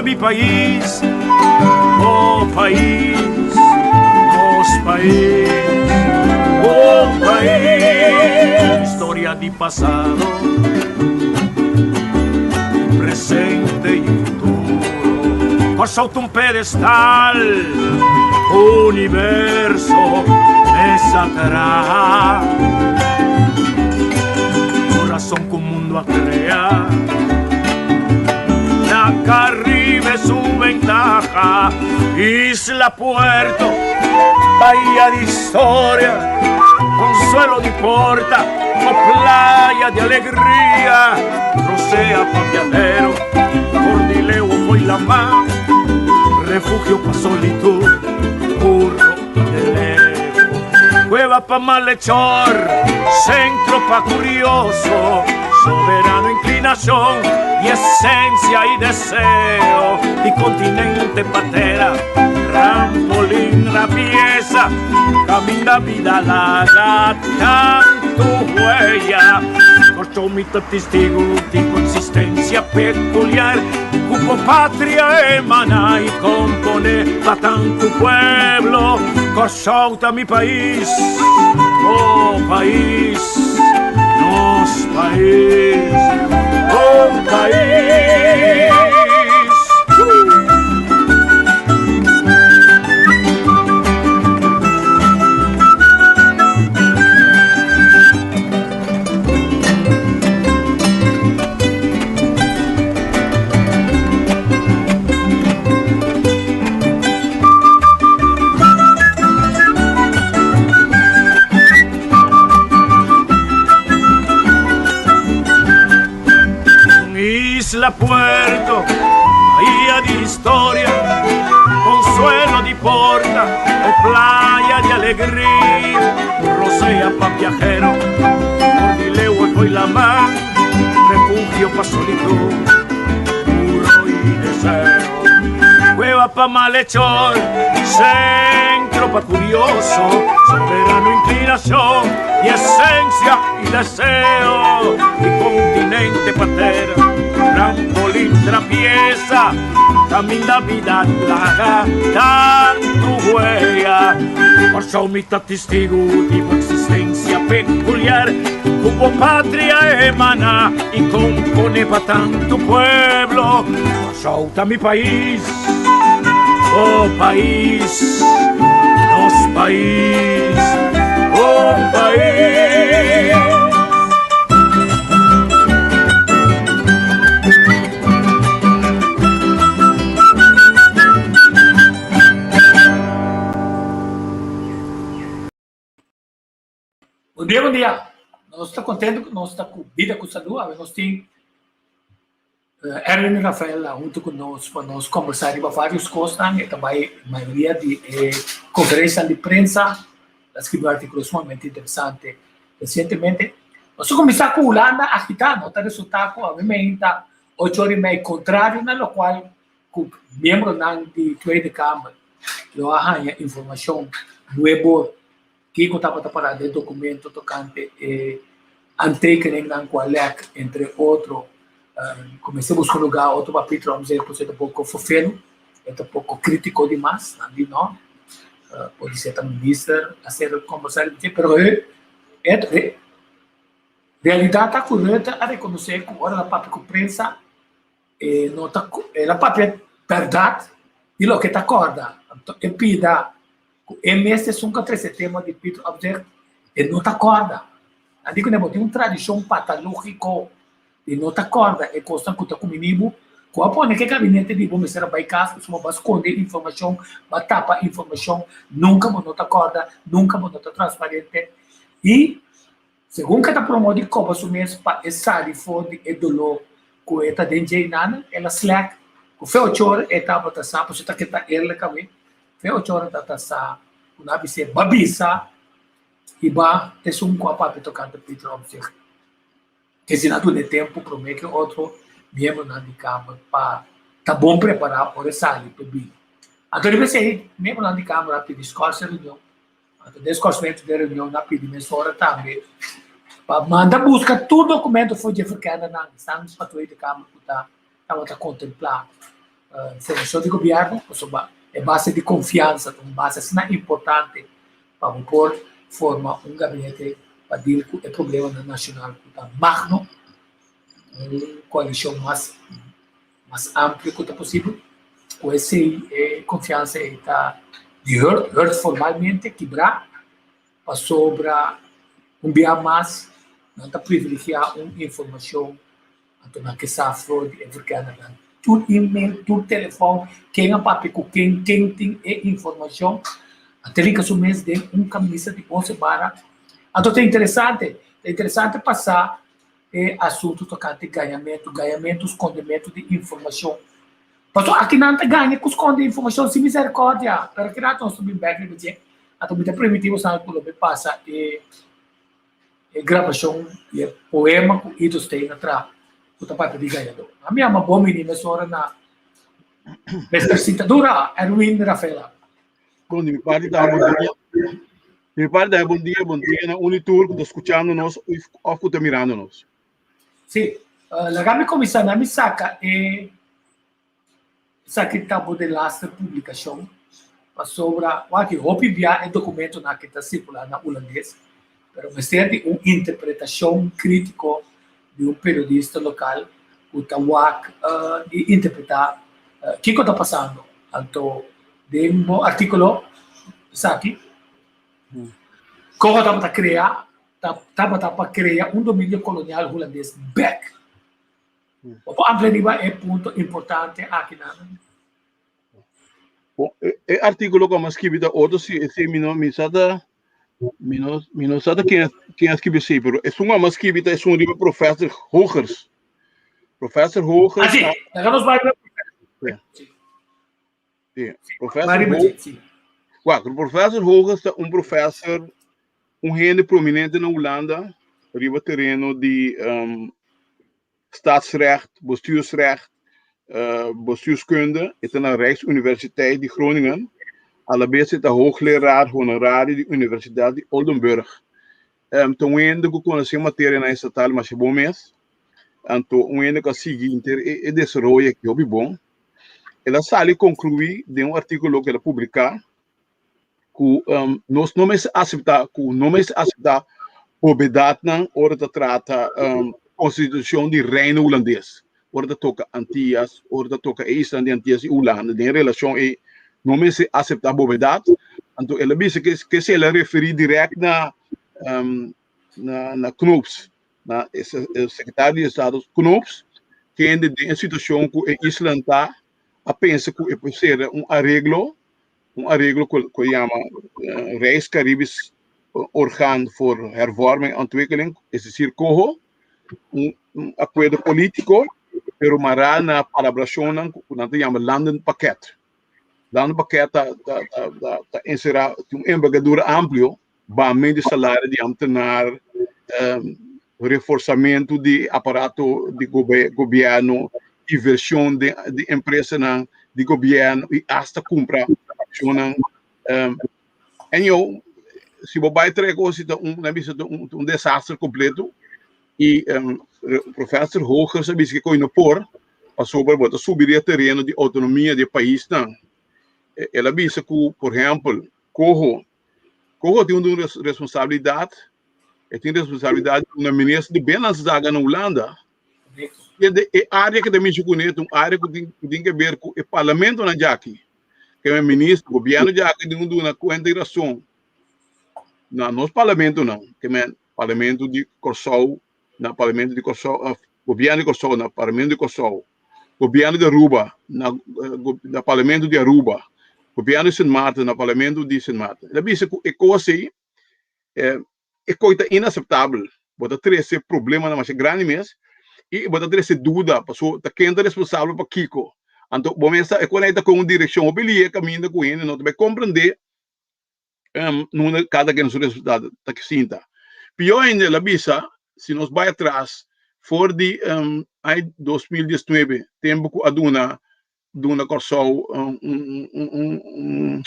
Corsouta mi pais, oh pais, nos pais, oh pais. Historia di pasado, presente y futuro. Corsouta un pedestal, universo mesa traha. Corazón cu mundo a crea. Na Caribe su ventaja, Isla Puerto, bahía di historia, consuelo di porta, o playa di alegria, rosea pa viajero, Cordileo foi la mar, refugio pa solitud, burro y deleo, cueva pa malhechor, centro pa curioso, soberano inclinación y esencia y deseo, y continente patera, trampolín rapieza, camina vida laga tanto huella, Corcho mi testigo tipo existencia peculiar, cupo patria emana y compone pa tanto pueblo, Corsouta mi pais, oh pais, nos pais, oh pais. Isla Puerto, bahía de historia, consuelo de porta o playa de alegría, rosea pa viajero, Cordileo y la mar, refugio pa solitud, puro y deseo, cueva pa malhechor, centro pa curioso, soberano inclinación y esencia y deseo, y continente patera, trampolín trapieza, caminda vida laga tanto huella, por mi testigo tipo existencia peculiar, cubo patria emana y compone pa tanto pueblo, Corsouta mi país, oh país, nos pais, oh pais. Bon dia, bon dia. Nos ta contento cu nos ta cu bida cu salud. Awe nos tin Erwin Rafael hunto cu nos pa nos conversa riba varios cosnan. E ta bay mayoria di e conferencianan di prensa. El a scribi un articulo sumamente interesante recientemente. Nos ta cuminsa cu Hulanda agita. No ta resulta cu awe meinta ocho ora y mei contrario na locual ku miembronan di Tweede Kamer lo a haña informashon nuevo kiko tabata pará den dokumento tokante e aantekeningnan ku a lèk entre otro. Kuminsá buska un lugá otro pa Pieter Omtzigt pasobra e ta poko fofelu, e ta poko krítiko dimas, nan di no. Podisé ta minister a ser kombersá riba dje, pero e realidat ta ku Rutte a rekonosé ku ora el a papia ku prensa E no ta el a papia bèrdat di loke ta kòrda. Anto e pida ku e mes esun ku a trese e tema di Pieter Omtzigt, e no ta kòrda. Nan di ku bo tin un tradishon patalógiko di no ta kòrda e kosnan ku ta kumini bo, ku a pone ku e gabinete di bo mester a bai kas pasobra bo a skonde informashon, bo a tapa informashon, nunka bo no ta kòrda, nunka bo no ta transparente. I Segun ke ta promó di koba su mes pa e sali for di e doló ku e ta den dje einan, el a slèk ku fe ochor e tabata sa, pasobra ta ke ta eerlijk awe, fe ochor e tabata sa ku nan a bis'é, Ba bisa i ba esun ku a papia tokante Pieter Omtzigt. Esei a duna e tempu promé ke otro miembronan di Kamer pa ta bon prepará ora e sali pa bini. Anto riba esei, miembronan di Kamer a pidi skòrs e reunion. Anto den skorsmentu den reunion nan pidi mesora tambe pa manda buska tur dokumento for dje verkendernan esnan pa Tweede Kamer ku ta tabata kontemplá. Informashon di gobièrnu, pasobra e base di konfiansa ta un base asina importante pa bo por forma un gabinete pa dil ku e problemanan nashonal ku ta magno, un koalishon mas mas amplio ku ta posibel. Ku esei e konfiansa ei ta di hurt, hurt formalmente, kibrá, pasobra un bia mas nan ta privilegiá un informashon. Anto nan ke sa for di e verkennernan. Tur email, tur telefòn, ken a papia ku ken, ken tin e informashon. Anto e rinka su mes den un kamisa di onse bara. Anto ta interesante, ta interesante pa sa e asuntu tokante gañamentu, gañamentu, skondementu di informashon. Pasobra aki nan ta gaña ku skonde informashon sin miserikordia. Pero ki rato nos ta bin bèk riba dje. Anto mi ta primintí boso ku lo mi pasa e. E grabashon di e poema ku Ito Stein a traha ku ta papia di gañadó. A mi ama bon bini mesora na Mester Sintadura, Erwin Rafaela. Bon, di mi parti ta bon dia. Di mi parti ta bon dia, bon dia na un i tur ku ta skuchando nos òf ku ta mirando nos. Sí, laga mi kuminsá na mi saka e Esaki ta bo delaster publikashon pasobra wak hopi bia e dokumentonan aki ta sirkulá na hulandes, pero mester di un interpretashon krítiko di un periodista lokal ku ta wak i interpretá kiko ta pasando. Anto den bo artíkulo esaki koho tabata krea tabata pa krea un dominio kolonial hulandes bèk. Bo por amplia riba e punto importante aki nan? Bon, e, e artículo ku a skibi ta otro si ese mi no mi sa ta mi no mi no sa ta ken ken a skibi esei, pero esun ku a skibi ta esun riba professor Hogers. Professor Hogers. Ah, sí. Laga nos bai Sí. Sí. Professor Hogers. Wak, professor Hogers ta un professor un hende prominente na Hulanda riba tereno di um, staatsrecht, bestuursrecht, uh, bestuurskunde. E ta na Rijksuniversiteit di Groningen. A la bes e ta hoogleraar honorario di Universidad di Oldenburg. Um, ta un hende ku konosé materianan estatal masha bon mes. Anto un hende ku a sigui inter e, e desaroyo aki hopi bon. El a sali konkluí den un artíkulo ku el a publiká ku um, nos no mester aseptá ku no mester aseptá bobedatnan ora ta trata um, konstitushon di Reino Hulandes. Ora ta toka Antillas, ora ta toka e isla di Antillas i Hulanda den relashon ei no mester aseptá bobedat. Anto el a bisa ke ke si el a referí dirèkt na um, na na Knoops, na e sekretario di estado Knoops, kende den e situashon ku e islan ta a pensa ku e por sera un areglo un areglo ku ku yama Rijks Caribisch Orgaan voor Hervorming en Ontwikkeling, es decir COHO, un un akuerdo polítiko, pero mará na palabrashonnan ku nan ta yama landenpakket. Landenpakket ta ta ta ta ta enserá tin un envergadura amplio, bamento di salario di ambtenaar, reforsamentu di aparato di gobièrnu, invershon den di empresanan di gobièrnu i asta kumpra akshonnan. Anyhow, si bo bai trae kos ta un nan bisa ta un un desaster kompleto i professor Hoogers a bisa ke koi no por pasobra bo ta subi riba tereno di outonomia di e paisnan. El a bisa ku por ehèmpel Koho Koho tin un responsabilidat, e tin responsabilidat di una minister di Binnenlandse Zaken na Hulanda. E de e área ke ta mishi kuné ta un área ku tin ku tin ke ber ku e parlamentonan djaki. Ke men minister, gobièrnu djaki tin ku duna kuenta i rason na nos parlamentonan, ke men parlamento di Kòrsou, na parlamento di Kòrsou, gobièrnu di Kòrsou na parlamento di Kòrsou, gobièrnu di Aruba na na parlamento di Aruba, gobièrnu di Sint Maarten na parlamento di Sint Maarten. El a bisa ku e kos ei e kos ta inaseptabel, bo ta trese problemanan masha grandi mes i bo ta trese duda pasobra ta ken ta responsabel pa kiko. Anto bo mes ta e kos ei ta kon un direkshon hopi lihe kaminda ku hende no ta bai komprendé nunda kada ken su resultado ta sinta. Pió ainda el a bisa, si nos bai atras for di aña 2019, tempu ku a duna duna Kòrsou un un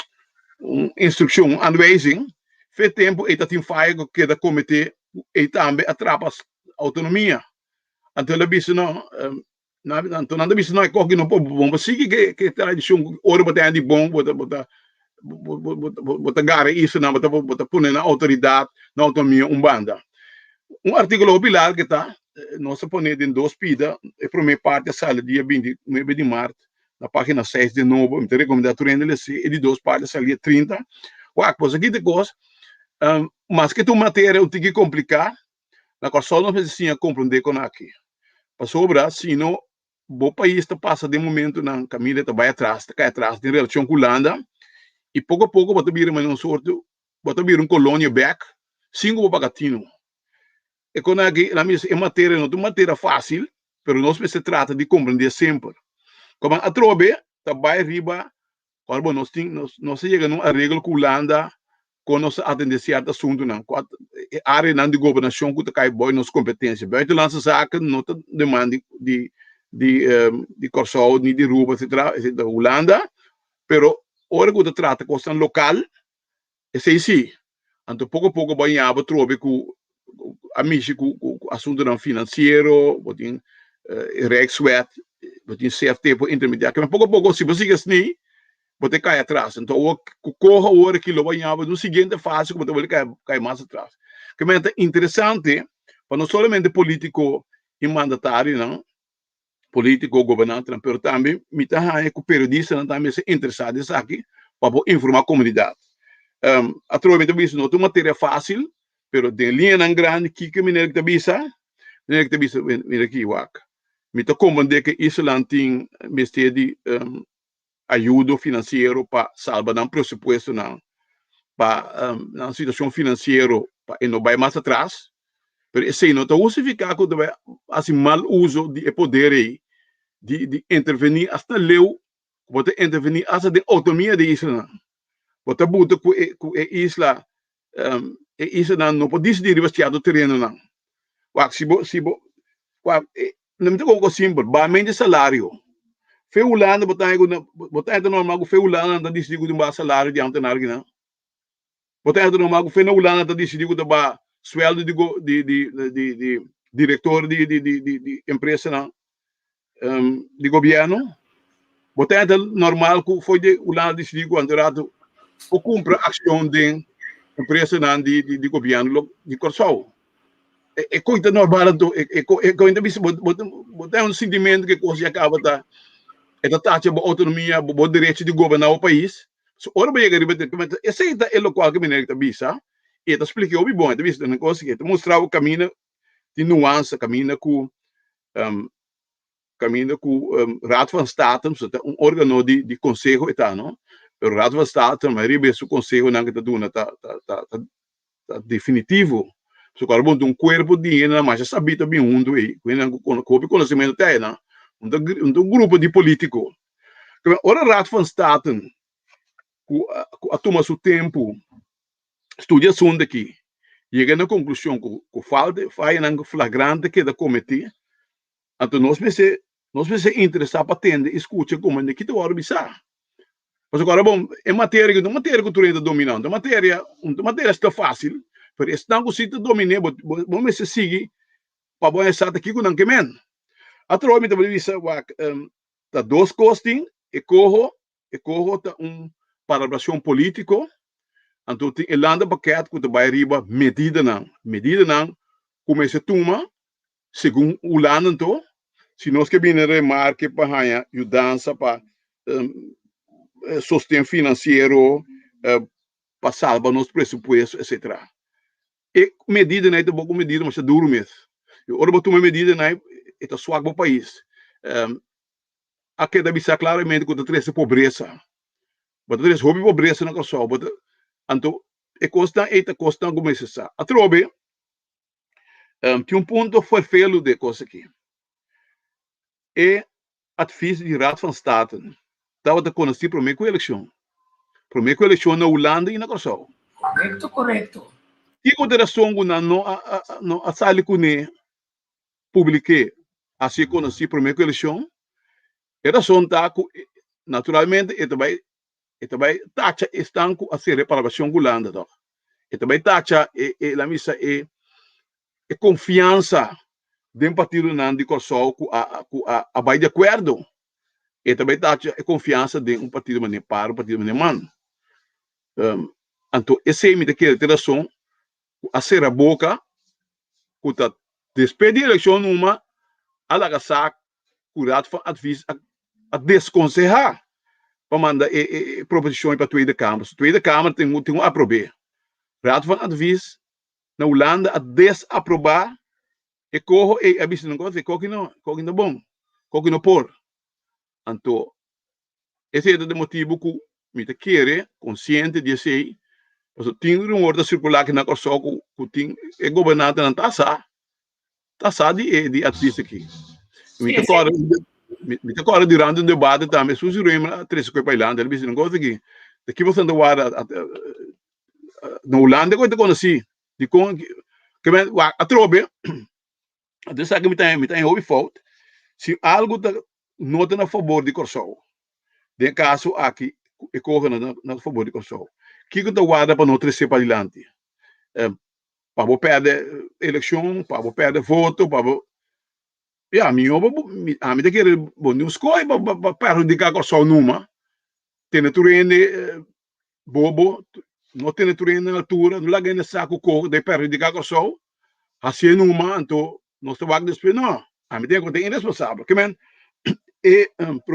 un instrukshon, un aanwijzing, fe tempu ei ta tin faya ku keda kometé, ei tambe a trapa outonomia. Anto el a bisa no. Nan anto nan ta bisa no e kos ki no por bon pa sigui ke ke tradishon ku ora bo ta hende bon bo ta bo ta bo ta gara islanan bo ta bo ta pone nan outoridat nan outonomia un banda. Un artíkulo hopi largu ke ta nos a pone den dos pida e promé parti a sali dia 29 di mart na página 6 den Nobo mi ta rekomendá tur hende lese e di dos parti a sali dia 30. Wak pues aki ta e kos maske ta un materia un tiki kompliká Na Kòrsou nos mester siña komprondé kon aki. Pasobra si no bo pais ta pasa den momentunan kaminda ta bai atras, ta kai atras den relashon ku Hulanda i poko a poko bo ta bira manera un sorto, bo ta bira un kolonia bèk sin ku bo paga tinu. E kon aki nan bisa e materia no ta un materia fásil, pero nos mester trata di komprondé semper. Koman atrobe ta bai riba Ora bo nos tin nos nos a yega na un areglo ku Hulanda kon nos ta atendé sierto asuntunan, ku e areanan di gobernashon ku ta kai bou nos kompetensia. Buitenlandse zaken no ta deman di di di di Kòrsou ni di Aruba etsetera, esei ta Hulanda, pero ora ku ta trata kosnan lokal esei si. Anto poko poko bo a yaba trobe ku a mishi ku ku asuntunan finansiero, bo tin e Rijkswet, bo tin CFT por intermediá. Kimen poko poko si bo sigui asni bo ta kai atras. Anto awor ku koho awor aki lo bo a yaba un siguiente fase ku bo ta wòrdu kai kai mas atras. Kimen ta interesante pa no solamente polítiko i mandatarionan, polítiko, gobernantenan, pero tambe mi ta haña ku periodistanan tambe mester interesá den esaki pa por informá komunidat. Atrobe mi ta bisa no ta un materia fásil, pero den liñanan grandi kiko meneer ta bisa? Meneer ta bisa, mira aki wak, mi ta komprendé ku e islanan tin mester di ayudo finansiero pa salba nan presupuestonan, pa nan situashon finansiero pa e no bai mas atras, pero esei no ta hustifiká ku ta bai hasi mal uso di e poder ei di di intervení asta leu ku bo ta intervení asta den outonomia di e islanan. Bo ta buta ku e ku e isla e islanan no por disidí riba sierto terenonan. Wak si bo si bo wak no mi ta komo kos simpel bamente salario fe Hulanda bo ta haña ku bo ta haña ta normal ku fe Hulanda nan ta disidí ku tin baha salario di ambtenaar kinan bo ta haña ta normal ku fe na Hulanda nan ta disidí ku ta baha sueldo di di di di di direktor di di di di di empresanan di gobierno bo ta haña ta normal ku for di Hulanda disidí ku anto rato por kumpra akshon den empresanan di di di gobierno di Kòrsou. E kos ta normal anto e kos ta bisa bo bo ta un sintimento ke kos ya kaba ta e ta tacha bo outonomia bo derecho di goberná bo pais so ora bo yega riba esei ta e lokual ke meneer ta bisa i e ta splika hopi bon e ta bisa nan kos e ta mustra bo kaminda tin nuansa kaminda ku kaminda ku Raad van State so ta un organo di di konseho e ta no pero Raad van State mayoria bes su konsehonan ke ta duna ta ta ta ta definitivo so ku bo un kuerpo di hendenan masha sabí ta bin huntu ei ku hendenan ku hopi konosementu ta einan un ta un ta un grupo di polítiko ora Raad van State ku ku a tuma su tempu studia asuntu aki yega na konklushon ku ku falta fayanan flagrante keda kometí. Anto nos mester nos mester interesá pa tende i skucha komo hende ki ta wòrdu bisá. Pasobra ora bon e materia ku ta un materia ku tur hende ta dominá, un ta materia un ta materia asina fásil, pero esnan ku si ta dominé bo bo mester sigui pa bo haña sa ta kiko nan ke men. Atrobe mi ta bisa wak ta dos kos tin, e koho E koho ta un palabrashon polítiko, anto tin e landenpakket ku ta bai riba medidanan, medidanan ku mester tuma segun Hulanda anto, si nos ke bini remarke pa haña yudansa pa sosten finansiero pa salba nos presupuesto etcetera. E medidanan ei ta bo ku medida masha duru mes. I ora bo tuma e medidanan ei e ta swak bo pais. A keda bisa klaramente ku ta trese pobresa. Bo ta trese hopi pobresa na Kòrsou. Bo ta, anto e kosnan ei ta kosnan ku mester sa. Atrobe, tin un punto ferfelu den e kos aki. E advis di Raad van State tabata konosí promé ku elekshon. Promé ku elekshon na Hulanda i na Kòrsou. Korekto, korekto. Kiko ta e rason ku nan no a no a sali kuné publik'é hasi e konosí promé ku elekshon? E rason ta ku naturalmente e ta bai e ta bai tacha esnan ku a sera e palabrashon ku Hulanda tòg. E ta bai tacha e e la misa e e konfiansa. den partidonan di Kòrsou ku a ku a a bai di akuerdo. E ta bai tacha e konfiansa den un partido manera par, un partido manera man. Anto esei mi ta kere ta e rason ku a sera boka ku ta despues di elekshon numa a laga sa ku Raad van Advies a a deskonsehá pa manda e e proposishon ei pa Tweede Kamer. So Tweede Kamer tin ku tin ku aprob'é. Raad van Advies na Hulanda a desaprobá e koho ei a bisa nan kos, e koki no, koki no bon, koki no por. Anto esei ta de motibu ku mi ta kere konsiente di esei, pasobra tin rumor ta sirkulá aki na Kòrsou ku ku tin e gobernantenan ta sa, ta sa di e di advis aki. Mi ta kòrda mi ta kòrda durante un debate tambe Suzy Römer a trese ku e bailante, el a bisa nan kos aki, ta ki boso ta warda na Hulanda ku e ta konosí dikon ke men wak atrobe anto esaki mi ta mi ta hopi fout si algu ta no ta na fabor di Kòrsou den e kaso aki e kohe no ta na fabor di Kòrsou kiko ta warda pa no trese padilanti pa bo pèrdè elekshon pa bo pèrdè voto pa bo ya mihó bo ami ta kere bo no skohe pa perhudiká Kòrsou numa tene tur hende Bobo, no tene tur hende na altura, no laga hende sa ku ko ta perhudiká Kòrsou, hasié numa, anto nos ta wak despues. No, ami ta enkontrá iresponsabel. Ke men, e,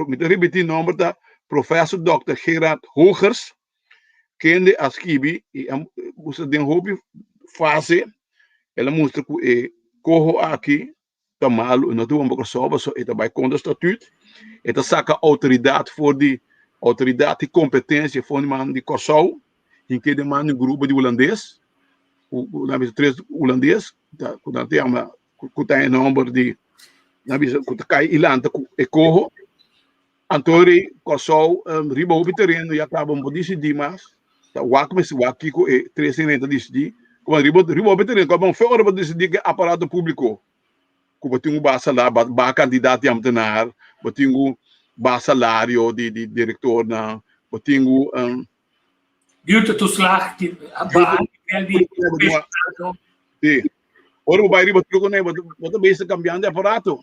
mi ta ripití nòmber ta Professor Dòkter Gerard Hoogers, kende a skibi i a mustra den hopi fase, el a mustra ku e koho aki ta malu, e no ta bon pa Kòrsou pasobra e ta bai kontra statüt, e ta saka outoridat for di outoridat i kompetensia for di man di Kòrsou hink'é den man di un grupo di hulandes ku ku nan bisa tres hulandes ku nan ta yama ku ta e nòmber di nan bisa ku ta kai i lanta ku e koho. Anto rei Kòrsou riba hopi tereno ya kaba no por disidí mas, ta wak mester wak kiko e tres hende ta disidí, kuma riba riba hopi tereno kaba fe ora bo disidí ku e aparato públiko ku bo tin ku baha salario baha kantidat di amtenar, bo tin ku baha salario di di direktornan, bo tin ku Huurtoeslag, baha nivel di pensionado. Sí, ora bo bai riba tur kuné bo ta bes ta kambiando e aparato.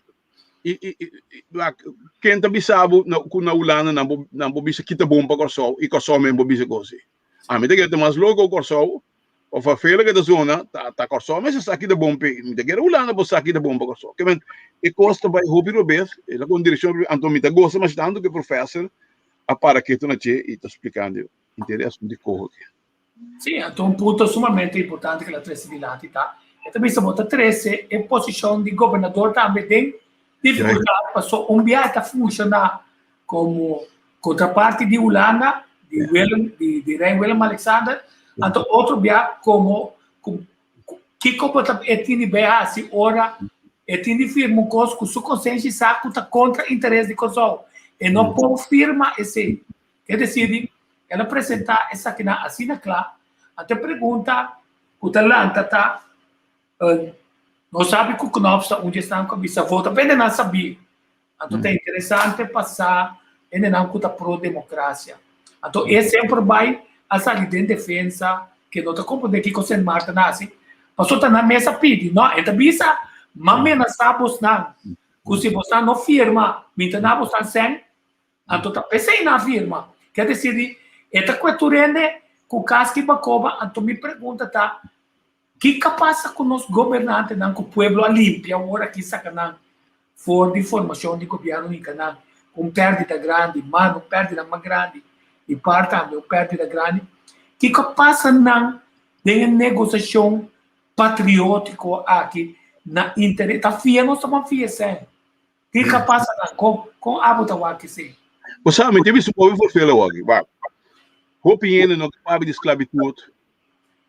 I, i, i, ken ta bisa bo na, ku na Hulanda nan bo, nan bo bisa kita bon pa Kòrsou i Kòrsou men bo bisa kos ei. Ami ta kere ta mas loko Kòrsou of a vele ke ta zona ta, ta Kòrsou mester sa kita bon p'e. Mi ta kere Hulanda bo sa kita bon pa Kòrsou. Ke men e kos ta bai hopi robes, e ta kon direkshon anto mi ta gosa masha tantu ku e professor a para ketu na dje i ta splikando henter e asuntu di koho aki. Sí, anto un punto sumamente importante ku el a trese dilanti ta, e ta bisa bo ta trese e posishon di gobernador tambe den difikultat paso un bia e ta funshoná komo kontraparti di Hulanda, di Willem, di di Rei Willem Alexander, anto otro bia komo ku kiko bo ta e tin di bai hasi ora e tin di firma un kos ku su konsenshi sa ku ta kontra interes di Kòrsou. E no por firma esei. E desidi, el a presentá esakinan asina kla, anto e pregunta ku ta lanta ta, Nos sabi ku Knops ta un di esnan ku a bisa vota pa hendenan sabí. Anto ta interesante pa sa hendenan ku ta pro demokrasia. Anto e semper bai a sali den defensa ke no ta komprondé kiko Sint Maarten a hasi, pasobra ta nan mes a pidi. No, e ta bisa, M'a menasá bosnan ku si bosnan no firma, mi ta na bosnan sèn. Anto ta p'esei nan a firma. Ke desir di e ta kue tur hende ku kaska i bakoba. Anto mi pregunta ta, kiko a pasa ku nos gobernantenan ku pueblo a limpia awor aki saka nan for di formashon di gobièrnu hinka nan ku un pèrdida grandi, man un pèrdida mas grandi i par tambe un pèrdida grandi. Kiko a pasa nan den e negosiashon patriótiko aki na interes? Ta fia nos ta ban fia esei. Kiko a pasa nan? Kon, kon abo ta wak esei? Bo sa, mi ta bisa un hopi voorbeelden wak. Wak, hopi hende no ke papia di sklabitut,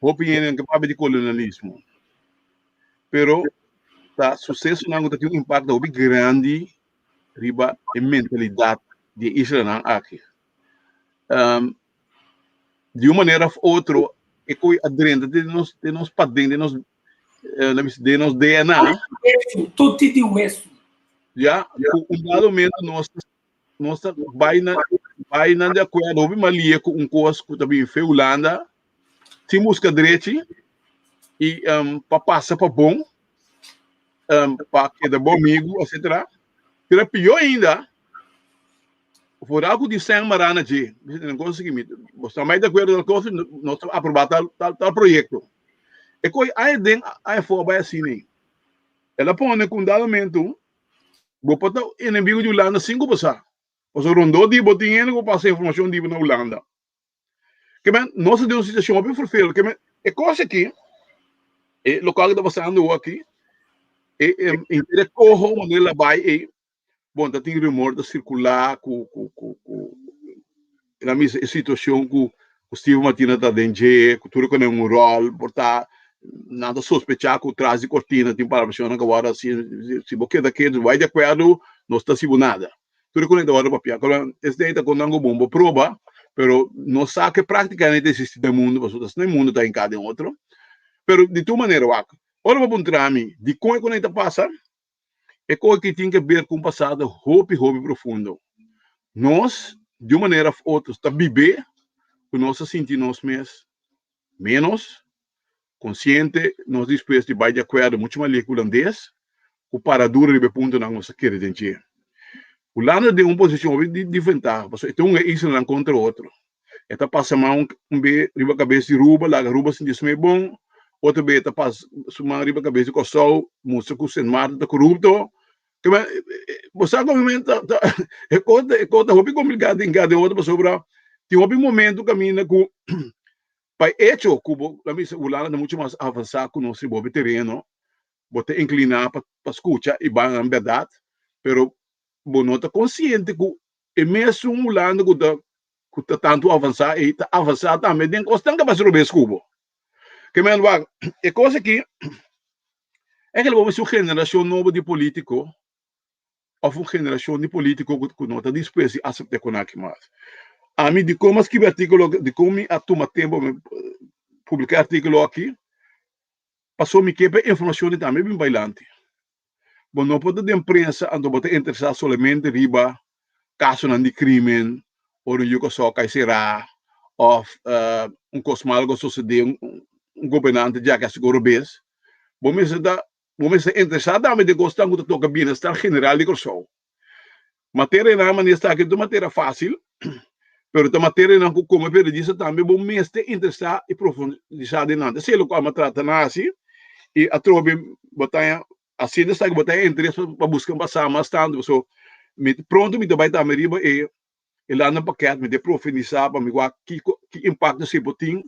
hopi hende no ke papia di kolonialismo. Pero ta susesonan ku ta tin un impakto hopi grandi riba e mentalidat di e islanan aki. Um, di un manera of otro, e koi a drenta den nos, den nos paden, den nos den nos DNA. Tutti di hueso. Ja, ku un dado momento nos nos ta bai na bai na de acuerdo, hopi malie ku un kos ku ta bin fe Hulanda, sin busca drechi i um, pa pasa pa bon. Pa keda bo amigu, etcetera. Pero pió ainda, vooral ku tin sèn mará na dje, bisa tene kos aki, bo sta mai di akuerdo tal kos, nos ta aprobá tal tal tal proyekto. E koi aña den aña afó a bai asina ei. El a pone ku un dado momentu bo por ta enemigu di Hulanda sin ku bo sa. Pasobra rondó di bo tin hende ku pasa informashon di bo na Hulanda. Ke men, nos ta den un situashon hopi vervelend. Ke men, e kos aki, e lokual ku ta pasando awor aki, e e henter e koho manera el a bai ei, bon ta tin rumor ta sirkulá ku ku ku ku el a misa e situashon ku ku Steven Martina ta den dje, ku tur e konen un ròl, por ta nan ta sospechá ku tras di kortina tin palabrashonnan ku a wòrdu hasi, si bo keda ketu, bai di akuerdo, nos ta hasi bo nada. Tur e konen ta wòrdu papia. Kòrda esei ta kontan ku bon bo proba, pero no sa ke práktikamente ta eksistí den mundu, pasobra ta asina e mundu ta hinká den otro. Pero di tur manera wak, ora bo puntra mi dikon e konen ta pasa, e kos aki tin ke ber ku un pasado hopi hopi profundo. Nos, di un manera òf otro, ta bib'é ku nos ta sinti nos mes ménos konsiente, nos dispuesto di bai di akuerdo muchu mas lihé ku hulandes, ku para duro riba e puntonan ku nos ta kere den dje. Hulanda den un posishon hopi di ventaha, pasobra e ta hunga islanan kontra otro. E ta pasa man un be riba kabes di Ruba, laga Ruba sinti su mes bon, otro be e ta pasa su man riba kabes di Kòrsou, mustra ku Sint Maarten ta korupto. Bo sa ku e kos e kos ta hopi kompliká den den otro pasobra tin hopi momento kaminda ku pa e echo ku bo la misa Hulanda ta muchu mas avansá ku nos riba hopi tereno, bo ta inkliná pa pa skucha i ban nan bèrdat, pero bo no ta konsiente ku e mesun Hulanda ku ta ku ta tantu avansá ei ta avansá tambe den kosnan ku a basa robes ku bo. Ke men wak e kos aki e ke lo bo mester un generashon nobo di polítiko òf un generashon di polítiko ku no ta dispuesto di aseptá kon aki mas. Ami dikon mi a skibi artíkulo aki, dikon mi a tuma tempu pa mi publiká e artíkulo aki, pasobra mi ke pa e informashon di tambe bin bailanti. Bo no por ta den prensa anto bo ta interesá solamente riba kasonan di krímen, ora un yu kòrsou kai será òf un kos malu ku a sosodé un gobernante djaki a hasi kos robes. Bo mester ta Bo mester interesá tambe den kosnan ku ta toka bienestar general di Kòrsou. Materianan manera esaki no ta materia fásil, pero ta materianan ku komo periodista tambe bo mester interesá i profundisá den nan. Esei lokual mi a trata na hasi i atrobe bo ta hasiendo esaki bo ta haña interes pa buska pa sa mas tantu. Pasobra mi pronto mi ta bai tambe riba e E lannan pakèt mi ta profundisá pa mi wak kiko ki impakto si por tin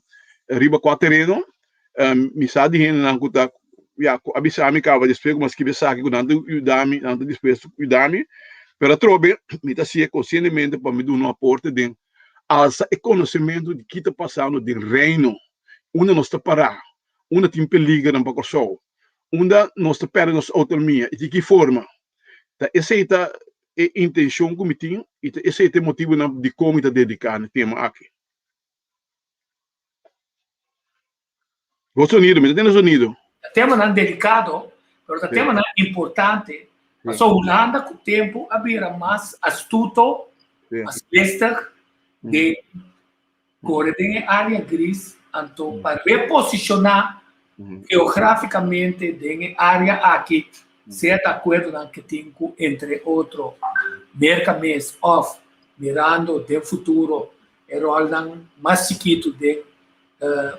riba kua tereno. Mi sa di hendenan ku ta ya ku a bisa mi kaba despues ku mi a skibi esaki ku nan ta yuda mi, nan ta dispuesto yuda mi. Pero atrobe mi ta hasié konsientemente pa mi duna un aporte den alsa e konosementu di ki ta pasando den Reino, unda nos ta pará, unda tin peligernan pa Kòrsou, unda nos ta pèrdè nos outonomia i di ki forma. Ta esei ta e intencion cu mi tin y ta esey ta e motibonan dicon mi ta dedica na e tema aki. Bo sonido, mi ta tende sonido. Ta temanan delicado, pero ta temanan importante. Pasobra Hulanda cu tempo a bira mas astuto, mas listig den core den e area gris, anto pa reposiciona geograficamente den e area aki, sea ta acuerdonan ke tin cu entre otro Merca mes of mirando den futuro e rolnan mas chikitu den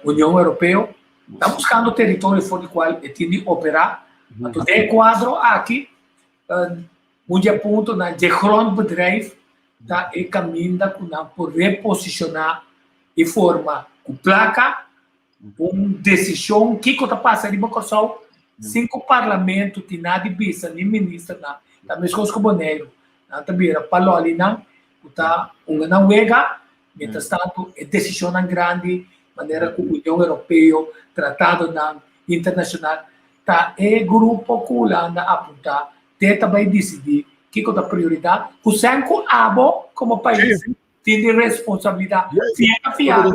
Union Europeo, ta buscando teritorio for di cual e tin di opera. Anto den e cuadro aki Un di e puntonan dje grondbedrijf ta e kaminda ku nan por reposishoná i forma ku plaka un desishon kiko ta pasa riba Kòrsou sin ku parlamento tin nada di bisa ni ministernan. Ta meskos ku Boneiru, nan ta bira palòlinan ku ta hunga nan wega, mientras tanto e desishonnan grandi manera ku Union Europeo, tratadonan internashonal Ta e grupo ku Hulanda apuntá te ta bai disidí kiko ta prioridat, ku sèn ku abo komo pais tin di responsabilidat fiel ta fiabel.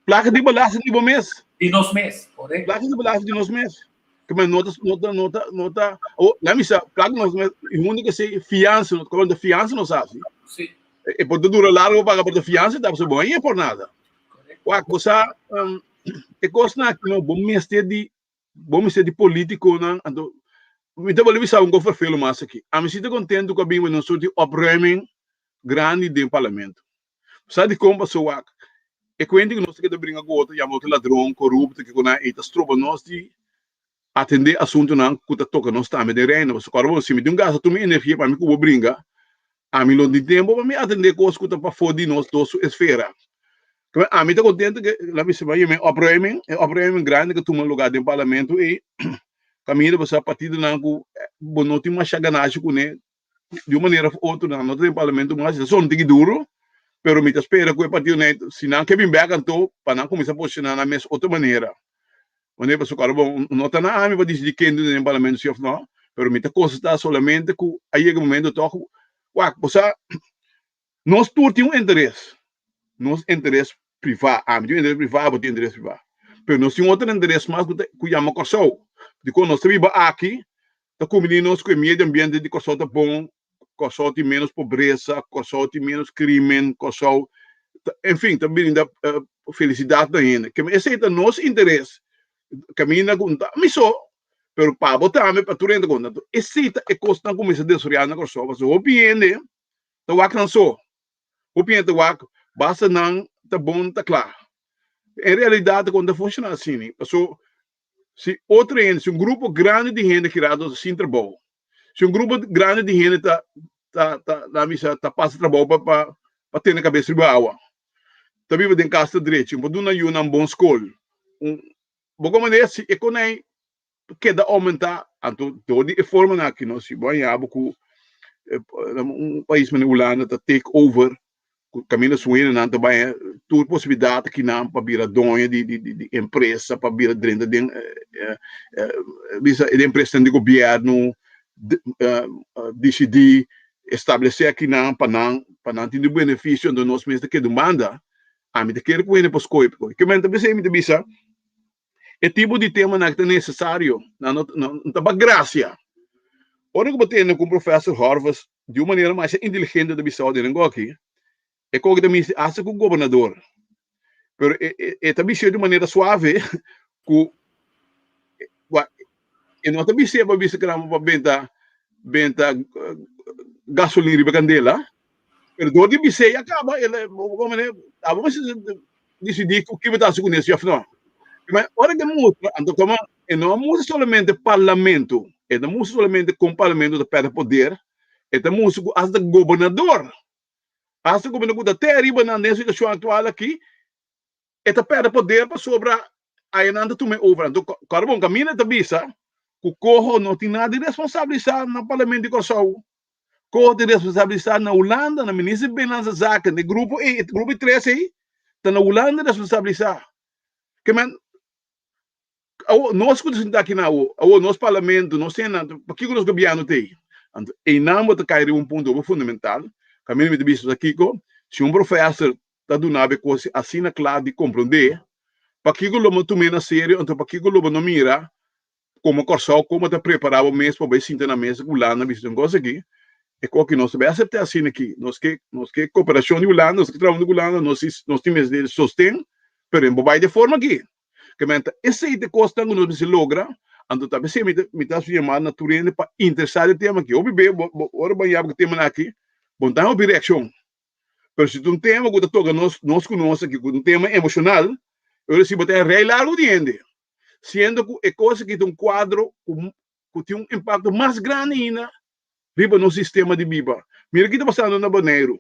Plaka di belasting di bo mes. Di nos mes, korekto. Plaka di belasting di nos mes. Ke men no ta, no ta, no ta, no ta, oh, la mi sa, plaka di nos mes, i hunde ke se fiansa, no ta fiansa nos hasi. Si. E por ta dura largo paga, pero fiansa ta pasobra bo a por nada. Wak, bo sa, e kosnan aki no, bo mester di Bo mester di politiconan, anto Mi ta bolbe bisa un kos ferfelu mas aki. Ami si ta kontentu ku a bin un sort di opruiming grandi den parlamento. Sa dikon? Pasobra wak e kuenta ku nos ta keda bringa ku otro, yama otro ladron, korupto, kiko nan ei ta stroba nos di atendé asuntunan ku ta toka nos tambe den Reino. Pasobra kòrda bo, si mi tin un gasta tur mi energia pa mi ku bo bringa, ami lo tin tempu pa mi atendé kos ku ta pafó di nos dos su esfera. Kibè ami ta kontentu ke la mi siman yama e opruiming, e opruiming grandi ku tuma lugá den parlamento ei, kaminda pasobra partidonan ku bo no tin masha ganashi kuné di un manera of otro nan no ta den parlamento mas, ta son tiki duro, pero mi ta spera ku e partidonan ei si nan ke bin bèk anto pa nan kuminsá posishoná nan mes otro manera. Manera pasobra kòrda bo no ta na ami pa disidí ken ta den parlamento si of no, pero mi ta konstatá solamente ku a yega e momento tòg ku wak bo sa Nos tur tin un interes, nos interes privá, ami tin un interes privá, bo tin interes privá, pero nos tin otro interes mas ku ta ku yama Kòrsou. Dikon nos ta biba aki, ta kumbiní nos ku e medio ambiente di Kòrsou ta bon, Kòrsou tin ménos pobresa, Kòrsou tin ménos krímen, Kòrsou ta, enfin, ta brinda felisidat na hende. Keme esei ta nos interes, kaminda ku no ta ami so, pero pa bo tambe, pa tur hende konta. Esei ta e kosnan ku mester desaroyá na Kòrsou, pasobra hopi hende ta wak nan so. Hopi hende ta wak basta nan ta bon ta kla. En realidat kon ta funshoná asina. Paso si otro hende, si un grupo grandi di hende kirato ta sin trabou, si un grupo grandi di hende ta ta ta laat mi bisa ta pasa trabou pa pa pa tene kabes riba awa, ta biba den kas ta drechi, por duna yunan bon skol, un bo kon manera si e konei keda oumentá, anto dor di e formanan aki no si bo haña bo ku un pais manera Hulanda ta take over ku kaminda su hendenan ta bai tur posibilidat akinan pa bira doño di di di empresa pa bira drenta den bisa den empresanan di gobièrnu disidí establesé akinan pa nan pa nan tin di benefisio anto nos mes ta keda un banda ami ta kere ku hende por skohe ke men ta bisa mi ta bisa. E tipo di temanan aki ta nesesario, nan no no ta pa grasia. Ora ku bo tende ku un profesor Harvard di un manera masha inteligente ta bisao den goki, e koki ta misti asta ku gobernador. Pero e e e ta bis'é di un manera suave ku e no ta bis'é pa bisa kram pa benta benta gasolin riba kandela, pero dor di bis'é ya kaba el a abo mester disidí ku kiba ta hasi kuné si òf no. Ma ora ke mustra, anto komo e no a mustra solamente parlamento, e ta mustra solamente kon parlamento ta pèrdè poder, e ta mustra ku asta gobernador, asta gobernador ku ta te ariba nan den e situashon aktual aki, e ta pèrdè poder pasobra ayanan ta tuma e over. Anto kòrda bon, kaminda ta bisa ku Coho no tin nada di responsabilisá na parlamento di Kòrsou. Coho tin responsabilisá na Hulanda, na minister di Binnenlandse Zaken. E grupo ei, e grupo di tres ei, ta na Hulanda responsabilisá. Ke men, awo nos ku ta sinta aki na awo, awo nos parlamento, nos senado, pakiko nos gobièrnu ta ei? Anto einan bo ta kai riba un punto hopi fundamental, kaminda mi ta bisa ta kiko, si un profèser ta duna bo e kos asina kla di komprondé, pakiko lo bo tum'é na serio, anto pakiko lo bo no mira komo Kòrsou komo ta prepará bo mes pa bai sinta na mesa ku Hulanda bisa un kos aki, e kos aki nos ta bai aseptá asina aki, nos ke nos ke koperashon di Hulanda, nos ke traha huntu ku Hulanda, nos nos tin mester sosten, pero bo bai di e forma aki. Ke men ta esei ta e kosnan ku nos mester logra, anto ta p'esei mi ta mi ta hasi un yamada na tur hende pa interesá den e tema aki. Hopi be bo bo ora bo a yama ku e temanan aki, bo no ta haña hopi reakshon. Pero si ta un tema ku ta toka nos nos ku nos aki, ku ta un tema emoshonal, e ora si bo ta haña rei largu di hende. Siendo ku e kos aki ta un kuadro ku ku tin un impakto mas grandi ainda riba nos sistema di biba. Mira ki ta pasando na Boneiru.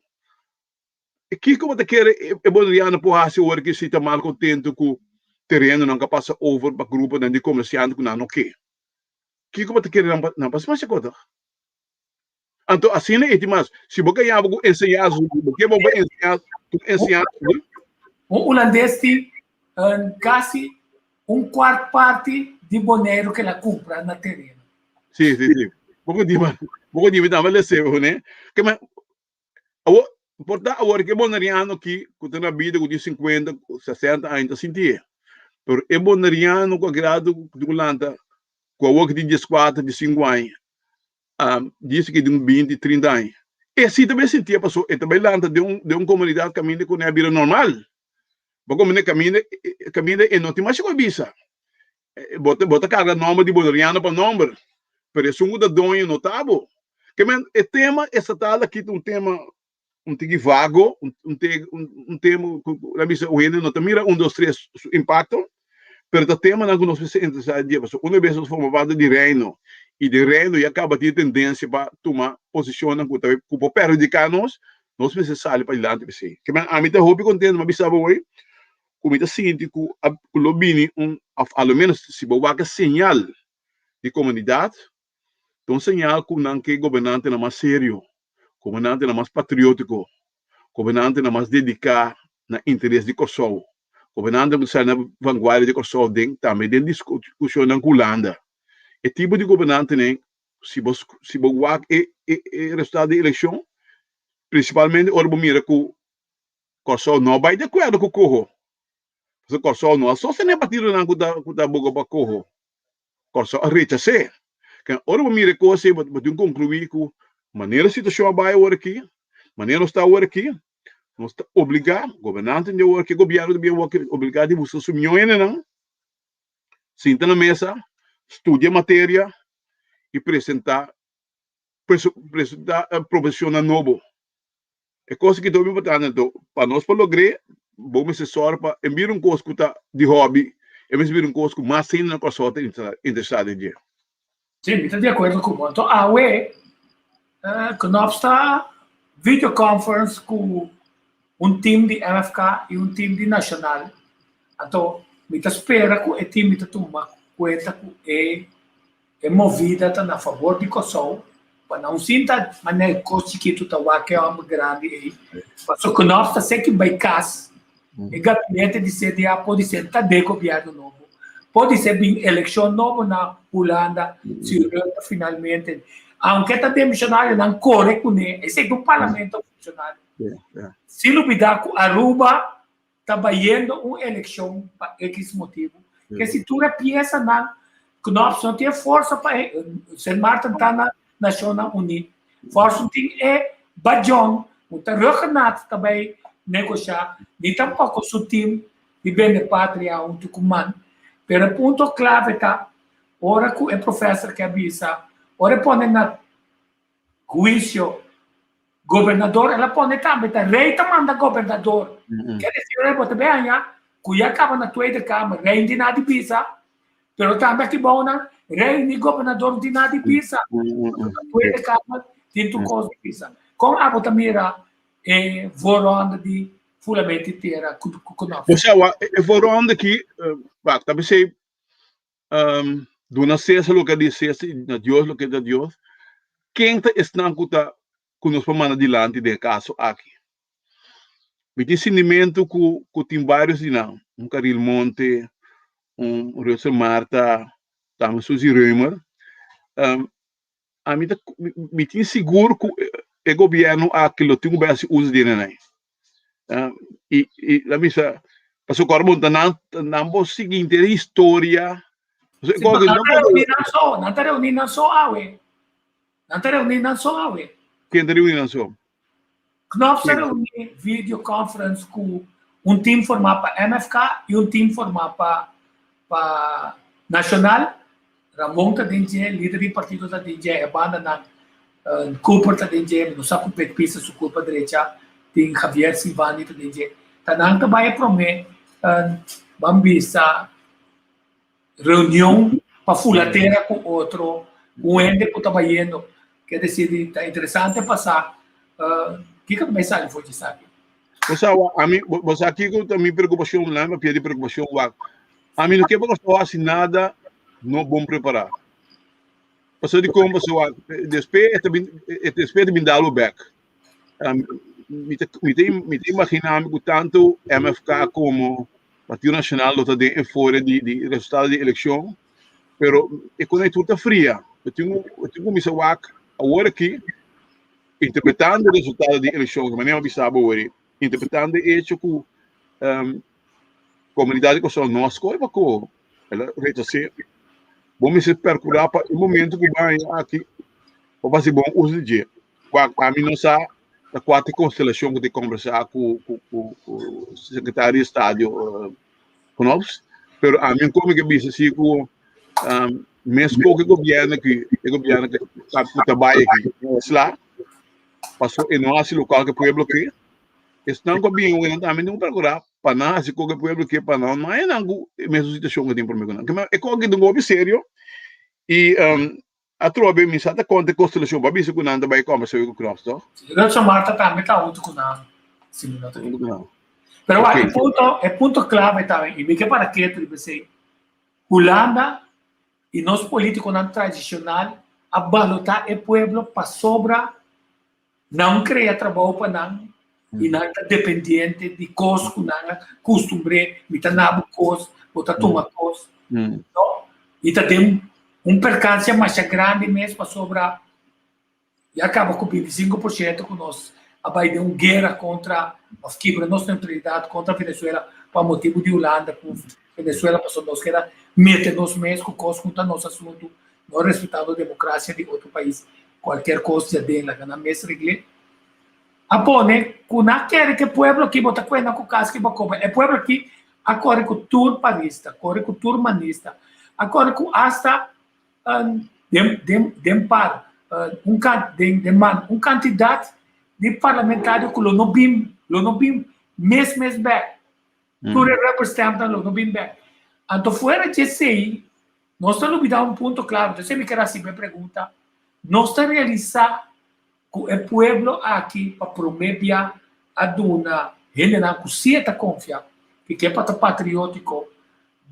E kiko bo ta kere e boneriano por hasi ora ki si ta mal kontentu ku terenonan ka pasa over pa gruponan di komersiante ku nan no ke? Kiko bo ta kere nan nan pa hasi masha kos? Anto asina e tin mas, si bo ka yama ku enseñansa, bo ke bo enseñansa, ku enseñansa. Un hulandes tin kasi un kuart parti di Boneiru ke el a kumpra na tereno. Si, si, si. Poko di ma, poko di mi tambe lese bo, ne? Ke men, awor, por ta awor ke boneriano ki ku ta na bida ku tin sinkuenta, sesenta aña ta sinti e. Pero e boneriano ku a grado ku tin ku lanta, ku awor ki tin dieskuater, diesinku aña, Dice ki di un binti, trinta aña. E si ta bai sintié paso e ta bai lanta den un den un komunidat kaminda ku ne a bira normal. Bo komprende kaminda kaminda e no tin masha ku a bisa. Bo ta bo ta karga nòmber di boneriano pa nòmber. Pero esun ku ta doño no ta abo. Ke men e tema estatal aki ta un tema un tiki vago, un un tema ku la bisa un hende no ta mira un dos tres su impakto, pero ta temanan ku nos mester interesá dje pasobra una bes nos forma parti di Reino i den Reino ya kaba tin e tendensia pa tuma posishonnan ku ta ku por perhudiká nos, nos mester sali padilanti p'esei. Ke men ami ta hopi kontento, mi a bisa bo hoy ku mi ta sinti ku a ku lo bini un òf a lo ménos si bo wak e señal di komunidat ta un señal ku nan ke gobernantenan mas serio, gobernantenan mas patriótiko, gobernantenan mas dediká na interes di Kòrsou, gobernantenan ku ta sali na vanguardia di Kòrsou den tambe den diskushonnan ku Hulanda. E tipo di gobernantenan si bo si bo wak e e resultado di elekshon, prinsipalmente ora bo mira ku Kòrsou no a bai di akuerdo ku Koho, pasobra Kòrsou no a sostené partidonan ku ta ku ta boga pa Koho. Kòrsou a rechas'é. Ken ora bo mira e kos ei, bo tin konkluí ku manera situashon a bai awor aki, manera nos ta awor aki, nos ta obligá, gobernantenan di awor aki, gobièrnu di awor aki, obligá di buska su mihó hendenan, sinta na mesa, studia materia i presentá presentá proposishonnan nobo. E kos aki ta hopi importante anto pa nos por logr'é bo mester sòru pa e bira un kos ku ta di hòbi, e mester bira un kos ku mas hende na Kòrsou ta interesá den dje. Sí, mi ta di akuerdo ku bo. Anto awe Knops ta videoconference ku un team di MFK i un team di Nacional. Anto mi ta spera ku e team mi ta tuma kuenta ku e E movida ta na fabor di Kòrsou, pa nan sinta manera e kos chikitu ta wak e hòmber grandi ei. Pasobra ku nòs ta seki bai kas, e gabinete di CDA podi ser ta den gobièrnu nobo, podi ser bin elekshon nobo na Hulanda si Rutte finalmente, aunke ta demishonario nan kore kuné, esei ta un parlamento funshonal. Sin lubidá ku Aruba ta bayendo un elekshon pa X motibu. Ke si tur e piesanan, Knops no tin e forsa pa e, Sint Maarten ta na Nashonnan Uní. Forsa no tin e bajon, no ta Rhuggenaath ta bai negoshá, ni tampoko su team di bende patria huntu ku man. Pero e punto klave ta ora ku e professor ke a bisa, ora e pone na huisio Gobernador el a pone tambe ta rey ta manda gobernador. Ke decir rey bo ta bay haña cu ya caba na Tweede Kamer rey no tin nada di bisa pero tambe aki bao nan rey ni gobernador no tin nada di bisa. Na Tweede Kamer tin tur cos di bisa. Con abo ta mira e voorronde di Fulamente Tera cu Knops? Bo sa e voorronde aki wak ta bisey Duna César loke a di César i na Dios loke ta Dios. Ken ta esnan ku ta ku nos por manda dilanti den e kaso aki? Mi tin sintimentu ku ku tin vários di nan, un Caril Monte, un Russel Martha, tambe Suzy Römer. Ami ta mi tin sigur ku e gobièrnu aki lo tin ku bai hasi uso di nan. I i la misa pasobra ku ora bo ta nan nan bo sigui henter e historia. Sí, pero nan ta reuní nan so, nan ta reuní nan so awe. Nan ta reuní nan so awe. Ken ta reuní nan so? Knops a reuní video conference ku un team formá pa MFK i un team formá pa pa Nacional. Ramon ta den dje, lider di partido ta den dje, e bandanan Cooper ta den dje, mi no sa ku Pek Pisa su kurpa drecha, tin Javier Silvani ta den dje. Ta nan ta bai e promé ban bisa reunion pa fula tera ku otro, ku hende ku ta bayendo. Ke desir di ta interesante pa sa kiko ta bai sali for di esaki. Bo sa wak, ami, bo sa kiko ta mi preokupashon, mi papia di preokupashon wak. Ami no ke pa Kòrsou hasi nada no bon prepará. Pasobra di kon pasobra wak, despues e ta bin, despues e ta bin dal bo bèk. Mi ta, mi ta, mi ta imaginá mi ku tantu MFK komo Partido Nacional lo ta den euforia di, di resultado di elekshon, pero e kon ei tur ta fria. Bo tin ku, bo tin ku kuminsá wak awor aki. Interpretando e resultado di elekshon, di manera mi a bisa bo wori, interpretando e hecho ku komunidat di Kòrsou no a skohe pa koho, el a rechas'é. Bo mester perkurá pa e momento ku bo haña aki, bo hasi bon uso di dje. Wak, ami no sa ta kua ta e konstelashon ku ta kombersá ku ku ku sekretario di estadio Knops, pero ami un kos mi ke bisa si ku. Mes ku e gobièrnu aki, e gobièrnu ku ta ku ta bai aki, no sla, paso e no hasi lokal ku e pueblo ke. Esnan ku a bini awor nan tambe tin ku perkurá pa nan hasi kos ku e pueblo ke, pa nan no haña nan ku e mesun situashon ku tin promé ku nan. E kos aki ta un hopi serio i atrobe mi sa ta konta e konstelashon pa bisa ku nan ta bai kòmbersá ku Knops tòg? Nelson Marta tambe ta huntu ku nan, si mi no ta ekivoká. Pero wak, e punto, e punto klave ta, i mi ke para ketu riba esei, Hulanda i nos polítikonan tradishonal a balotá e pueblo pasobra nan krea trabou pa nan i nan ta dependiente di kos ku nan a kustumbr'é, mi ta na bo kos, bo ta tuma kos, no? I ta den un perkansia masha grandi mes pasobra Ya kaba ku 25% ku nos a bai den un guera kontra òf kibra nos neutralidat kontra Venezuela pa motibu di Hulanda ku Venezuela pasobra nos keda mete nos mes ku kos ku ta nos asuntu, no respetando demokrasia di otro pais, kualkier kos djaden laga nan mes regl'é. A pone ku nan kere ku e pueblo aki bo ta kuena ku kas ki bo a koba, e pueblo aki a kore ku tur parista, kore ku tur manista, a kore ku asta Den den den par un kan den den man un kantidat di parlamentario ku lo no bin lo no bin mes mes bèk. Tur e rubber stampnan lo no bin bèk. Anto fuera dje esei nos ta lubidá un punto klaro. Entonces mi ker hasi mi pregunta, nos ta realisá ku e pueblo aki pa promé bia a duna hendenan ku sí e ta konfia, ku ke pa ta patriótiko,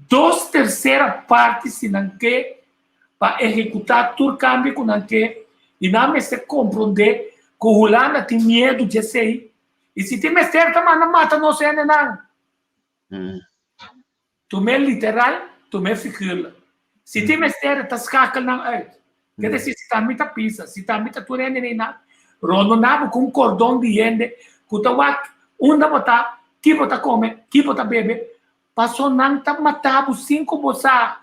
dos tersera parti si nan ke pa ehekutá tur kambio ku nan ke i nan mester komprondé ku Hulanda tin miedu djesei i si tin mester ta manda mata nos hendenan. Tum'é literal, tum'é figurlijk. Si tin mester ta skakel nan uit. Ke desir si ta mi ta pisa, si ta mi ta tur hende nei nan, rondoná bo ku un kordon di hende ku ta wak unda bo ta, ki bo ta kome, ki bo ta bebe, paso nan ta mata bo sin ku bo sa.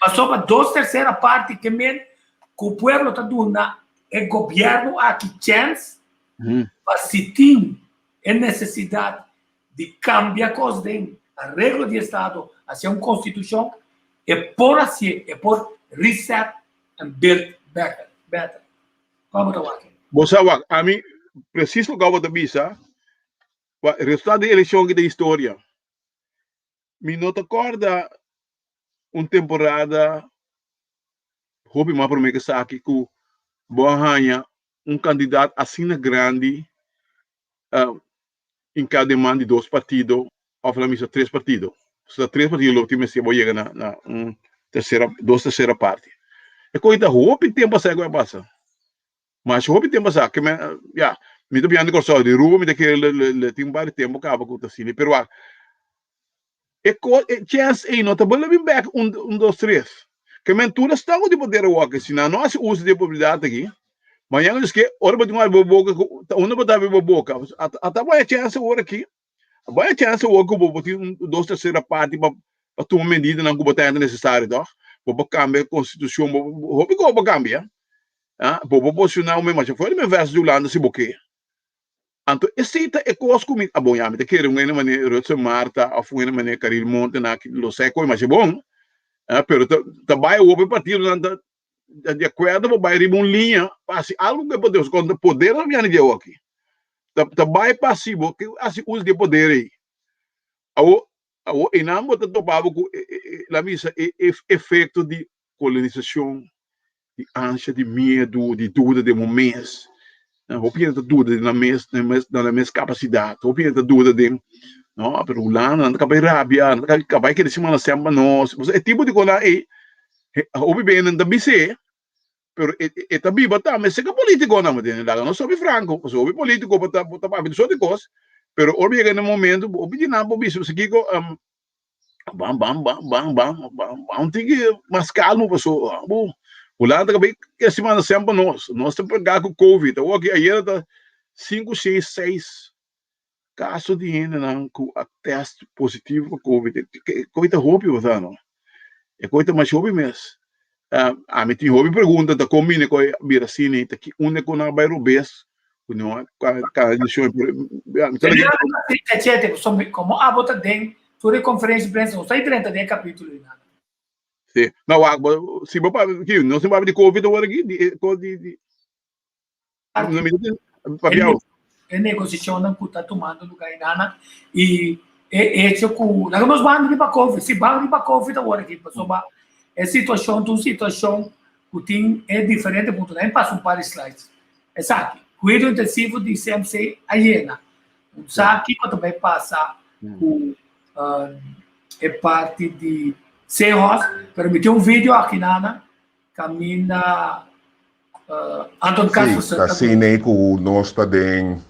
Pasobra dos tersera parti ke men ku pueblo ta duna e gobièrnu aki chèns pa si tin e nesesidat di kambia kos den areglo di estado hacia un konstitushon, e por hasié, e por reset and build better. Better. Kua bo ta wak? Bo sa wak, ami presis loke bo ta bisa, pa resultado di elekshon aki ta historia. Mi no ta kòrda un temporada hopi mas promé ke esaki ku bo a haña un kandidat asina grandi in kada man di dos partido òf la misa tres partido. Si ta tres partido lo tin mester bo yega na na un tersera dos tersera parti. E kos ta hopi tempu pasá ku a pasa. Masha hopi tempu pasá ke men ya mi ta biaha di Kòrsou di Aruba mi ta kere le le le tin un par di tempu kaba ku ta asina pero wak e kos e chèns ei no ta bole bin bèk un un dos tres. Ke men tur esnan ku tin poder awor ke si nan no hasi uso di e posibilidat aki mañana nos ke ora bo tin un habri bo boka ku ta unda bo ta habri bo boka ata bo haya chèns awor aki bo haya chèns awor ku bo tin un dos tersera parti pa pa tuma medidanan ku bo ta hende nesesario tòg bo por kambia konstitushon bo hopi kos bo por kambia bo por posishoná bo mes masha fuerte men vèrs di Hulanda si bo ke. Anto esei ta e kos ku mi a bon ya mi ta kere un hende manera Rutser Martha òf un hende manera Caril Montenac lo sa e kos masha bon pero ta ta bai awor pa e partidonan ta di akuerdo pa bai riba un liña pa hasi algu ku e poder pasobra poder ta biani di awor aki ta ta bai pa hasi bo ke hasi uso di e poder ei awor awor einan bo ta topa bo ku e e la mi bisa e efekto di kolonisashon di ansha, di miedu, di duda den bo mes. Hopi hende ta duda den nan mes, nan mes, nan mes kapasidat. Hopi hende ta duda den, no, pero Hulanda, nan ta kaba rabia, nan ta kaba kere simana sèn pa nos. E tipo di kosnan ei, hopi bes nan ta bis'é, pero e e ta biba tambe serka politikonan, bo tende. Laga nos hopi franko, pasobra hopi politiko bo ta bo ta papia di sort di kos, pero ora bo yega na e momento, hopi di nan por bisa, bo sa kiko, Ban ban ban ban ban ban ban un tiki mas calmo paso bo Hulanda ta bay ke semana semper nos nos ta pega ku covid awor aki ayera ta sinku seis seis kaso di hendenan ku a test positivo pa covid e koi ta hopi bo sa no e koi ta masha hopi mes ami tin hopi pregunta ta kon bini koi a bira asina ta ki unda ku nan a bay robes ku no a kada decision Cachete, komo abo ta den tur e conferencia di prensa, nos ta drenta den e capítulo di nada. Sí. Nou, wak, bo, si bo pa, ki, no se papia di COVID awor aki, di, eh, ko- di, di, no mi tin, papia, E negociacionnan cu ta tumando lugar inana y e hecho cu laga nos ban riba COVID, si ban riba COVID awor aki, pasobra e situacion ta un situacion cu tin e diferente puntonan. E pasa un par di slides. Esaki, cuido intensivo di CMC a yena. Un sa kico ta bay pasa cu e parti di Seahorse, pero mi tin un video aki nana caminda Anton Caspersen. Sí, ta asina cu nos ta den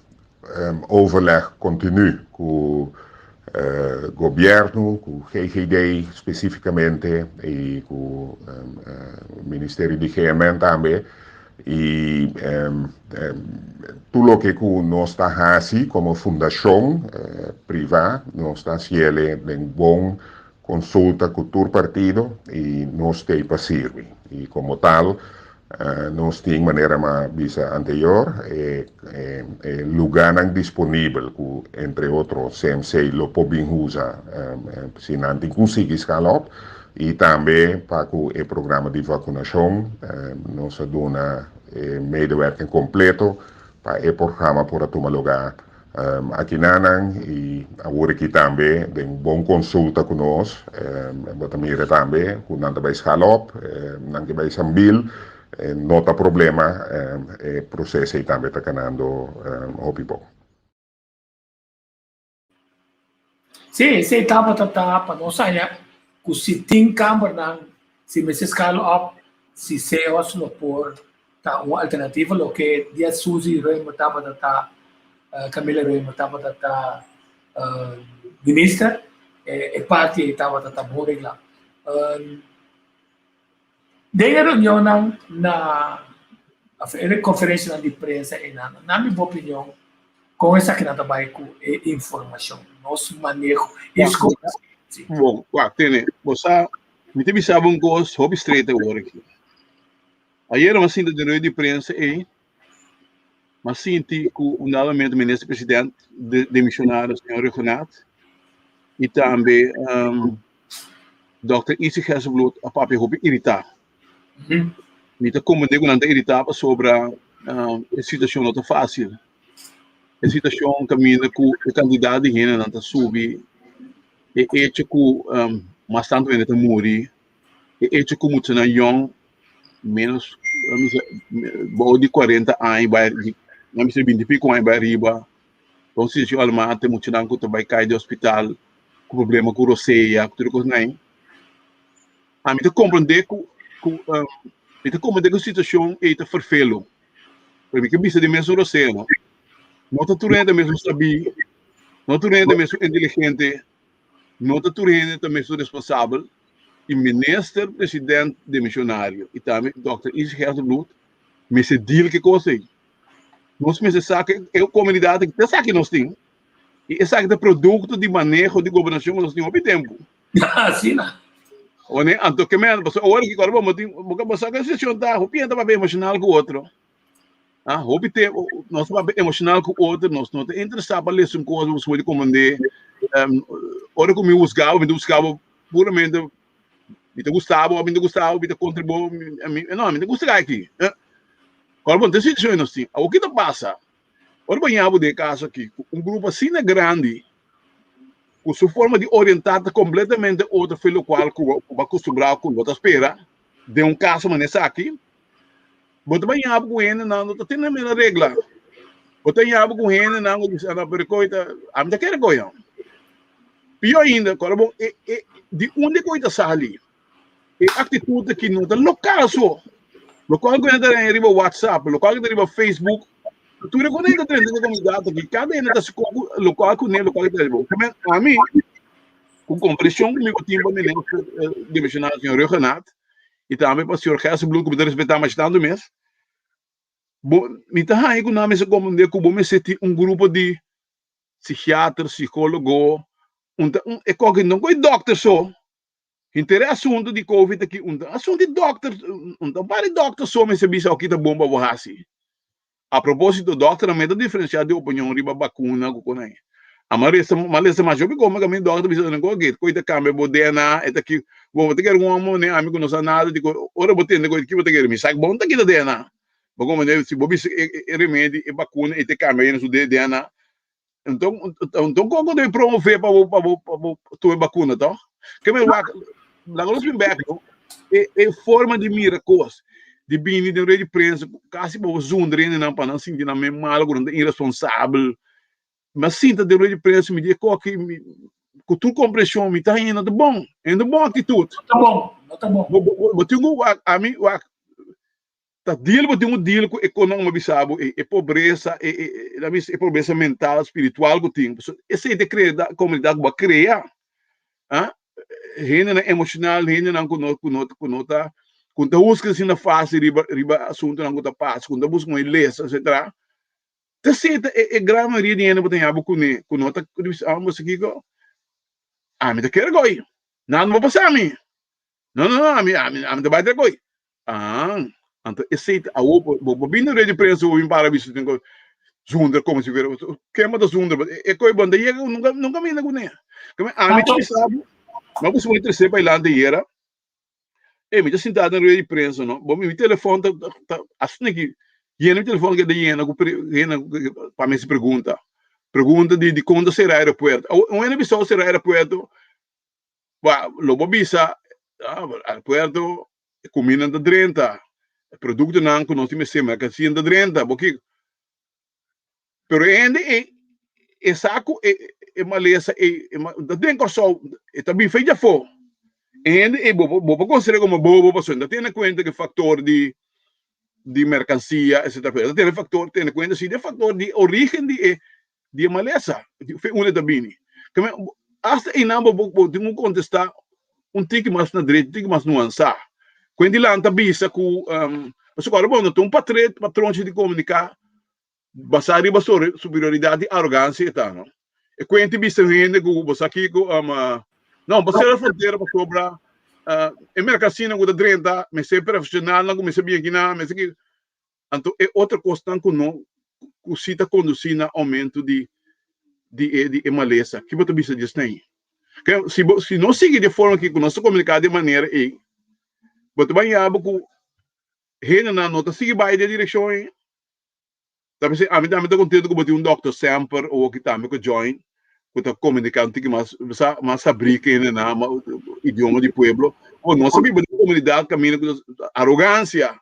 overleg continu cu gobierno, cu GGD specificamente y cu Ministerio di GMN tambe. Y tur loke cu nos ta haci como fundacion priva, nos ta haciele den bon consulta cu tur partido y nos t'ey pa sirbi. Y como tal, nos tin, manera m'a bisa anterior, e lugarnan disponibel cu entre otro CMC lo por bin usa si nan tin cu sigui scala op. Y tambe pa cu e programa di vacunacion nos a duna e medewerking completo pa e programa por a tuma lugar akinanan y awor aki tambe den bon consulta cu nos bo ta mira tambe cu nan ta bay schaal op, nan ke bay Sambil, no ta problema e proces ey tambe ta canando hopi bon. Sí, esei tabata ta pa nos haña ku si tin kambernan, si mester skala op, si seos lo por ta un alternativa, loke dia Suzy Römer tabata ta, Camilla Römer tabata ta minister, e parti ei tabata ta bon reglá. Den e reunionnan na of e konferensianan di prensa einan, na mi bo opinion, kon esakinan ta bai ku e informashon, nos maneho i skohe? Sí. Bon, wak, tene, bo sa, mi ta bisa bo un kos hopi straight awor aki. Ayera mi a sinta den reunion di prensa ei, mi a sinti ku un dado momento minister president demisionario señor Rhuggenaath i tambe Dòkter Izzy Gerstenbluth a papia hopi iritá. Mi ta komprendé ku nan ta iritá pasobra e situashon no ta fásil. E situashon kaminda ku e kantidat di hendenan ta subi, e echo ku mas tantu hende ta muri, e echo ku muchanan yòn ménos bou di kuarenta aña bai, nan bisa binti i piko aña bai ariba. Ta un situashon alarmante, muchanan ku ta bai kai di hospital ku problema ku rosea, ku tur e kosnan ei. Ami ta komprendé ku ku mi ta komprendé ku situashon ei ta ferfelu, pero mi ke bisa di mesun rosea no. No ta tur hende ta mesun sabí, no tur hende ta mesun inteligente, no ta tur hende ta mesun responsabel i minister president demisionario i tambe dòkter Izzy Gerstenbluth mester deal ku e kos ei. Nos mester sa ku e komunidat ta sa ki nos tin. I esaki ta produkto di maneho di gobernashon ku nos tin hopi tempu. Asina. One, anto ke men, pasobra ora ki kòrda bo tin, bo ka sa ku e situashon ta hopi hende ta papia emoshonal ku otro. Ah, hopi tempu nos ta papia emoshonal ku otro, nos no ta interesá pa lesa un kos, nos por komprendé. Ora ku mi husga bo, mi ta husga bo puramente mi ta gusta bo, mi ta gusta bo, mi ta kontra bo, mi, no, mi ta gusta aki. Kòrda bo, ta e situashon nos tin. Awor ki ta pasa? Ora bo ña bo den e kaso aki ku un grupo asina grandi ku su forma di orientá ta kompletamente otro fe lokual ku bo a kustumbrá ku bo ta spera den un kaso manera esaki, bo ta bai ña bo ku hendenan no ta tene mera regla. Bo ta ña bo ku hendenan ku bisa no pero koi ta ami ta kere koi no. Pió ainda kòrda bo e e di unda koi ta sali e aktitut aki no ta lokal so. Lokual ku hende ta haña riba WhatsApp, lokual ku ta riba Facebook, tur e kos ta drenta den e komunidat aki. Kada hende ta skohe lokual ku ne, lokual ku ta riba. Ami, ku kompreshon ku mi ku tin pa minister dimensional señor Rhuggenaath i tambe pa señor Gerstenbluth ku mi ta respetá masha tantu mes, bo mi ta haña ku nan mester komprendé ku bo mester tin un grupo di psikiater, psikólogo, un ta un e koki no koe dòkter so. Henter e asuntu di covid aki un ta asuntu di dòkter, un ta bari dòkter so mester bisa oki ta bon pa bo hasi. A propósito dòkternan mester diferensiá di opinion riba bakuna ku konai. Ama resa, ma lesa masha hopi kome kaminda dòkter bisa nan ku oke, koi ta kambia bo DNA, e ta ki, bo bo ta kere un hòmber manera ami ku no sa nada di ko, ora bo tende koi ki bo ta kere, mi sa ku bo no ta kita DNA. Bo komprende? Si bo bisa e e remedi, e bakuna e ta kambia hende su DNA, enton enton kon ku debe promove pa bo pa bo pa bo tuma e bakuna tòg? Ke men wak, laga nos bin bèk no, e e forma di mira kos, di bini den red di prensa kasi bo zundra hendenan pa nan sinti nan men malo ku nan ta iresponsabel. Mi a sinta den rueda di prensa, mi di e koki, mi, ku tur komprenshon, mi ta haña no ta bon, e no ta bon aktitut. No ta bon, no ta bon. Bo, bo, bo tin ku wak, ami wak, ta deal, bo tin ku deal ku e konan ku mi a bisa bo, e, e pobresa, e, e, e, laat mi bisa, e pobresa mental, spiritual ku tin. Pasobra esei ta krea da komunidat ku bo a krea. Ah, hendenan emoshonal, hendenan ku no, ku no, ku no ta, ku no ta husga asina fásil riba, riba asuntunan ku ta pasa, ku no ta buska un lesa, etsetera. Ta seta e e gran mayoria di hende bo ta yaba kuné ku no ta bisa ah bo sa kiko ami ta kere goi nan no por pasa mi no no no ami ami ami ta bai tra goi ah anto esei ta awo bo bo bo bini rei di prensa bo bin para bisa tin ku zundra komo si fuera ken bo ta zundra e koi bo no ta yega nunka nunka minda kuné ami ta bisa bo mi a kusa bo interesé bailante ayera. Ey, mi ta sintá den rueda di prensa, no? Bo, mi telefòn ta, ta, ta asina ki yena mi telefòn keda yena ku pre, yena pa mi hasi pregunta. Pregunta di di kon ta sera aeropuerto. Awo, un hende bisa sera aeropuerto, ba, lo bo bisa, ah, aeropuerto, e kumindanan ta drenta, e produktonan ku nos tin mester, merkansianan ta drenta, bo kiko? Pero e hende ei, e sa ku e e malesa ei e ma ta den Kòrsou, e ta bin fe djafó. E hende ei bo bo por konsider'é komo bobo pasobra e no ta tene kuenta ku e faktor di di merkansia etsetera. Pero e ta tene faktor tene kuenta si di e faktor di orígen di e di e malesa, di fe unda e ta bini. Asta einan bo bo tin ku kontestá un tiki mas na drechi, un tiki mas nuansá. Ku hende lanta bisa ku pasobra ora bo no ta un patre patronchi di komuniká basá riba superioridat di arogansia e ta, no? E kuenta bisa un hende ku bo sa kiko, no, bo sera frontera pasobra e merkansianan ku ta drenta mester profeshonalnan ku mester bin akinan, mester ki. Anto e otro kosnan ku no ku si ta kondusí na oumento di di e di e malesa. Ki bo ta bisa di esei? Ke si bo si no sigui di e forma aki ku nos ta komuniká di e manera ei, bo ta bai yaba ku hendenan no ta sigui bai den e direkshon ei. Ta p'esei ami tambe ta kontento ku bo tin un dòkter semper owoki tambe ku join ku ta komuniká un tiki mas sa mas sabrí ku hendenan idioma di pueblo. Bo nos a biba den komunidat kaminda ku arogansia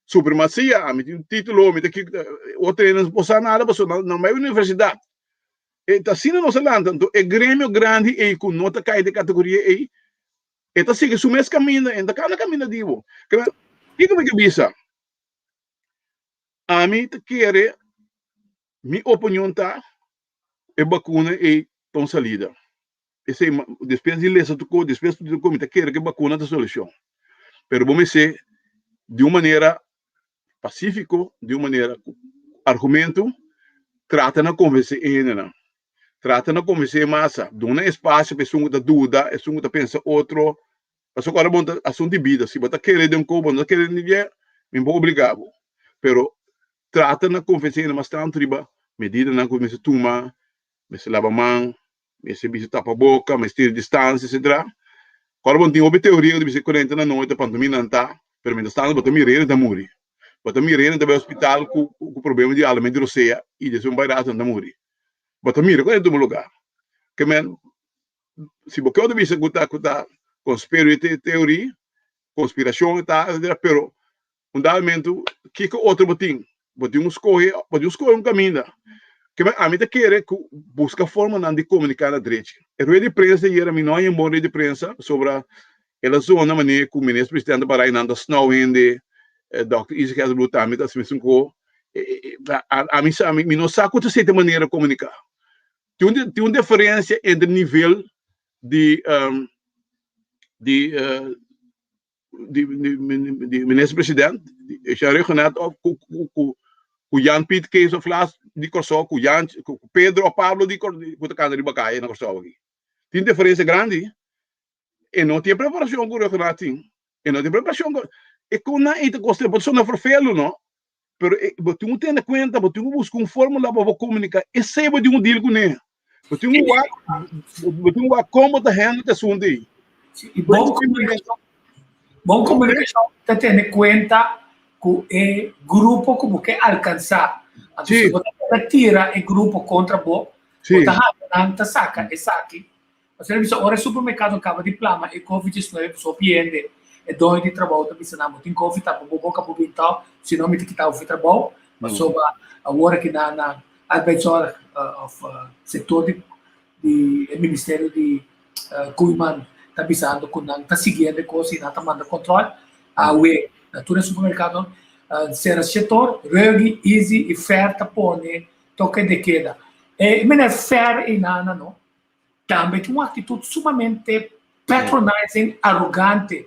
Supremacia, ami tin un titulo, mi ta ki, otro hende no por sa nada pasobra nan bai universidad. E ta asina nos a lanta, anto e gremio grandi ei ku no ta kai den kategoria ei, e ta sigui su mes kaminda, e no ta kanda kaminda di bo. Kiko mi ke bisa? Ami ta kere, mi opinion ta, e bakuna ei ta un salida. Esei, despues di lesa tur kos, despues di tur kos, mi ta kere ku e bakuna ta solushon. Pero bo mester di un manera pasífiko, di un manera ku argumentu, trata na konvensé e hendenan. Trata na konvensé e masa. Duna espasio pa esun ku ta duda, esun ku ta pensa otro. Pasobra ora bo ta asuntu di bida, si bo ta kere den un kos, bo no ta kere den dje, mi no por obligá bo. Pero trata na konvensé hende mas tantu riba medidanan ku mester tuma, mester laba man, mester bisa tapa boka, mester tira distansia, etsetera. Ora bo no tin hopi teoria ku ta bisa korenta na noite pantomina nan ta, pero mientras tanto bo ta mira hende ta muri. Bo ta mira hende ta bai hospital ku ku problema di alamento di rosea i despues un bai rato nan ta muri. Bo ta mira ku hende tuma lugar. Ke men si bo ke ta bisa ku ta ku ta conspiracy theory, konspirashon ta etsetera, pero Un dado momento, kiko otro bo tin? Bo tin un skohe, bo tin un skohe un kaminda. Ke men ami ta kere ku buska formanan di komuniká na drechi. E rueda di prensa ayera mi no haña un bon rueda di prensa pasobra el a zona manera ku minister presidente para einan ta snou hende, dòkter Isaac Hesselbloed tambe ta hasi mesun ko. Ami sa mi no sa ku ta sete manera komuniká. Tin un tin un diferensia entre nivel di di di di minister president Jean Rhuggenaath of ku ku ku ku Jan Piet Kees of Klaas di Kòrsou ku Jan ku Pedro of Pablo di ku ta kanda riba kaya na Kòrsou aki. Tin diferensia grandi. E no tin e preparashon ku Rhuggenaath tin. E no tin preparashon ku e kon nan ei ta kosta bo ta sona ferfelu no pero e bo tin ku tene kuenta bo tin ku buska un formula pa bo komunika esei bo tin ku deal kuné. Bo tin un wak, bo tin un wak kon bo ta handle e asuntu ei. I bon komunikashon, bon komunikashon ta tene kuenta ku e grupo ku bo ke alkansá. Anto si bo ta tira e grupo kontra bo, bo ta haña nan ta saka esaki. Pasobra bisa ora e supermerkado kaba di plama e covid diesnuebe pasobra hopi hende e doño di trabou ta bisa nan bo tin covid tapa bo boka bo bin tau si no mi ta kita bo for trabou pasobra awor aki na na arbeidszorg of sector di di e ministerio di Koeiman ta bisando ku nan ta siguiendo e kos i nan ta manda control awe na tur e supermerkado sera shetor Ruggie Easy i Fair ta pone toke de keda e meneer Fair einana no Tambe tin un actitud sumamente patronizing, arrogante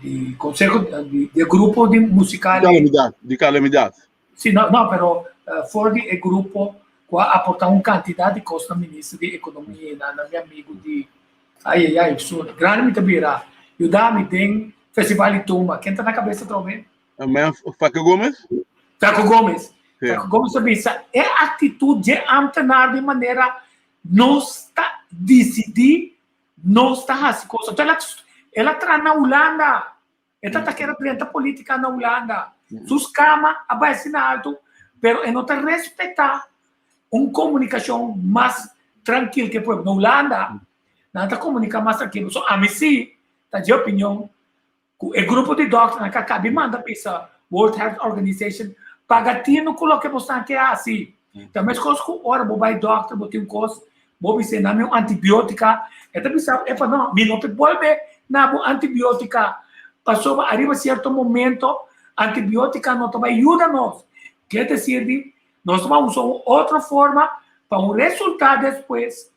di conseho di e grupo di musical. Di calamidad, di calamidad. Si, no, no, pero for di e grupo cu a aporta un cantidad di cos na minister di economia, na na mi amigo di, ay ay ay, su grandi mi ta bira, yuda mi den festival di tumba, ken ta na cabeza atrobe? Men Faco Gomez? Faco Gomez. Sí. Faco Gomez a bisa, e actitud dje ambtenaar di manera nos ta decidi, nos ta haci cosa. Entonces, el a, el a traha na Hulanda. E ta ta kere drenta politica na Hulanda. Sus cama a bai asina alto, pero e no ta respeta un comunicacion mas trankil ke pueblo. Na Hulanda, nan ta comunica mas trankil. So, ami si ta dje opinion Ku e grupo di dòkternan ku a kabi manda bisa World Health Organization, paga tinu ku loke bo stan ke hasi. Ta meskos ku ora bo bai dòkter bo tin un kos, bo bis'é na mi un antibiotika, e ta bisa bo, epa no, mi no ta bolbe na bo antibiotika, pasobra ariba sierto momento antibiotika no ta bai yuda nos. Ke desir di nos ta bai usa un otro forma pa un resulta despues.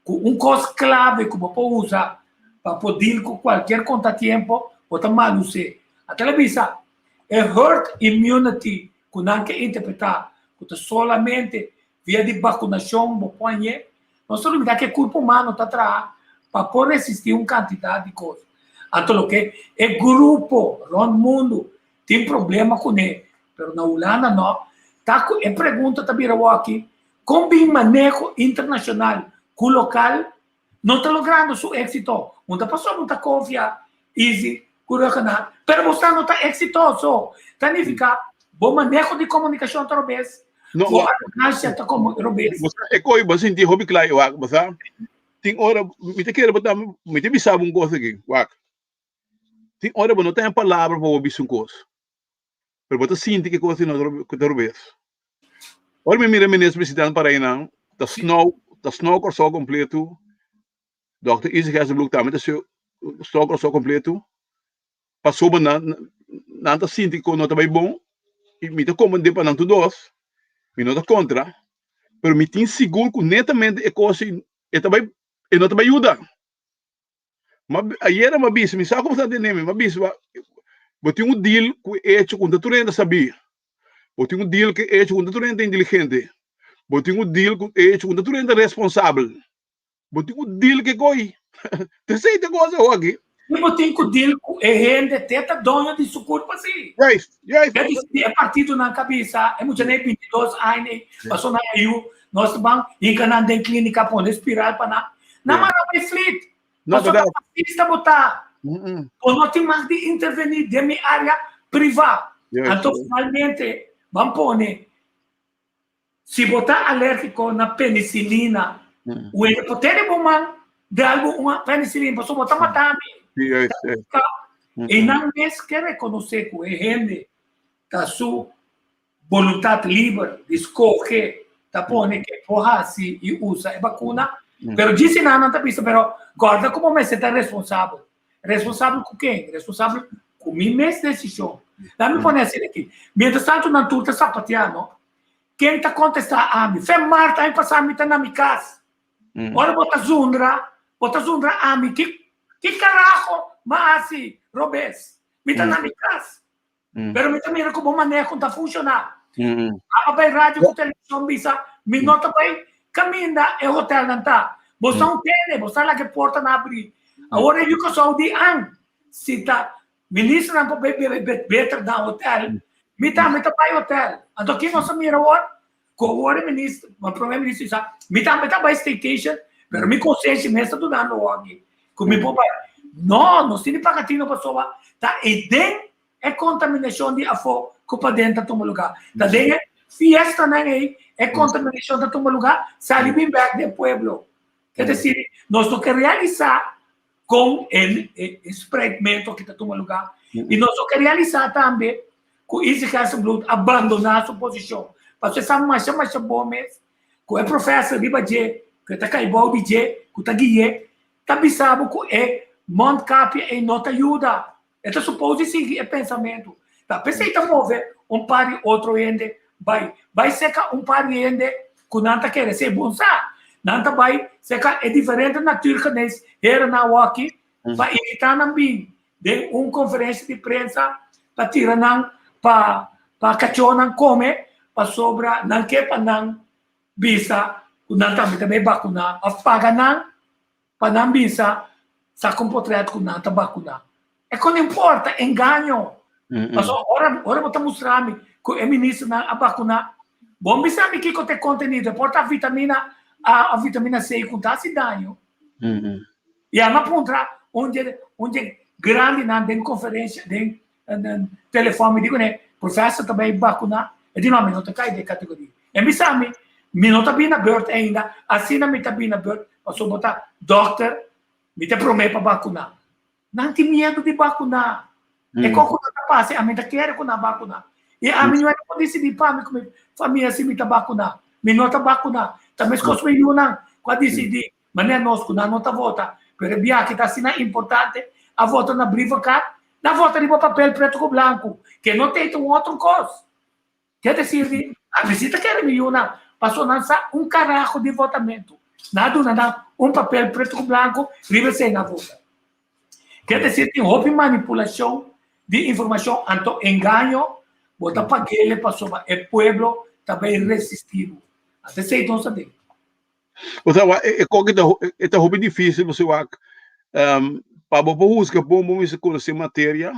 Ku un kos klave ku bo por usa pa por deal ku kualkier kontatiempo, bo ta mal us'é. Ata el a bisa, e herd immunity ku nan ke interpretá ku ta solamente via di bakunashon bo por hañ'é, nos ta olbidá ku e kurpo humano ta traha pa por resistí un kantidat di kos. Anto loke e grupo rònt mundu tin problema kuné, pero na Hulanda no, ta ku e pregunta ta bira wòki, Kon bin maneho internashonal ku lokal no ta logrando su éksito? Un ta pasobra un ta konfia easy ku Rhuggenaath, pero bo sa no ta eksitoso. Ta nifiká bo maneho di komunikashon ta robes, bo arogansia ta komo robes. Bo sa e koi bo sinti hopi kla wak, bo sa tin ora mi ta kere bo ta mi ta bisa bo un kos aki wak, tin ora bo no ten palabra pa bo bisa un kos. Pero bo ta sinti ki kos ku ta rubes. Ora mi mira minister presidente para einan, ta snow, ta snow Kòrsou kompletu. Dòkter Izzy Gerstenbluth tambe ta snow Kòrsou kompletu. Pasobra nan nan ta sinti ku no ta bai bon i mi ta komprendé pa nan tur dos, mi no ta kontra, pero mi tin sigur ku netamente e kos ei e ta bai e no ta bai yuda. Ma ayera m'a bisa, mi sa ku bo ta tende mi, m'a bisa bo, bo tin un deal ku e hecho ku no ta tur hende sabí, bo tin un deal ku e hecho ku no ta tur hende ta inteligente, bo tin un deal ku e hecho ku no ta tur hende ta responsabel, bo tin ku deal ku e koi. T'esei ta kos awo aki. I bo tin ku deal ku e hende te ta doño di su kurpa si. Juist, juist. Ke di e partidonan ka bisa, e muchanan e 22 aña ei, pasobra nan a yu, nos ta ban hinka nan den klinika pone spiral pa nan. Nan manda bai flit. No, Pasobra verdad. fascista bo ta. Bo no tin mag di intervení den mi área privá. Yes. Anto finalmente ban pone si bo ta alérgiko na penicilina, u hende por tene bo man dal bo un penicilina pasobra bo ta mata mi. Yes, yes. I nan mes ke rekonosé ku e hende ta su boluntat liber di skohe ta pone ke por hasi i usa e bakuna, pero djis nan nan ta bisa pero kòrda ku bo mester ta responsabel. Responsabel ku ken? Responsabel ku mi mes desishon. Laat mi pone asina aki, mientras tanto nan tur ta sapateá no, ken ta kontestá ami? Fe mart aña pasá mi ta na mi kas. Ora bo ta zundra, bo ta zundra ami, ki ki karaho m'a hasi robes? Mi ta na mi kas. Pero mi ta mira ku bo maneho ta funshoná. Aba bai radio ku televishon bisa mi no ta bai kaminda e hotelnan ta. Bo sa un tene, bo sa laga e portanan abrí. Awor e yu Kòrsou di an si ta ministernan por bai bebe beter na hotel, mi tambe ta bai hotel. Anto ki nos a mira awor? Ku awor e minister, e prome minister bisa, mi tambe ta bai staycation, pero mi konsenshi mes ta dunando awor aki ku mi por bai. No, nos tin di paga tino pasobra ta e den e kontaminashon di afó ku paden ta tuma lugá. Ta den e fiestanan ei e kontaminashon ta tuma lugá, sali bin bèk den pueblo. Es desir, nos no ke realisá kon e spreidmento aki ta tuma lugá i nos no ke realisá tambe ku Izzy Gerstenbluth a bandoná su posishon. Pasobra e sa masha masha bon mes ku e profèser riba dje, ku e ta kai bou di dje, ku ta gui'é, ta bisa bo ku e mondkapje ei no ta yuda. E ta supos di sigui e pensamentu. Ta p'esei ta move un par di otro hende bai. Bai seka un par di hende ku nan ta kere ser bon sa. Nan ta bai seka e diferente natuurgenees herennan awaki pa invitá nan bin den un konferensia di prensa pa tira nan pa pa kachónan kome pasobra nan ke pa nan bisa ku nan tambe ta bai bakuná òf paga nan Pa nan bisa sa con potret cu nan ta bacuna. E con importa, engaño. Paso ora, ora bo ta mustra mi cu e ministernan a bacuna, bon bisa mi kico ta e contenido. E por ta vitamina A of vitamina C cu ta haci daño. Y a mi a puntra un dje, un dje grandinan den conferencia, den, den telefon, mi di cune, professor ta bay bacuna? E di no, mi no ta cay den e categoria. E bisa mi, mi no ta bini na beurt ainda, asina mi ta bini na beurt, pasobra bo ta dokter, mi ta promé pa bakuná. Nan tin miedu di bakuná. E kos ku nan ta pasa, ami ta kere ku nan bakuná. I ami no por disidí pa mi ku mi famia si mi ta bakuná. Mi no ta bakuná. Ta meskos mi yunan ku a disidí, manera nos ku nan no ta vota, pero e biaha ta asina importante, a vota na brievenkaart, nan vota riba papel pretu ku blanku, ke no ta un otro kos. Ke desir di, ami si ta kere mi yunan, paso nan sa un karaho di votamentu. Nan a duna nan un papel pretu ku blanku, riba esei nan vota. Ke desir tin hopi manipulashon di informashon, anto engaño, bo ta pag'ele pasobra e pueblo ta bai resisti bo. Anto esei nos ta den. Osea, wak, e koki ta, e ta hopi difícil pasobra wak, pa bo por husga bon bo mester konosé materia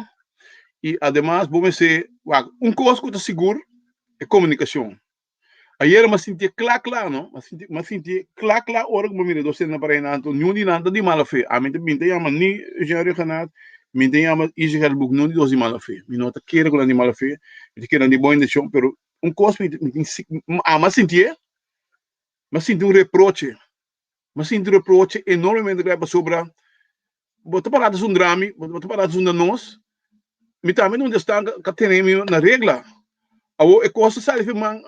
i ademas bo mester wak un kos ku ta sigur e komunikashon. Ayera mi a sintié kla kla no, mi a sinti mi a sintié kla kla ora ku mi a mira dos hende pará einan anto niun di nan ta di mala fe. Ami ta mi ta yama ni Eugène Rhuggenaath, mi ta yama Izzy Gerlboek, niun di dos di mala fe. Mi no ta kere ku nan di mala fe, mi ta kere nan di bon intenshon pero un kos mi mi tin ami a sintié. Mi a sinti un reproche. Mi a sinti un reproche enormemente grandi pasobra bo ta pará ta zundra mi, bo ta pará ta zundra nos. Mi tambe no esta ka tene mi na regla. Awor e kos ta sali fi man,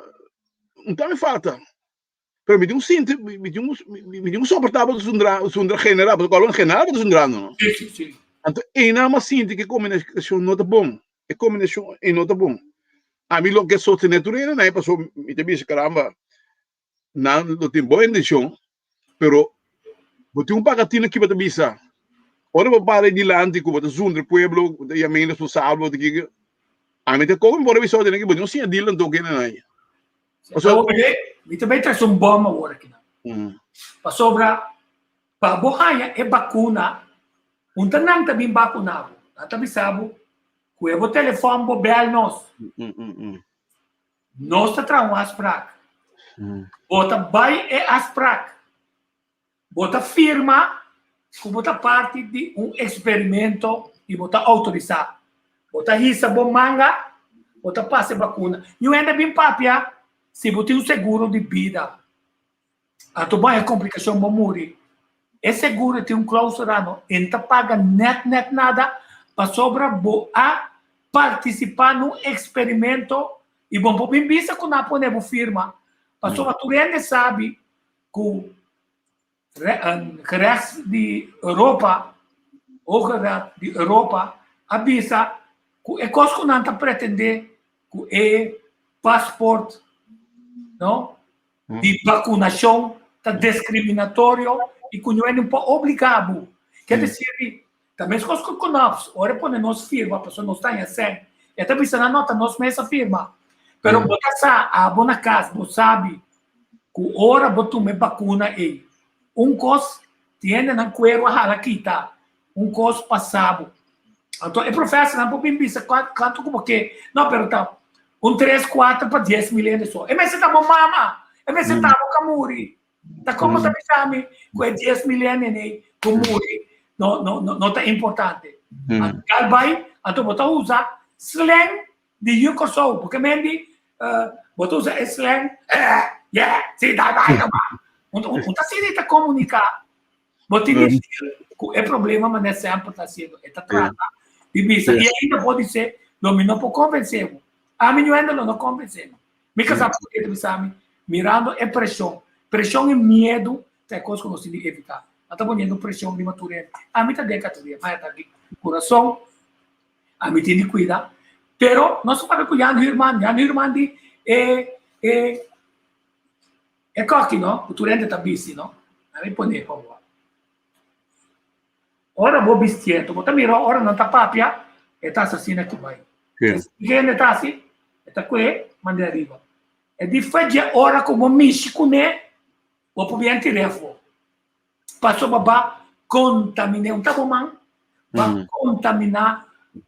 un tambe falta. Pero mi tin un sinti, mi tin un, mi tin un soportabel ta zundra, zundra general, pasobra en general bo ta zundrando, no? Sí, sí, sí. Anto einan mi a sinti ku e komunikashon no ta bon. E kombinashon ei no ta bon. Ami lo ke sostené tur hende nan pasobra mi ta bisa karamba nan lo tin bon intenshon pero bo tin un pagatina ki bo ta bisa ora bo para dilanti ku bo ta zundra pueblo bo ta yama hende responsabel bo ta kiko ami ta kohe mi por a bisa bo tin un siña dil anto ku hende nan. Pasobra mi ta bai trese un bòm awor akinan pasobra pa bo haña e bakuna Un ta nan ta bin bakuna bo. Nan ta bisa bo, Kue bo telefòn bo bèl nos. Nos ta traha un afsprak. Bo ta bai e afsprak. Bo ta firma ku bo ta parti di un eksperimento i bo ta outorisá. Bo ta hisa bo manga, bo ta pasa e bakuna. Niun hende a bin papia si bo tin un seguro di bida. Anto bo haña komplikashon bo muri. E seguro tin un klausula no e ta paga nèt nèt nada pasobra bo a partisipá na un eksperimento i bo por bin bisa ku nan a pone bo firma pasobra tur hende sabi ku gerechts di Europa, Hoge Raad di Europa a bisa ku e kos ku nan ta pretendé ku e pasport no di vakunashon ta deskriminatorio i ku no por obligá bo. Ke desir, ta meskos ku Knops, ora e pone nos firma pasobra nos ta haña sèn, e ta bisa nan no ta nos mes a firma. Pero bo ta sa, abo na kas bo sabi ku ora bo tuma e bakuna ei, un kos tin hendenan kueru a hala kita, un kos pasa bo. Anto e profesornan por bin bisa kantu ku bo ke, no pero ta. Un tres, kuater pa 10.000 hende so. E mester ta bo mama, e mester ta bo ka muri. Ta komo ta bisa mi ku e 10.000 hende nei ku muri no, no, no, no ta importante. Anto kal bai, anto bo ta usa slang di yu Kòrsou, porque men di bo ta usa e slang, eh, yeah, si, dai bai, no ba. Un, un, un ta asina ta komuniká. Bo tin di deal ku e problema manera semper ta hasiendo. E ta trata di bisa. I ainda por di lo mi no por konvensé bo. Ami no hende lo no konvensé mi. Mi kasá por ta bisa mi, mirando e preshon, preshon i miedu ta e kos ku nos tin di evitá. Nan ta poniendo preshon riba tur hende. Ami ta den kategoria, ma e ta di kurason, ami tin di kuida. Pero nos a papia ku Jan Huurman, Jan Huurman di e e E koki no, ku tur hende ta bisti no. Ami pone pa bo. Ora bo bistiento, bo ta mira ora nan ta papia, e ta asesina ki bai. Si hende ta hasi, e ta kue manda ariba. E di fadje ora ku bo mishi kuné, bo por bien tir'é afó. Pasobra ba kontaminé, un ta bo man, ba kontaminá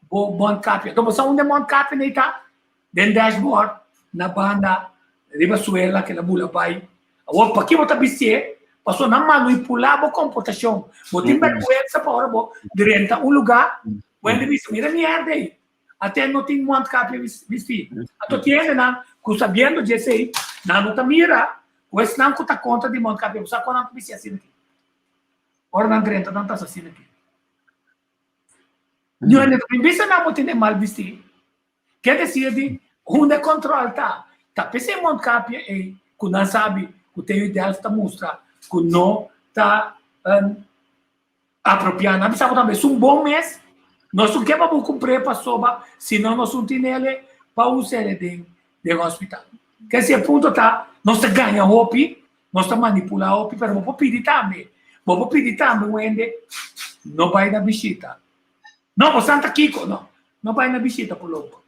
bo mondkapje. Anto bo sa unda e mondkapje nei ta? Den dashboard, na banda, riba suela ke la bula bai. Awor, paki bo ta bistié? Pasobra nan manipulá bo komportashon. Bo tin bèrgwensa pa ora bo drenta un lugá, bo hende bisa, mira mierda ei. Ate no tin mondkapje bistí. Anto tin hendenan ku sabiendo dje esei, nan no ta mira ku esnan ku ta kontra di mondkapje. Bo sa kon nan ta bisti asina aki? Ora nan drenta nan ta hasi asina aki. Niun hende ta bin bisa nan bo tin e mal bistí. Ke desir di unda e kontrol ta? Ta p'esei mondkapje ei ku nan sabi ku TU Delft ta mustra ku no ta Apropiá. Nan bisa bo tambe, Esun bon mes, nos un ke pa bo kumpr'é pasobra si no nos un tin'el pa us'el den den hospital. Ke si e punto ta, nos ta gaña hopi, nos ta manipulá hopi, pero bo por pidi tambe. Bo por pidi tambe un hende no bai na bishita. No, bo santa kiko? No, no bai na bishita por loco.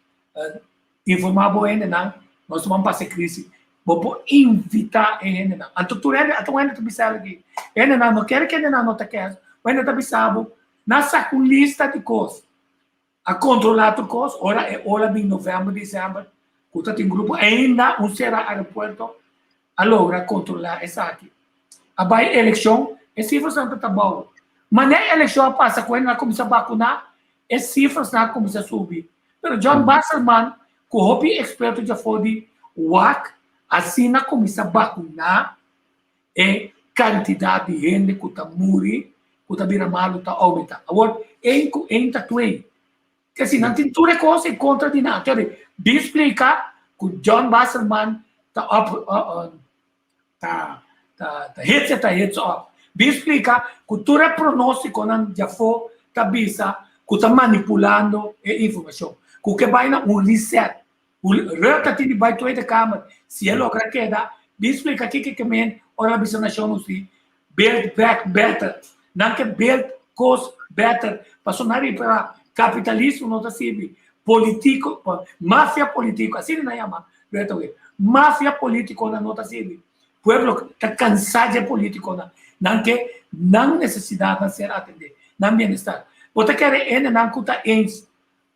Informá bo hendenan, nos ta ban pasa e krisi. Bo por invitá e hendenan. Anto tur hende, ata un hende ta bisa el aki, e hendenan no kere ku hendenan no ta kèrs, un hende ta bisa bo, nan saka un lista di kos, a kontrolá tur kos, ora e ola bin novèmber, desèmber, ku ta tin grupo, ainda un sera aeropuerto a logra kontrolá esaki. A bai elekshon, e sifrasnan ta ta bou. Manera e elekshon a pasa ku hende a kuminsá bakuná, e sifrasnan a kuminsá subi. Pero John Basselman ku hopi eksperto djafor di wak asina kuminsá bakuná e kantidat di hende ku ta muri, ku ta bira malu ta oumentá. Awor, ein ku ein ta twee. Ke si nan tin tur e kos en kontra di nan. Kere bin splika ku John Basselman ta op ta ta ta hitse ta hitse op. Bin splika ku tur e pronostikonan djafó ta bisa ku ta manipulando e informashon. Ku ke bai na un reset. Rutte tin di bai Tweede Kamer si e logra keda. Bin splika kiko ke men ora bisa nashon usi build back better. Nan ke build kos better. Pasobra nan ripará kapitalismo no ta sirbi. Politiko, mafia politiko, asina nan yama Rutte awe. Mafia politikonan no ta sirbi. Pueblo ta kansá dje politikonan. Nan ke nan nesesidatnan ser atendé, nan bienestar. Bo ta kere hendenan ku ta eens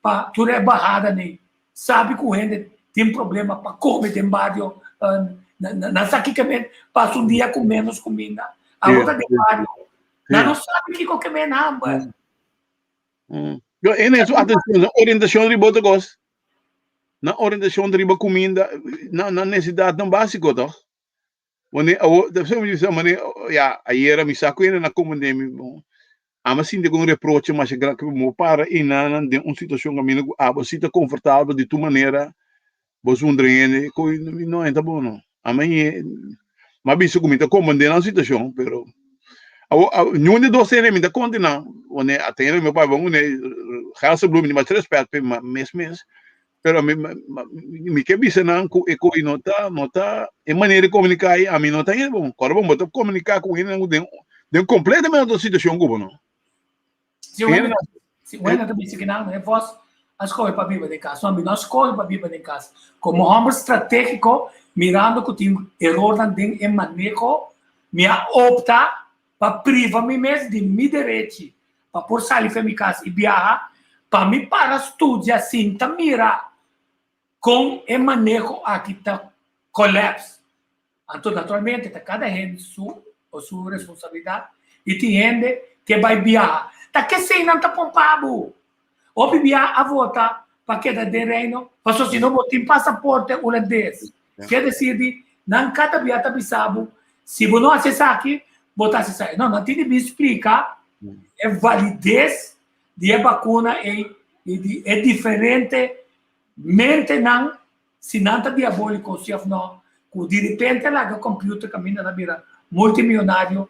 pa tur e bahada nei Sabi ku hende tin problema pa kome den bario, nan sa kiko men pasa un dia ku menos kuminda. Abo ta den bario, nan no sabi kiko ke men hamber. Yo en eso atención, na orientación riba otro kos. Na orientación riba kuminda, na na necesidadnan básiko toch? Wanneer awo, da mi bisa wanneer ya ayera mi sa ku hende na komprendé mi bon. Ami a sinti ku un reproche masha grandi ku bo para einan den un situashon kaminda ku abo si ta konfortabel di tur manera bo zundra hende ku no e ta bon no. Ami a bisa ku mi ta komprendé nan situashon pero awo niun di dos hende mi ta konta nan wanneer a tene mi papia bon kuné Gelsenblum mi tin masha rèspèt p'e mes mes Pero mi, mi ke bisa nan ku e koi no ta, no ta, e manera di komuniká ei ami no ta hende bon. Kòrda bon, bo ta komuniká ku hende den, den kompletamente otro situashon ku bo no. Si un hende, si un hende ta bisa kinan, e vos a skohe pa biba den kas. No, mi no a skohe pa biba den kas. Komo hòmber stratégiko, mirando ku tin erornan den e maneho, mi a opta pa priva mi mes di mi derechi pa por sali fe mi kas i biaha, pa mi para studia sinta mira. Kon e maneho aki ta collapse. Anto naturalmente ta kada hende su o su responsabilidat i tin hende ke bai biaha. Ta kesei nan ta pompa bo. Hopi biaha a vota pa keda den Reino pasobra si no bo tin pasaporte hulandes. Ke desir di nan kada biaha ta bisa bo si bo no hasi esaki bo ta hasi esaki. No, nan tin di bin splika e valides di e bakuna ei i di e diferente Mentenan, si nan ta diabóliko si òf nò, ku diripente a laga kòmpiuter kaminda ta bira multimionario,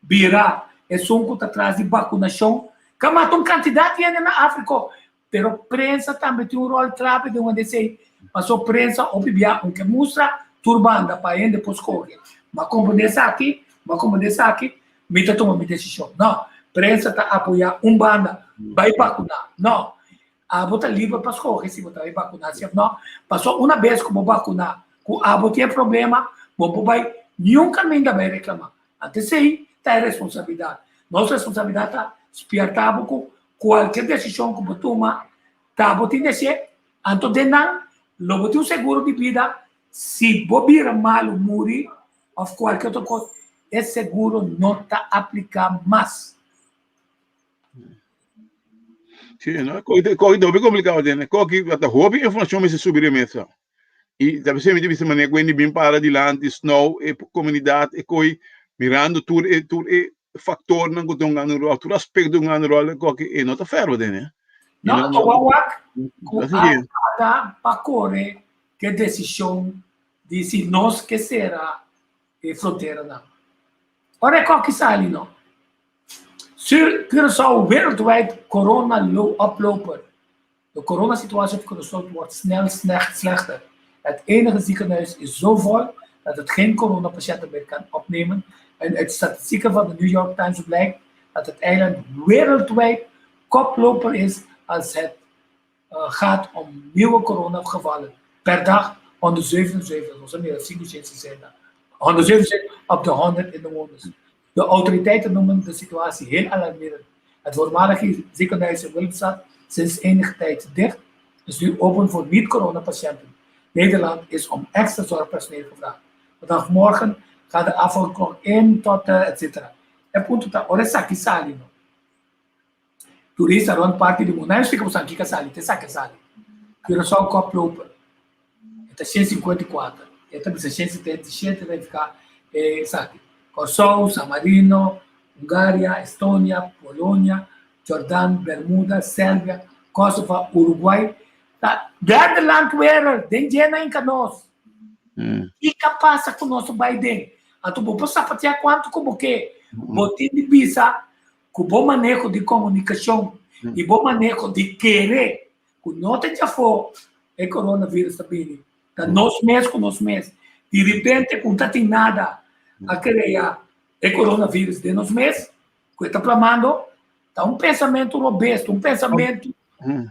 bira esun ku ta tras di bakunashon, ku a mata un kantidat di hende na Afriko. Pero prensa tambe tin un ròl klabe den wende esei, pasobra prensa hopi bia un ke mustra tur banda pa hende por skohe. Mi a komprondé esaki, mi a komprondé esaki, mi ta tuma mi desishon. Nò, prensa ta apoyá un banda, bai bakuná. Nò, Abo ta liber pa skohe si bo ta bai bakuná si òf nò. Pasobra una bes ku bo bakuná ku abo tin e problema, bo por bai niun kaminda bai reklamá. Anto esei ta e responsabilidat. Nos responsabilidat ta spièrta bo ku kualke desishon ku bo tuma ta bo tin desé. Anto den nan lo bo tin un seguro di bida si bo bira malu, muri òf kualke otro kos, e seguro no ta apliká mas. Sí, no? Koki, koki ta hopi complicado tiene. Koki ta hopi información mester subi de mesa. Y ta bese mi te bisa mané Wendy bin para dilanti snow e comunidad e koi mirando tur e tur e factornan ku ta hungando un rol, tur aspecto hungando un rol koki e no ta ferro tiene. No, no, wak ku a paga pa kore ke desishon di si nos ke sera e fronteranan. Ora e koki sali no. Sur Curaçao wereldwijd corona oploper. De coronasituatie op Curaçao wordt snel slechter. Het enige ziekenhuis is zo vol dat het geen coronapatiënten meer kan opnemen. En uit statistieken van de New York Times blijkt dat het eiland wereldwijd koploper is als het gaat om nieuwe coronagevallen. Per dag 177, nos a mira 560, 177 op de 100 inwoners. De autoriteiten noemen de situatie heel alarmerend. Het voormalige ziekenhuis in Willemstad, sinds enige tijd dicht, is nu open voor niet-coronapatiënten. Nederland is om extra zorgpersoneel gevraagd. Vanaf morgen gaat de avondklok in tot, et cetera. E punto ta, ora esaki sali no. Turista rond parti di mundu. Nan explica boso kiko a sali, te esaki a sali. Curaçao koploper. E ta 154. E ta bisa 177 ta nifica esaki. Kòrsou, San Marino, Hungaria, Estonia, Polonia, Jordan, Bermuda, Serbia, Kosovo, Uruguay. Ta derde land wereld den dje nan inca nos. Kiko a pasa ku nos bai den? Anto bo por sapatea kuantu ku bo ke. Bo tin di bisa Ku bo maneho di komunikashon i bo maneho di kere ku no ta djafó e coronavirus ta bini, ta nos mes ku nos mes. Di ripente ku no ta tin nada a krea e coronavirus den nos mes, ku e ta plamando, ta un pensamentu robes, un pensamentu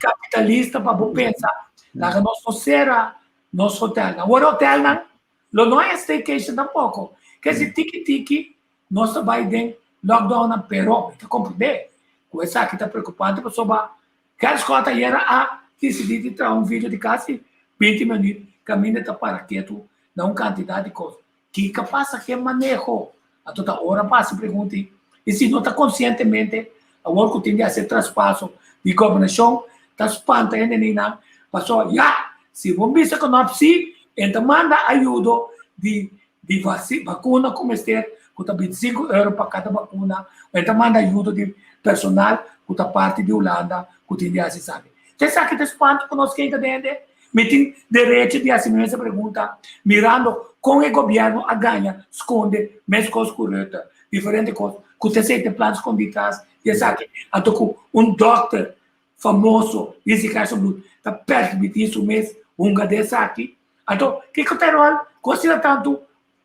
kapitalista pa bo pensa laga nos no sera nos hotelnan. Awor hotelnan lo no hay staycation tampoko. Kesi tiki tiki Nos ta bai den lockdownnan pero mi ta comprende cu esaki ta preocupante pasobra Gert Scott ayera a dicidi di traha un video di casi binti minuut caminda ta para ketu na un cantidad di cos. Kico a pasa cu e maneho? Anto ta ora pa haci pregunta y si no ta conscientemente awor cu tin di haci e traspaso di gobernacion ta spanta hende ninan pasobra ya si bo bisa cu no a psi e ta manda ayudo di di bakuna ku mester ku ta 25 euro pa kada bakuna, e ta manda ayudo di personal ku ta parti di Hulanda ku tin di hasi esaki. Ta esaki ta spantu ku nos keda den hende? Mi tin derecho di hasi mi mes e pregunta mirando kon e gobièrnu a gaña skonde meskos ku Rutte diferente kos ku ta esei ta e plan skondi tras di esaki. Anto ku un dòkter famoso Lizzy Kerssenbloed ta permití su mes hunga den esaki. Anto, kiko ta e ròl ku asina tantu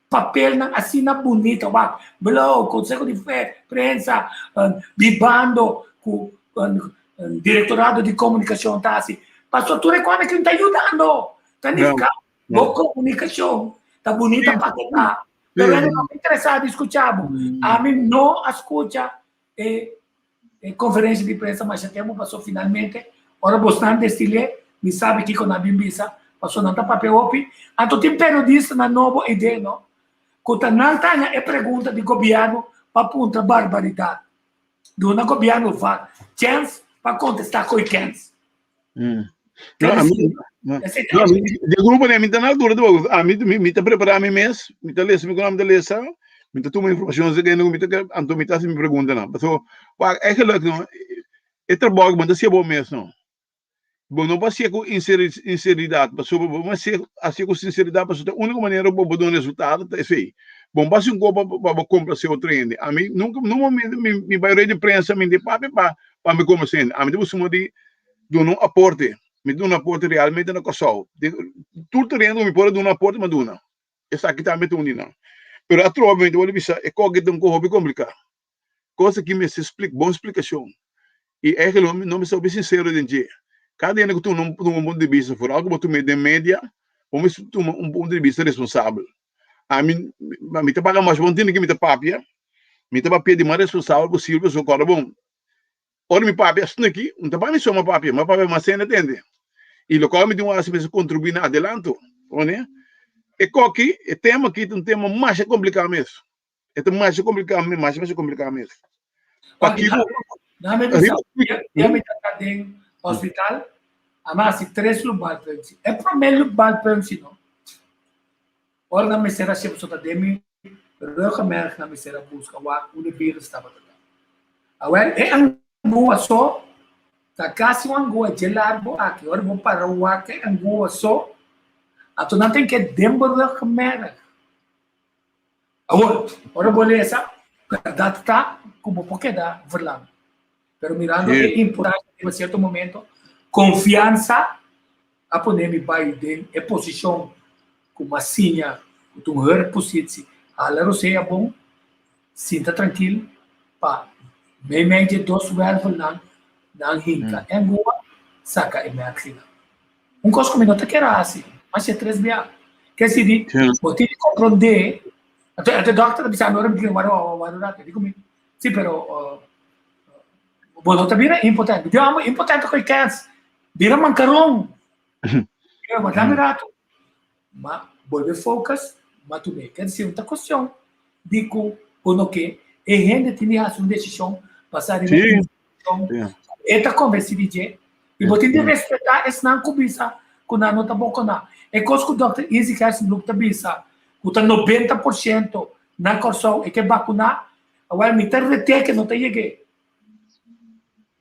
papelnan asina bunita? Wak, blou, Konseho di Prensa, bibando ku Direktorado di Komunikashon ta hasi. Pasobra tur e kòne ki ta yudando ta nifiká bo komunikashon ta bunita paketá. Pero hende no ta interesá di skucha bo. Ami no a skucha e E conferencia di prensa masha tempo paso finalmente ora bosnan destil'é mi sabi kiko nan bin bisa. Pasobra nan ta papia hopi. Anto tin periodistanan nobo ei no, ku ta nan ta haña e pregunta di gobièrnu pa puntra barbaridat. Duna gobièrnu va chèns pa kontestá koe kèns. No, a mi, no, no, a mi, de grupo de mi ta na altura de a mi, mi ta prepará mi mes, mi ta lesa mi ku mi ta lesa, mi ta tuma informashon se kende mi ta anto mi ta hasi mi preguntanan. Pasobra wak eigenlijk no, e trabou ku bo ta hasi bo mes no. Bo no por hasié ku inseridat, pasobra bo mester hasié ku sinseridat, pasobra ta e úniko manera ku bo por duna resultado ta esei. Bo no por hasi un kos pa bo komplase otro hende. Ami nunka, nun momento mi mi bai rei di prensa, mi di papia pa pa mi komplase hende. Ami ta busca modo di duna un aporte. Mi duna un aporte realmente na Kòrsou. Den tur tereno ku mi por a duna un aporte, mi a duna. Esaki tambe ta un di nan. Pero atrobe mi ta wòrdu bisa e kos aki ta un kos hopi kompliká. Kos aki mester splik, bon splikashon. I eigenlijk no mester hopi sinsero den dje. Kada hende ku tuma un tuma un punto di bista, foral ku bo tuma den media, bo mester tuma un punto di bista responsabel. Ami, mi ta paga masha bon tene ke mi ta papia, mi ta papia di mas responsabel posibel pasobra kòrda bon, Ora mi papia asina aki, no ta pa mi so mi a papia, mi a papia mas hende tende. I lokual mi tin un hasi mester kontribuí na adelanto. Pone? E koki, e tema aki ta un tema masha kompliká mes. E ta masha kompliká mes, masha masha kompliká mes. Pakiko? Nami bisa, ya mi ta den hospital, a mi hasi tres lubalpunctie. E promé lubalpunctie no, Ora nan mester a hasi pasobra ta den mi ruggenmerg nan mester a buska wak unda e virus tabata ta. Awel e angua so ta kasi un angua dje largo aki. Ora bo para wak e angua so, anto nan tin ke den bo ruggenmerg. Awor, ora bo lesa, bèrdat ta ku bo por keda verlam. Pero mirando e importancia riba cierto momento, confianza a pone mi bai den e posicion cu m'a siña cu ta un hurtpositie. Hala rosea bon, sinta trankil pa meimei dje dos wervelnan nan hinca en gua saca e merknan. Un cos cu mi no ta kere haci, m'a haci tres bia. Ke sidi, bo tin di comprende, anto e dokter a bisa mi ora mi tin wara wara wara, di cu mi, Si, pero bo no ta bira impotente. Dios amo impotente koe kens. Bira mankaron. Bira ma dame rato. Ma bolbe focus, ma tumé. Ker disi, no ta cuestion di ku bo no ke. E hende tin di hasi un desishon basá riba informashon ku e ta konvensí di dje. I bo tin di respetá esnan ku bisa ku nan no ta bokoná. E kos ku Dòkter Izzy Gerstenbluth ta bisa ku ta 90% na Kòrsou e ke bakuná, Awor mi ta reté ke no ta yeg'é.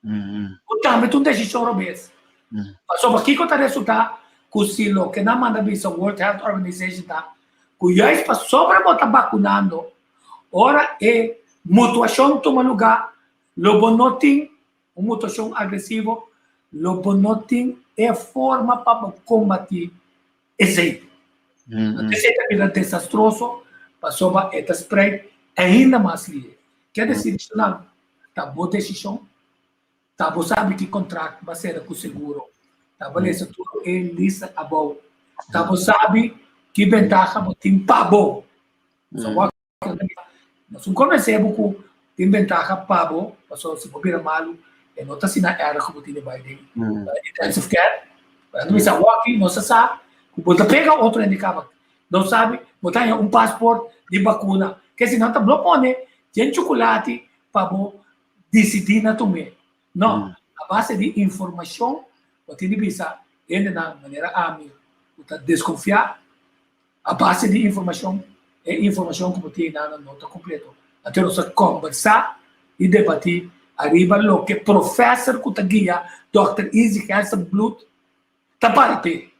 Ku tambe ta un desishon robes. Pasobra kiko ta resultá ku si loke nan manda bisa World Health Organization ta ku juist pasobra bo ta bakunando, ora e mutuashon tuma lugá lo bo no tin un mutuashon agresivo, lo bo no tin e forma pa bo kombatí Esei. Anto esei ta bira desastroso pasobra e ta spreid ainda mas lihe. Ke desishonnan ta bo desishon, ta bo sabi ki kontrakt bo a sera ku seguro, ta bo lesa tur e lista abou, ta bo sabi ki bentaha bo tin pa bo. Nos un konvensé bo ku tin bentaha pa bo, pasobra si bo bira malu e no ta asina erg ku bo tene bai den intensive care. Pero nan ta bisa awor nos a sa ku bo ta pega otro hende kaba. Nos sabi bo ta haña un pasport di bakuna. Ke si nan ta blo pone den chukulati pa bo disidí na tum'é. No, a base di informashon bo tin di bisa hendenan manera ami ku ta deskonfiá. A base di informashon, e informashon ku bo tin einan no ta kompleto. Anto nos a kombersá i debatí ariba loke profèser ku ta guia Dòkter Izzy Gerstenbluth ta para p'e.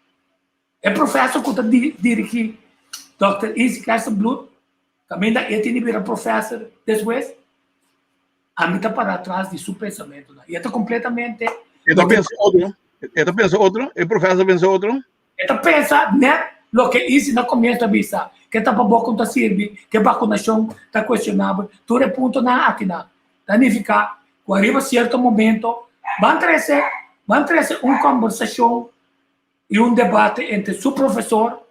E profèser ku ta dirigí Dòkter Izzy Gerstenbluth, kaminda e tin di bira profèser despues, ami ta para atras di su pensamentunan. I e ta kompletamente. E ta pensa otro? E ta pensa otro? E profèser ta pensa otro? E ta pensa net loke Izzy na komienso a bisa, ke tapaboka no ta sirbi, ke bakunashon ta kuestionabel, tur e puntonan akinan ta nifiká ku ariba sierto momento ban trese ban trese un kombersashon i un debate entre su profesor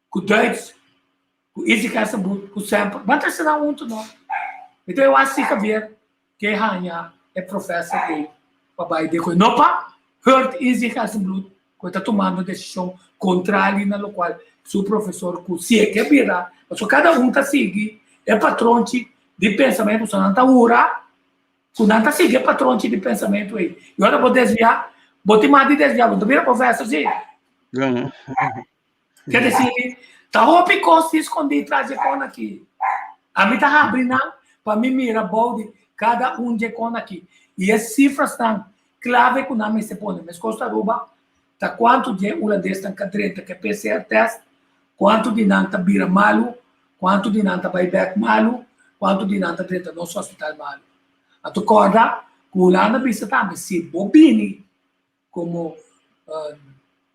ku Duits, ku Izzy Gerstenbluth, ku Semper, ban trese nan huntu no. Mi ta wak si Javier ke haña e profesor ei pa bai den ku e no pa hurt Izzy Gerstenbluth. ku e ta tumando desishon kontrali na lokual su profesor ku si e ke bira, pasobra kada un ta sigui e patronchi di pensamentu, so nan ta hura ku nan ta sigui e patronchi di pensamentu ei. I ora bo desviá, bo tin mas di desviá, bo no ta bira profesor si. Ke desir, ta hopi kos tin skondí tras di e kon aki. Ami ta habri nan pa mi mira bou di kada un di e kon aki. I e sifrasnan klave ku nan mester pone. Meskos ta Aruba, ta kuantu di e hulandesnan ka drenta ku e PCR test, kuantu di nan ta bira malu, kuantu di nan ta bai bèk malu, kuantu di nan ta drenta nos hospital malu. Anto kòrda ku Hulanda bisa tambe si bo bini komo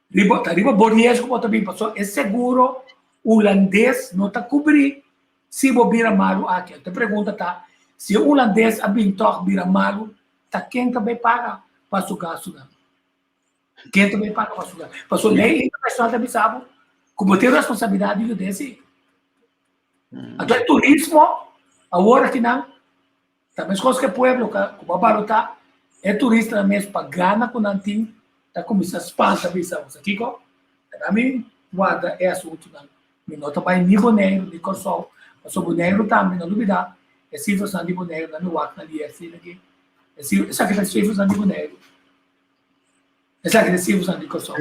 riba ta riba bo riesgo bo ta bin pasobra e seguro hulandes no ta kubrí si bo bira malu aki. Anto e pregunta ta si e hulandes a bin tòg bira malu ta ken ta bai paga pa su gastunan? Ken ta bai paga pa su gastu? Pasobra lei internashonal ta bisa bo ku bo tin responsabilidat di yuda esei. Anto e turismo awor akinan Ta meskos ku e pueblo ku bo a balotá, e turistanan mes pa gana ku nan tin ta kuminsá spanta bisa, Bo sa kiko? Ta mi warda e asuntunan. Mi no ta bai ni Boneiru ni Kòrsou, pasobra Boneiru tambe, no lubidá, e sifrasnan di Boneiru nan mi wak na lier asina aki, esaki ta e sifrasnan di Boneiru, esaki ta e sifrasnan di Kòrsou.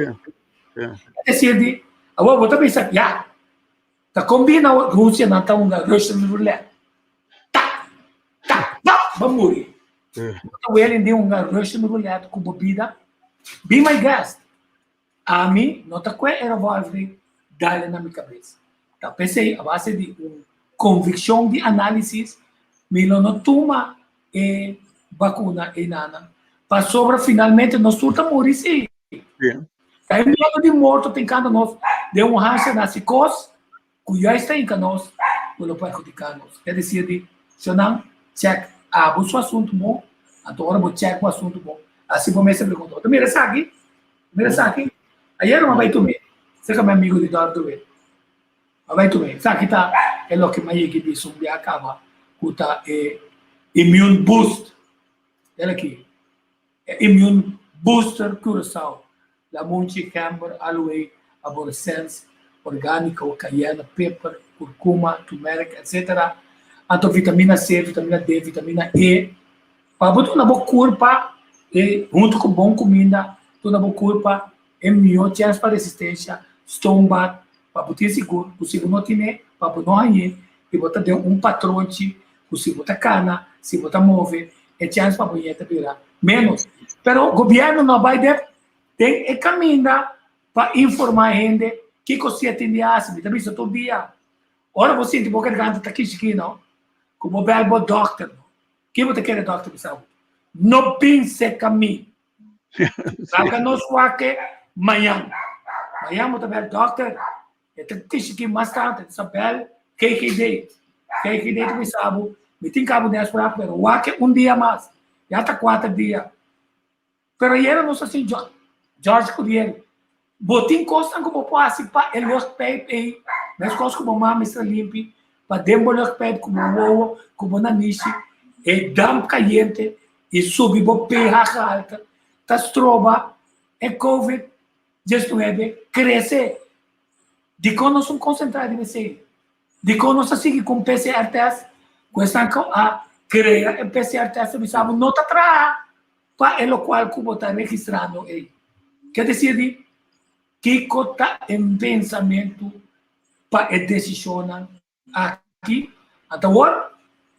Es desir di, awor bo ta bisa, ya, Ta kombina Rusia nan ta hunga Russian roulette. Ta, ta, pa, bo muri. Bo ta willing di hunga Russian roulette ku bo bida? Be my guest. Ami no ta kue e revolver dale na mi kabes. Ta p'esei a base di un konvikshon di análisis mi lo no tuma e bakuna einanan pasobra finalmente nos tur ta muri sí. Ta e miedo di morto ta encanta nos den un hansha na si cos cu juist ta hinca nos cu lo perhudica nos. Es decir di shonan check abo su asunto bon, anto ora bo check bo asunto bon asi bo mester pregunta bo ta mira esaki? Mira esaki? Ayer mi a bay tuma cerca mi amigo di Dorp de Wit. A bai tuma esaki ta e loke mi a yega di bisa un bia caba cu ta e immune boost. El aki. E Immune Booster Curaçao, lamunchi, gember, aloe, aborescens, orgánico, cayenne, peper, curcuma, turmeric, etc. Anto vitamina C, vitamina D, vitamina E, pa bo duna bo curpa e hunto cu bon cuminda, duna bo curpa e mihó chèns pa resistencia, stoombaat, pa bo tin sigur cu si bo no tine, pa bo no hañ'é y bo ta den un patronchi cu si bo ta cana, si bo ta move, e chèns pa bo hañ'é ta bira ménos. Pero gobierno no a bay den den e caminda pa informa hende kico si e tin di haci. Mi ta bisa tur dia, ora bo sinti bo garganta ta kichiki no, cu bo bel bo dokter no, ki bo ta kere dokter bisa bo? No bin seca mi. Laga nos wak mañan. Mañan bo ta bel dokter. E ta kishiki mas tantu. E ta bel GGD. GGD ta bisa bo, mi tin cabo den afspraak, pero wak un dia mas. Ya ta kuater dia. Pero ayera nos a sin George Curiel. Bo tin kosnan ku bo por hasi pa e luchtpijp ei, meskos ku bo mama mester limpi, pa den bo luchtpijp ku bo wowo, ku bo nanishi, e damp kayente i subi bo pH alta, ta stroba e covid 19 krese. Dikon nos un konsentrá riba esei? Dikon nos ta sigui ku un PCR test ku esnan ku a krea e PCR test ta bisa bo no ta traha pa e lokual ku bo ta registrando ei? Ke desir di kiko ta e pensamentu pa e desishonnan aki? Anto awor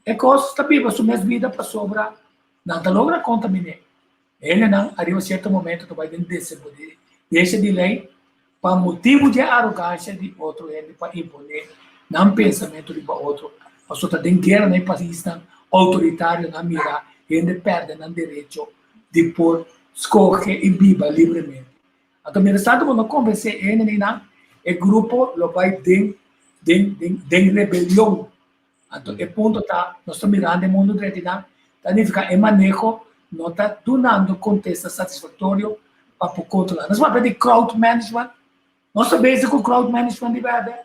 e kos ta biba su mes bida pasobra nan ta logra kontaminé. Hendenan ariba sierto momento ta bai den desobediencia di ley pa motibu di e arogancia di otro hende pa imponé nan pensamentu riba otro. Pasobra ta den guera na e paisnan autoritario nan mira hende pèrdè nan derecho di por skohe i biba libremente. Anto mientras tanto bo no konvensé e hendenan, e grupo lo bai den den den den rebelion. Anto e punto ta, nos ta mirando e mundu dreti nan, ta nifiká e maneho no ta dunando kontesta satisfaktorio pa por kontrolá. Nos papia di crowd management, nos ta bezig ku crowd management di bèrdè.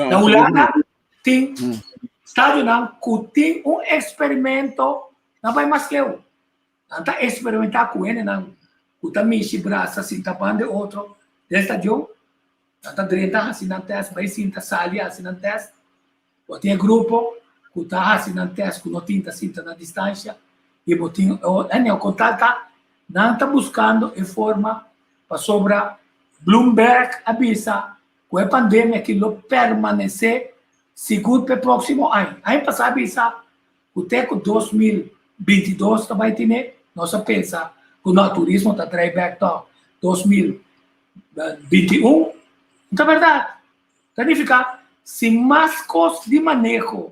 Na Hulanda tin stadionan ku tin un eksperimento, nan bai mas leu. Nan ta eksperimentá ku hendenan. ku ta mishi brasa sinta banda e otro den stadion. Nan ta drenta hasi nan tèst, bai sinta sali hasi nan tèst. Bo tin e grupo ku ta hasi nan tèst ku no tin ta sinta na distansha i bo tin anyhow kon tal ta nan ta buskando e forma pasobra Bloomberg a bisa ku e pandemia aki lo permanesé sigur p'e próksimo aña. Aña pasá a bisa ku te ku 2022 ta bai tine, nos a pensa ku no turismo ta drai bèk tòg 2021. No ta bèrdat. Ta nifiká si mas kos di maneho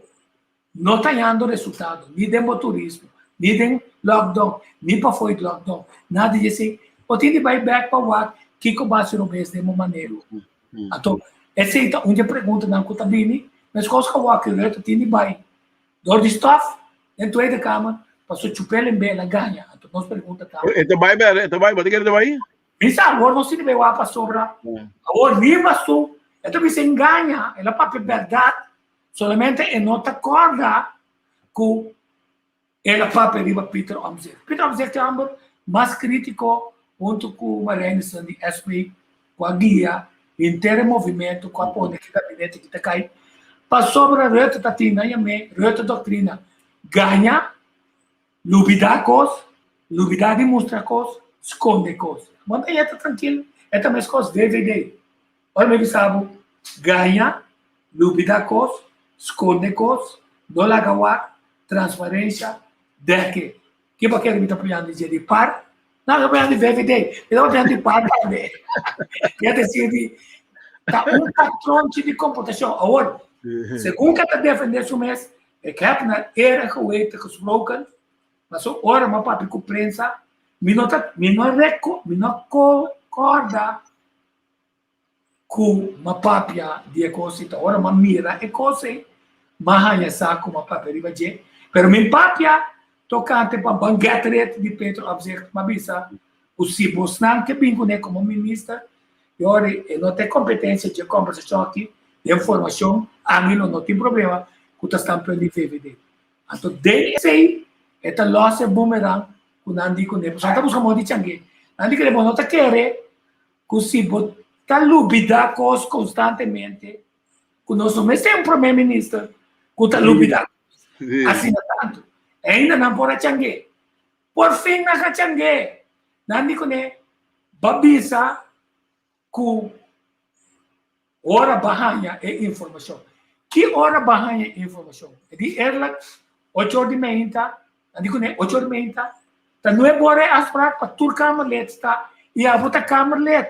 no ta hañando resultado, ni den bo turismo, ni den lockdown, ni pafó di lockdown, nada di esei, bo tin di bai bèk pa wak kiko bo hasi robes den bo maneho. Anto, esei ta un di e preguntanan ku ta bini, meskos ku awor ku Rutte tin di bai dor di stof den Tweede Kamer pasobra chup'el en bel a gaña. Anto nos pregunta ta. E ta bai bèrdè? E ta bai? Bo ta kere ta bai? Mi sa awor nos tin di bai wak pasobra awor riba su e ta bisa engaña, el a papia bèrdat, solamente e no ta kòrda ku el a papia riba Pieter Omtzigt. Pieter Omtzigt ta e hòmber mas krítiko huntu ku Marijnissen di SP ku a guia henter e movimentu ku a pone ki gabinete ki ta kai pasobra Rutte ta tin nan yam'é Rutte doctrina, gaña Lubidá kos, lubidá di mustra kos, skonde kos. Bo ta yeta trankil, e ta meskos VVD. Ora mi bisa bo, gaña, lubidá kos, skonde kos, no laga wak, transparensha, dèke. Ke bo kere mi ta apoyando di dje? Di par? No, mi ta apoyando di VVD. Mi ta apoyando di par tambe. Ke desir di ta un patronchi di komportashon. Awor, segun ke ta defendé su mes, Ik heb naar eer en geweten gesproken, paso ora mi a papia ku prensa, mi no ta, mi no reko, mi no korda ku mi a papia di e kos ei. Ta ora mi a mira e kos ei, mi a haña sa ku mi a papia riba dje. Pero mi papia tokante pa bangetrit di Petro Omtzigt, mi a bisa ku si bosnan ke bin kuné komo minister, e ora e no ta e kompetensia dje kombersashon aki, den formashon, ami lo no tin problema ku ta standpunt di VVD. Anto den esei e ta lòs e bumerang ku nan di kuné, pasobra nan ta buska moda di changu'é. Nan di kere bo no ta kere ku si bo ta lubidá kos konstantemente, ku nos no mester un prome minister ku ta lubidá kos asina tantu. Ainda nan por a changu'é. Por fin nan a changu'é. Nan di kuné, Bo bisa ku ora bo haña e informashon. Ki ora bo haña e informashon? E di eerlijk, ocho or di meinta, nan di kuné ocho or di meinta, ta nuebe ora e afspraak pa tur kamerlid sta i abo ta kamerlid.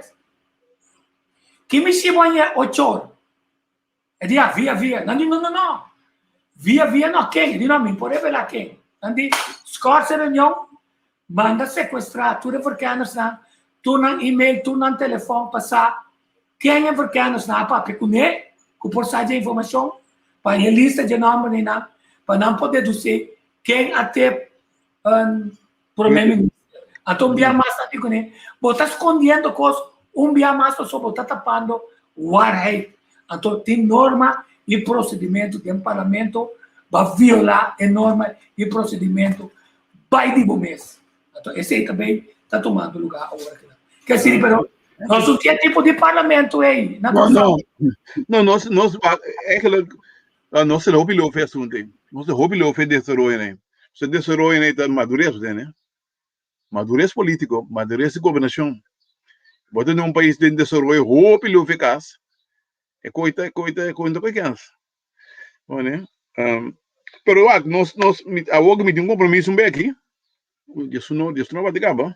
Ki mishi bo haña ocho or? E di, ah, via via. Nan di, no, no, no. Via via no, ken? E di, no, mi por revelá ken. Nan di, skòrs e reunion, manda sekuestrá tur e verkennersnan, tur nan email, tur nan telefòn pa sa ken e verkennersnan a papia kuné, ku por sa dje informashon, pa haña lista dje nòmbernan, pa nan por dedusí ken a tep Prome minister. Anto un bia mas nan di kuné, bo ta skondiendo kos, un bia mas pasobra bo ta tapando waarheid. Anto tin norma i prosedimentu den parlamento, bo a violá e norma i prosedimentu bai di bo mes. Anto esei tambe ta tumando lugá awor aki. Ke siri pero nos no tin e tipo di parlamento ei na Kòrsou. No, nos, nos, eigenlijk, nos ta hopi lofe asuntu ei. Nos ta hopi lofe desaroyo ei. Su desaroyo ei ta madurez, bo tende. Madurez politico, madurez di gobernacion. Bo ta den un pais den desaroyo hopi lofe cas, e koe ta, e koe ta, e koe no ta koe kens. Bo tende. Pero wak, nos, nos, awor mi tin un compromiso un beki, Dios no, Dios no bati caba.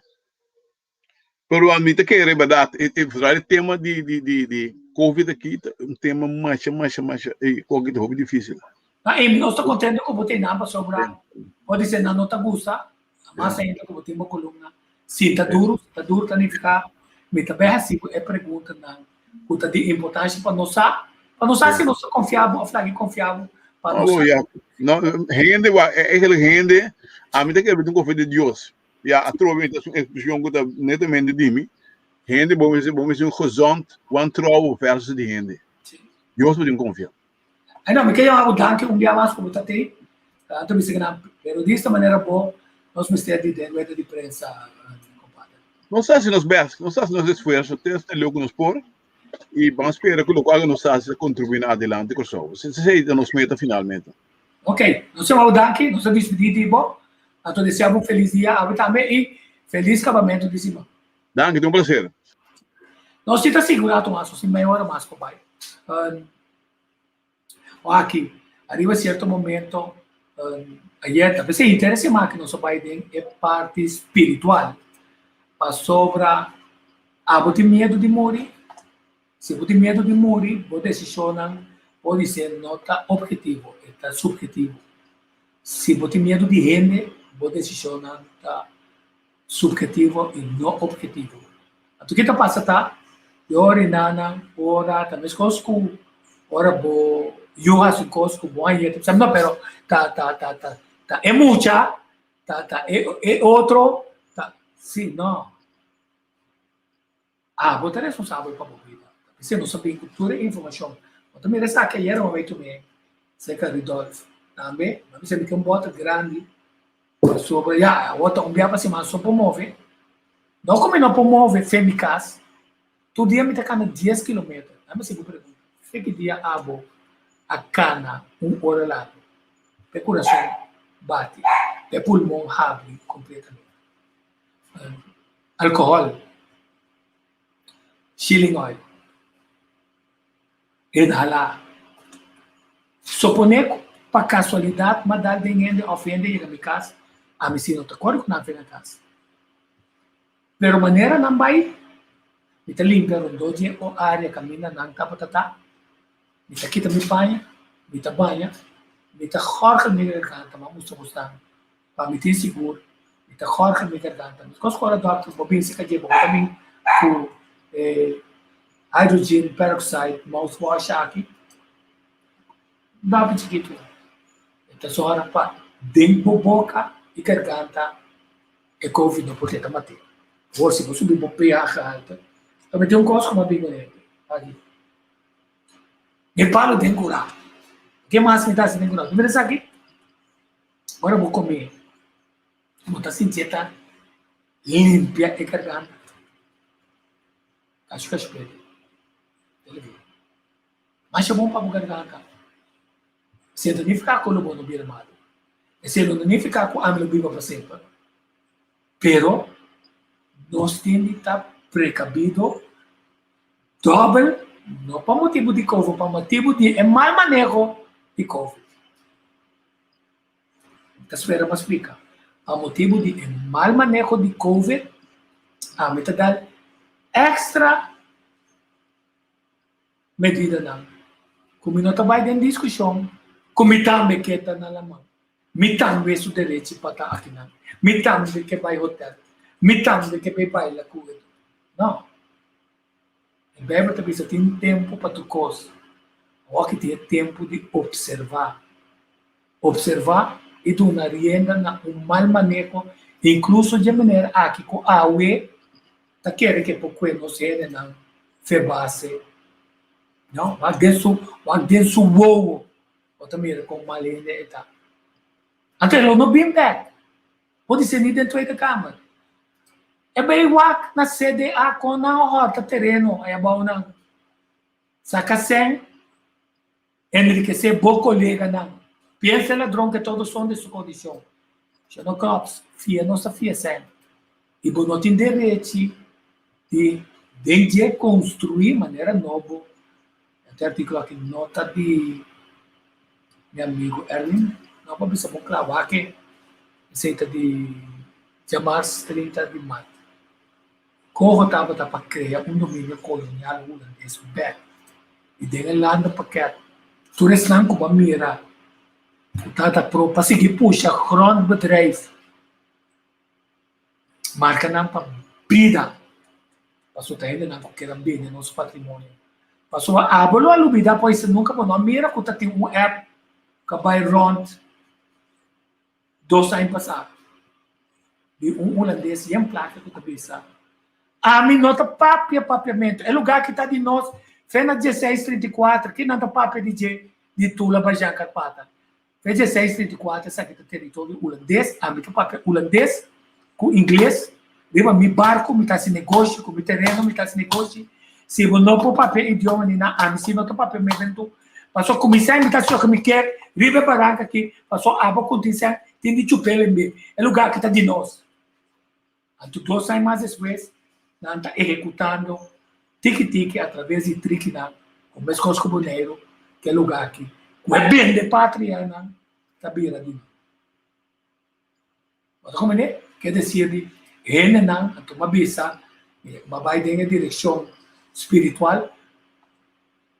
Pero mi ta kere berdad, e, e, vooral e tema di, di, di, di COVID aki ta un tema masha, masha, masha, e koki ta hopi difícil. Ma e nos ta contento ku bo tin nan pasobra bo di nan no ta gusta, mas ainda ku bo tin bo columna. Si ta duro, si ta duro ta nifica mi ta bay haci bo e preguntanan ku ta di importancia pa nos sa, pa nos sa si nos ta confia bo of lagi confia bo, pa nos Oh, sa. ja. No, hende, wa, eigenlijk hende, a mi ta kere mi ta confia di Dios. Ya, atrobe mi ta un expresion ku ta netamente di mi. Hende, bo mester, bo mester un gezond wantrouwen versus di hende. Dios bo tin konfia. Ay no, mi ke yama bo danki un bia mas ku bo ta tei. Anto mi bisa ku nan periodista manera bo, nos mester di den rueda di prensa, kompadre. Nos ta hasi nos best, nos ta hasi nos esfuerso te hasta leu ku nos por i ban spera ku lokual ku nos ta hasi ta kontribuí na adelante Kòrsou. Esei ta nos meta finalmente. Ok, nos ta wou danki, nos ta dispidí di bo. Anto deseá bo un felis dia awe tambe i felis kabamentu di siman. Danki, ta un plaser. Nos tin ta sigurá Tomas, nos tin mei ora mas pa bai. Aki, ariba cierto momento, ayer ta p'esei henter e siman aki nos a bai den e parti spiritual, pasobra abo tin miedu di muri, si bo tin miedu di muri, bo decisionnan por ser no ta objetivo, e ta subhetivo. Si bo tin miedu di hende, bo decisionnan ta subhetivo i no objetivo. Anto ke ta pasa ta, e ora i nannan ora ta meskos ku ora bo yu hasi un kos ku bo haña ta bisa no pero ta ta ta ta ta e mucha ta ta e e otro ta si no. Abo ta responsabel pa bo bida. Ta p'esei nos a bin ku tur e informashon. Bo ta mira esaki ayer bo bai tum'é serka Rudolf. Tambe bo a bisa mi ke un bòter grandi pasobra ya awor ta un bia pa siman so por move. No ku mi no por move fe mi kas. Tur dia mi ta kana dies kilometer. Nan mi sigui pregunta, fe ki dia abo a kana un ora largu? P'e kurason bati, p'e pulmon habri kompletamente. Alkohòl, shilling oil, inhalá. Soponé ku pa kasualidat m'a dal den hende òf hende yega mi kas, ami si no ta kòrda ku nan fega kas. Pero manera nan bai, mi ta limpia rondó dje o área kaminda nan tabata ta, mi ta kita mi paña, mi ta baña, mi ta gòrgel mi garganta, m'a mustra bosnan Pa mi tin sigur, mi ta gorgel mi garganta. Mi kos ku ora dòkter bo bin seka dje bo ta bin ku e hydrogen peroxide mouthwash aki. Babi chikitu. E ta sora pa den bo boka i garganta e covid no por keda mat'é. Awor si bo subi bo pH alto, ta mete un kos ku bo a bin kuné aki. Mi palo den kurá. Ke mas mi ta hasi den kurá? Bo mira esaki? Ora bo come, bo ta sinti e ta limpia e garganta. Cacho cacho perde. Masha bon pa bo garganta. Esei no nifica cu lo bo no bira malo. Esei no nifica cu ami lo biba pa semper. Pero nos tin di ta precabido Dòbel, no pa motibu di covid, pa motibu di e mal maneho di covid. Mi ta spera pa splika. Pa motibu di e mal maneho di covid, ami ta dal èkstra medidanan ku mi no ta bai den diskushon ku mi tambe ke ta na laman. Mi tambe su derechi pa ta akinan. Mi tambe ke bai hotel. Mi tambe ke bai baila ku e. No. E Bijbel ta bisa tin tempu pa tur kos. Awor ki tin e tempu di opservá. Opservá i duna rienda na un mal maneho, inkluso dje manera aki ku awe ta kere ke por kue nos hendenan fe base. No, wak den su, wak den su wowo. Bo ta mira kon mal hende e ta. Anto e lo no bin bek. Bo di seni den Tweede Kamer. E bay wak na CDA kon nan a horta tereno ay abou nan. Saka sen, enrikese bo koleganan. Piensa ladron ke todos son de su kondishon. Shano Knops, fia nos ta fia sen. I bo no tin derechi di den dje konstrui manera nobo. E artíkulo aki no ta di mi amigu Erwin, no pa bisa bon kla wak e, esei ta di djamars 30 di mart. Koho tabata pa krea un dominio kolonial hulandes bèk i den e landenpakket tur esnan ku bo a mira ku tabata pro pa sigui pusha grondbedrijf Marka nan pa bida, pasobra ta hendenan ku keda bende nos patrimonio. Pasobra abo lo a lubida pues nunka bo no a mira ku ta tin un app ku a bai rònt dos aña pasá di un hulandes yen plaka ku ta bisa, Ami no ta papia papiamentu, e lugá ki ta di nos fe na dieseis 34, ki nan ta papia di dje di Tula Bajan Karpata. Fe 1634 esaki ta teritorio hulandes, ami ta papia hulandes ku ingles. Riba mi barku mi ta hasi negoshi, ku mi tereno mi ta hasi negoshi. Si bo no por papia idioma ni nan, ami si no ta papia mebentu. Paso kuminsá mi ta hasi loke mi kier riba e baranka aki, paso abo ku tin sèn tin di chup'el enbé. E lugá aki ta di nos. Anto dos aña mas despues nan ta ehekutando tiki tiki atraves di trikinan ku meskos ku Boneiru ku e lugá aki ku e bende patrianan ta bira di nan. Bo ta komprendé? Ke desir di hendenan a tuma bisa mi a bai den e direkshon spiritual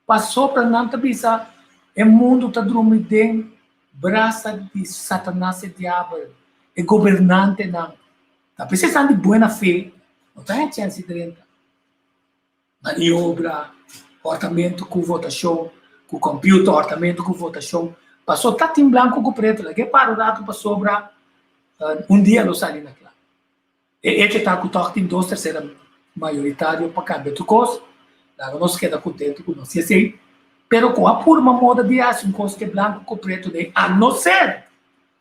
pasobra nan ta bisa e mundu ta drumi den brasa di Satanas e diabel, e gobernantenan. Ta p'esei esnan di buena fe no ta haña chèns di drenta. Maniobra, hòrtamentu ku votashon, ku kòmpiuter, hòrtamentu ku votashon. Paso ta tin blanku ku pretu, laga e para un ratu pasobra un dia lo sali na kla. E echo ta ku tòg tin dos tersera mayoritario pa kambia tur kos, laga nos keda kontentu ku nos si esei, pero ku a purma moda di hasi un kos ke blanku ku pretu den, a no ser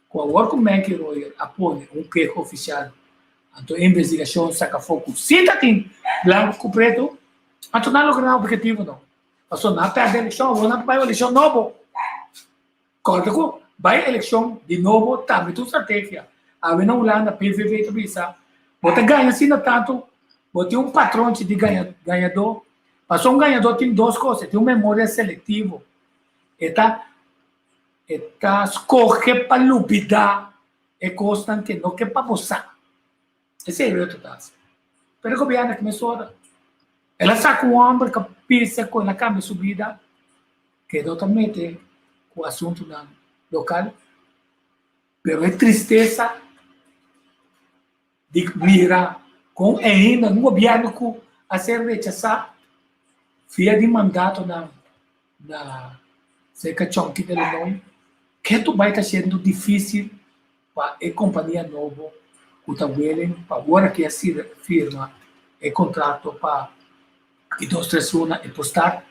ku awor ku Menke Royer a pone un keho ofisial anto e investigashon saka afó ku si ta tin blanku ku pretu, anto nan logra nan objetivo no, pasobra nan a pèrdè elekshon awor nan ta bai un elekshon nobo. Kòrda ku bai elekshon di nobo tambe ta un strategia. Awe na Hulanda PVV ta bisa bo ta gaña asina tantu bo tin un patronchi di gañadó. Pasobra un gañadó tin dos kos, e tin un memoria selektivo. E ta e ta skohe pa lubidá e kosnan ke no ke pa bo sa. Esei Rutte ta hasi. Pero e gobièrnu aki mesora. El a saka un hòmber ku a bisa ku el a kambia su bida. Ke no ta mete ku asuntunan lokal, pero e tristesa di mira kon ainda un gobièrnu ku a ser rechasá via di mandatonan na serka Chonky de Lenoy, ke tur bai ta siendo difísil pa e kompania nobo ku ta willing pa ora ke a firma e kontrato pa di dos tres luna e por start,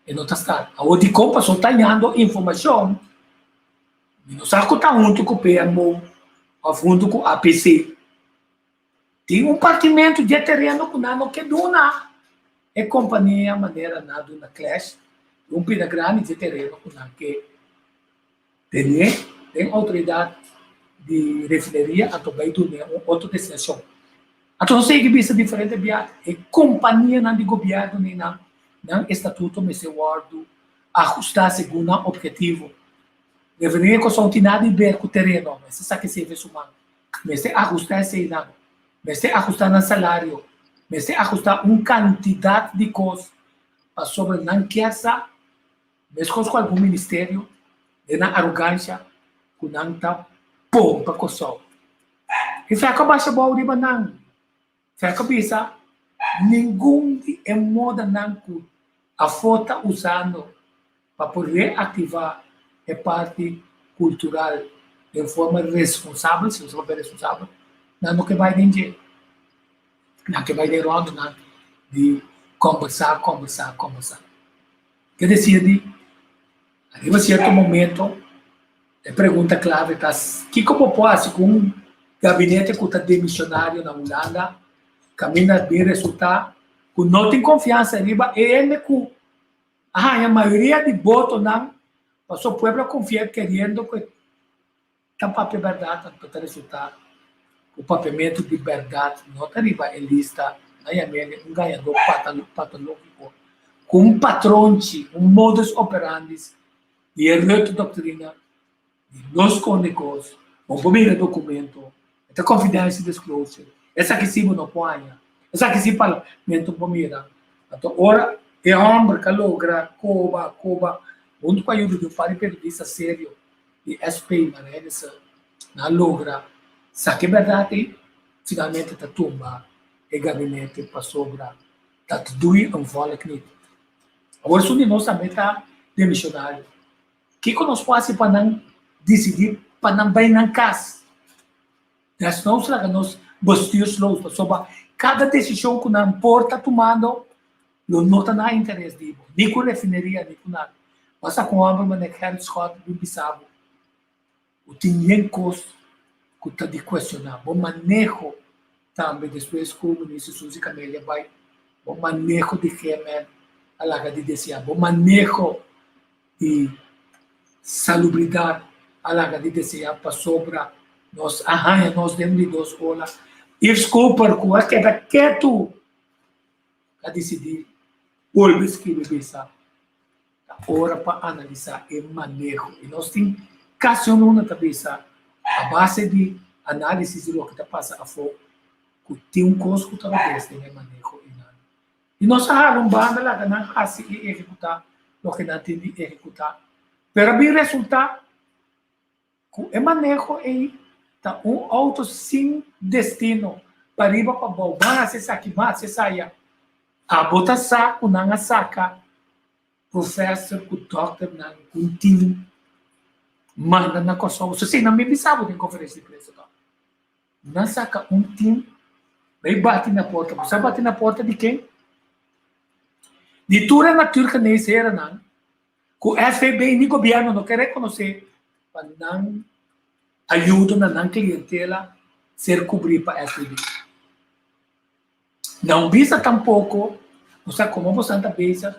e no ta start. Awor dikon? Pasobra ta hañando informashon, mi no sa ku ta huntu ku PMO òf huntu ku APC. Tin un partimentu di e tereno ku nan no ke duna e kompania manera nan a duna Clash, un pida grandi di e tereno ku nan ke Tene den outoridat di refineria anto bai dune un otro destinashon. Anto nos sigui bisa diferente bia e kompanianan di gobièrnu ni nan nan estatuto mester wòrdu ahustá segun nan ophetivo. Refineria Kòrsou tin nada di ber ku tereno, mester saka esei for su man. Mester ahustá eseinan, mester ahustá nan salario, mester ahustá un kantidat di kos pasobra nan kier sa Meskos ku algun ministerio den nan arogansha ku nan ta pompa Kòrsou. E fèk a basha bou riba nan. Fèk a bisa ningun di e modanan ku afó ta usando pa por reaktivá e parti kultural den forma responsabel, si nos ta papia responsabel, nan no ke bai den dje. Nan ke bai den ròndunan di kòmbersá, kòmbersá, kòmbersá. Ke desir di, ariba sierto momento, e pregunta klave ta, kiko bo por hasi ku un gabinete ku ta demisionario na Hulanda, kaminda bin resultá ku no tin konfiansa riba e hende ku a haña mayoria di botonan pasobra pueblo a konfia keriendo ku e Ta papia bèrdat anto ta resultá ku papiamentu di bèrdat no ta riba e lista na yam'é un gañadó patológiko ku un patronchi, un modus operandis di e Rutte doctrina di no skonde kos, bo por mira dokumento, e ta confidential disclosure, esaki sí bo no por haña, esaki sí parlamento por mira. Anto ora e hòmber ka logra koba, koba huntu ku ayuda di un par di periodista serio, di SP Marijnissen na logra sa ke bèrdat ei, finalmente ta tumba e gabinete pasobra dat doe een volk niet. Awor esun di nos tambe ta demisionario. Kiko nos por hasi pa nan disidí pa nan bai nan kas? Desnoods laga nos bestuursloos pasobra kada desishon ku nan por ta tumando lo no ta na interes di bo, ni ku refineria ni ku nada. Basta ku un hòmber manera Gerrit Schot bin bisa bo ku tin yen kos ku ta di kuestioná. Bo maneho. Tambe despues ku Minister Suzy Camelia bai, bo maneho di GMN a laga di deseá, bo maneho di salubridat a laga di deseá pasobra nos a haña nos den di dos ola. Yves Cooper ku a keda ketu a disidí bolbe skibi bisa ta ora pa analisá e maneho i nos tin kasi un luna ta bisa a base di análisis di loke ta pasa afó ku tin un kos ku ta robes den e maneho i nan i nos a hala un banda laga nan hasi i ehekutá loke nan tin di ehekutá pero a bin resultá ku e maneho ei ta un outo sin destino, pariba pabou, ban hasi esaki, ban hasi esaya. Abo ta sa ku nan a saka profèser ku dòkternan ku un tim manda na Kòrsou. So si nan mi bisa bo den konferensia di prensa tòg. Nan saka un tim bai bati na porta. Bo sa bati na porta di ken? Di tur e natuurgeneesherennan Ku SVB ni gobièrnu no ke rekonosé pa nan ayudo na nan klientela ser kubrí pa SVB. Na un bista tampoko nos sa komo bosan ta bezig,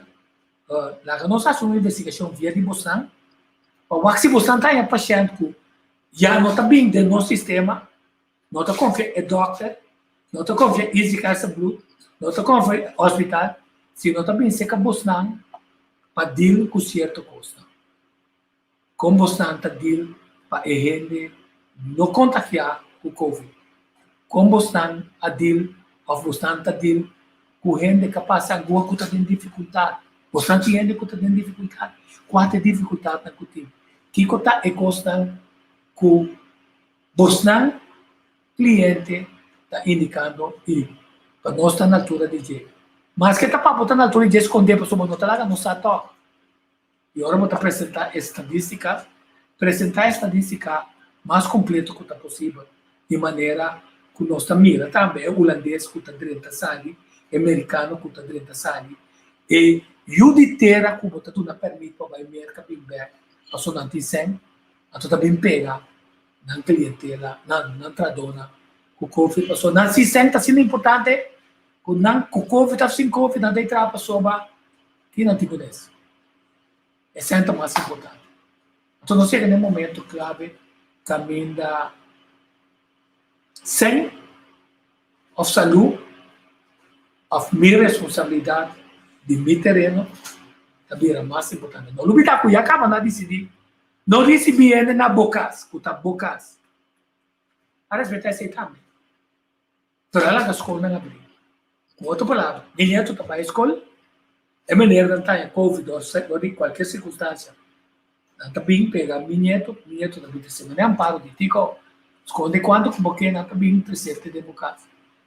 laga nos hasi un investigashon via di bosan pa wak si bosan ta haña pashènt ku ya no ta bin den nos sistema, no ta konfia e dòkter, no ta konfia Easy Casablu, no ta konfia hospital, si no ta bin serka bosnan pa deal ku sierto kosnan. Kon bosnan ta deal pa e hende no kontagiá ku covid? Kon bosnan a deal òf bosnan ta deal ku hende ka pasa agua ku ta den difikultat? Bosnan tin hende ku ta den difikultat? Kua ta e difikultatnan ku tin? Kiko ta e kosnan ku Bosnan kliente ta indikando i pa nos ta na altura di dje. Maske ta pa bo ta na altura di dje skondé pasobra bo no ta laga nos sa tòg. I ora bo ta presentá estadístika, presentá estadístika mas kompleto ku ta posibel, di manera ku nos ta mira tambe e hulandes ku ta drenta sali, e merikano ku ta drenta sali, e yu di tera ku bo ta duna pèrmit pa bai Merka bin bèk pasobra nan tin sèn, Anto ta bin pega nan clientela, nan nan tradónan ku covid pasobra nan sistem ta asina importante ku nan ku covid òf sin covid nan ta traha pasobra tin nan tipo des. Esei ta mas importante. Anto nos yega na e momento clave kaminda sèn òf salú òf mi responsabilidat di mi tereno ta bira mas importante. No lubida ku ya kaba nan a disidí No ricibi hende na bo cas cu ta bo cas. A respeta esey tambe. Pero a laga scolnan abri. Cu otro palabra, mi nieto ta bay scol, e meneernan ta haña covid o di cualkier circunstancia, nan ta bin pega mi nieto, mi nieto ta bin trece mane amparo di tico, sconde cuanto cu bo ke, nan ta bin trecerte den bo cas.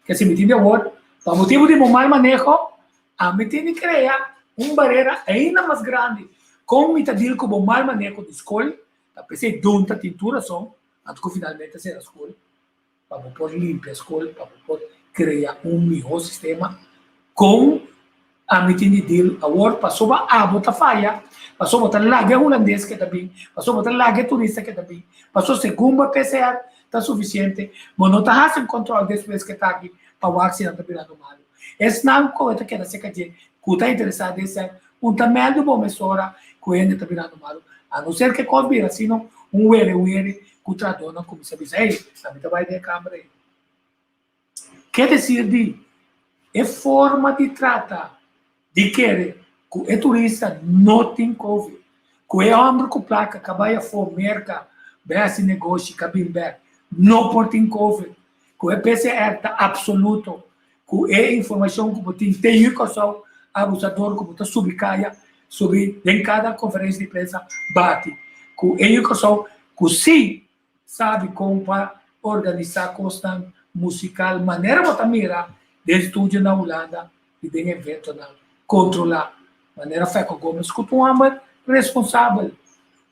Kese mi tin di awor, pa motibo di bo mal maneho, Ami tin di krea un barera ainda mas grandi kon mi ta deal ku bo mal maneho di skol, ta p'esei Dunta tin tur rason, anto ku finalmente a sera skol, pa bo por limpia skol, pa bo por krea un mihó sistema, kon ami tin di deal awor pasobra abo ta faya, pasobra bo ta laga e hulandes ke ta bin, pasobra bo ta laga e turista ke ta bin, pasobra segun bo PCR ta sufisiente, bo no ta hasi un kòntròl despues ke ta aki pa wak si nan ta birando malu. Esnan ku ta keda serka dje ku ta interesá den esei, un ta mèldu bo mesora ku hende ta birando malu, a no ser ku e kos bira asina un were were ku trahadónan kuminsá bisa, Hey, ami ta bai den e kamber ei. Ke desir di e forma di trata di kere ku e turista no tin covid, ku e hòmber ku plaka ka bai afó Merka bai hasi negoshi ka bin bèk no por tin covid, ku e PCR ta apsoluto, ku e informashon ku bo tin te yu Kòrsou, abusador ku bo ta subi kaya, subi den kada konferensia di prensa bati, ku e yu Kòrsou ku si sabi kon pa organisá kosnan musikal manera bo ta mira den studio na Hulanda i den eventonan kontrolá manera Fecco Gomez ku ta un hòmber responsabel.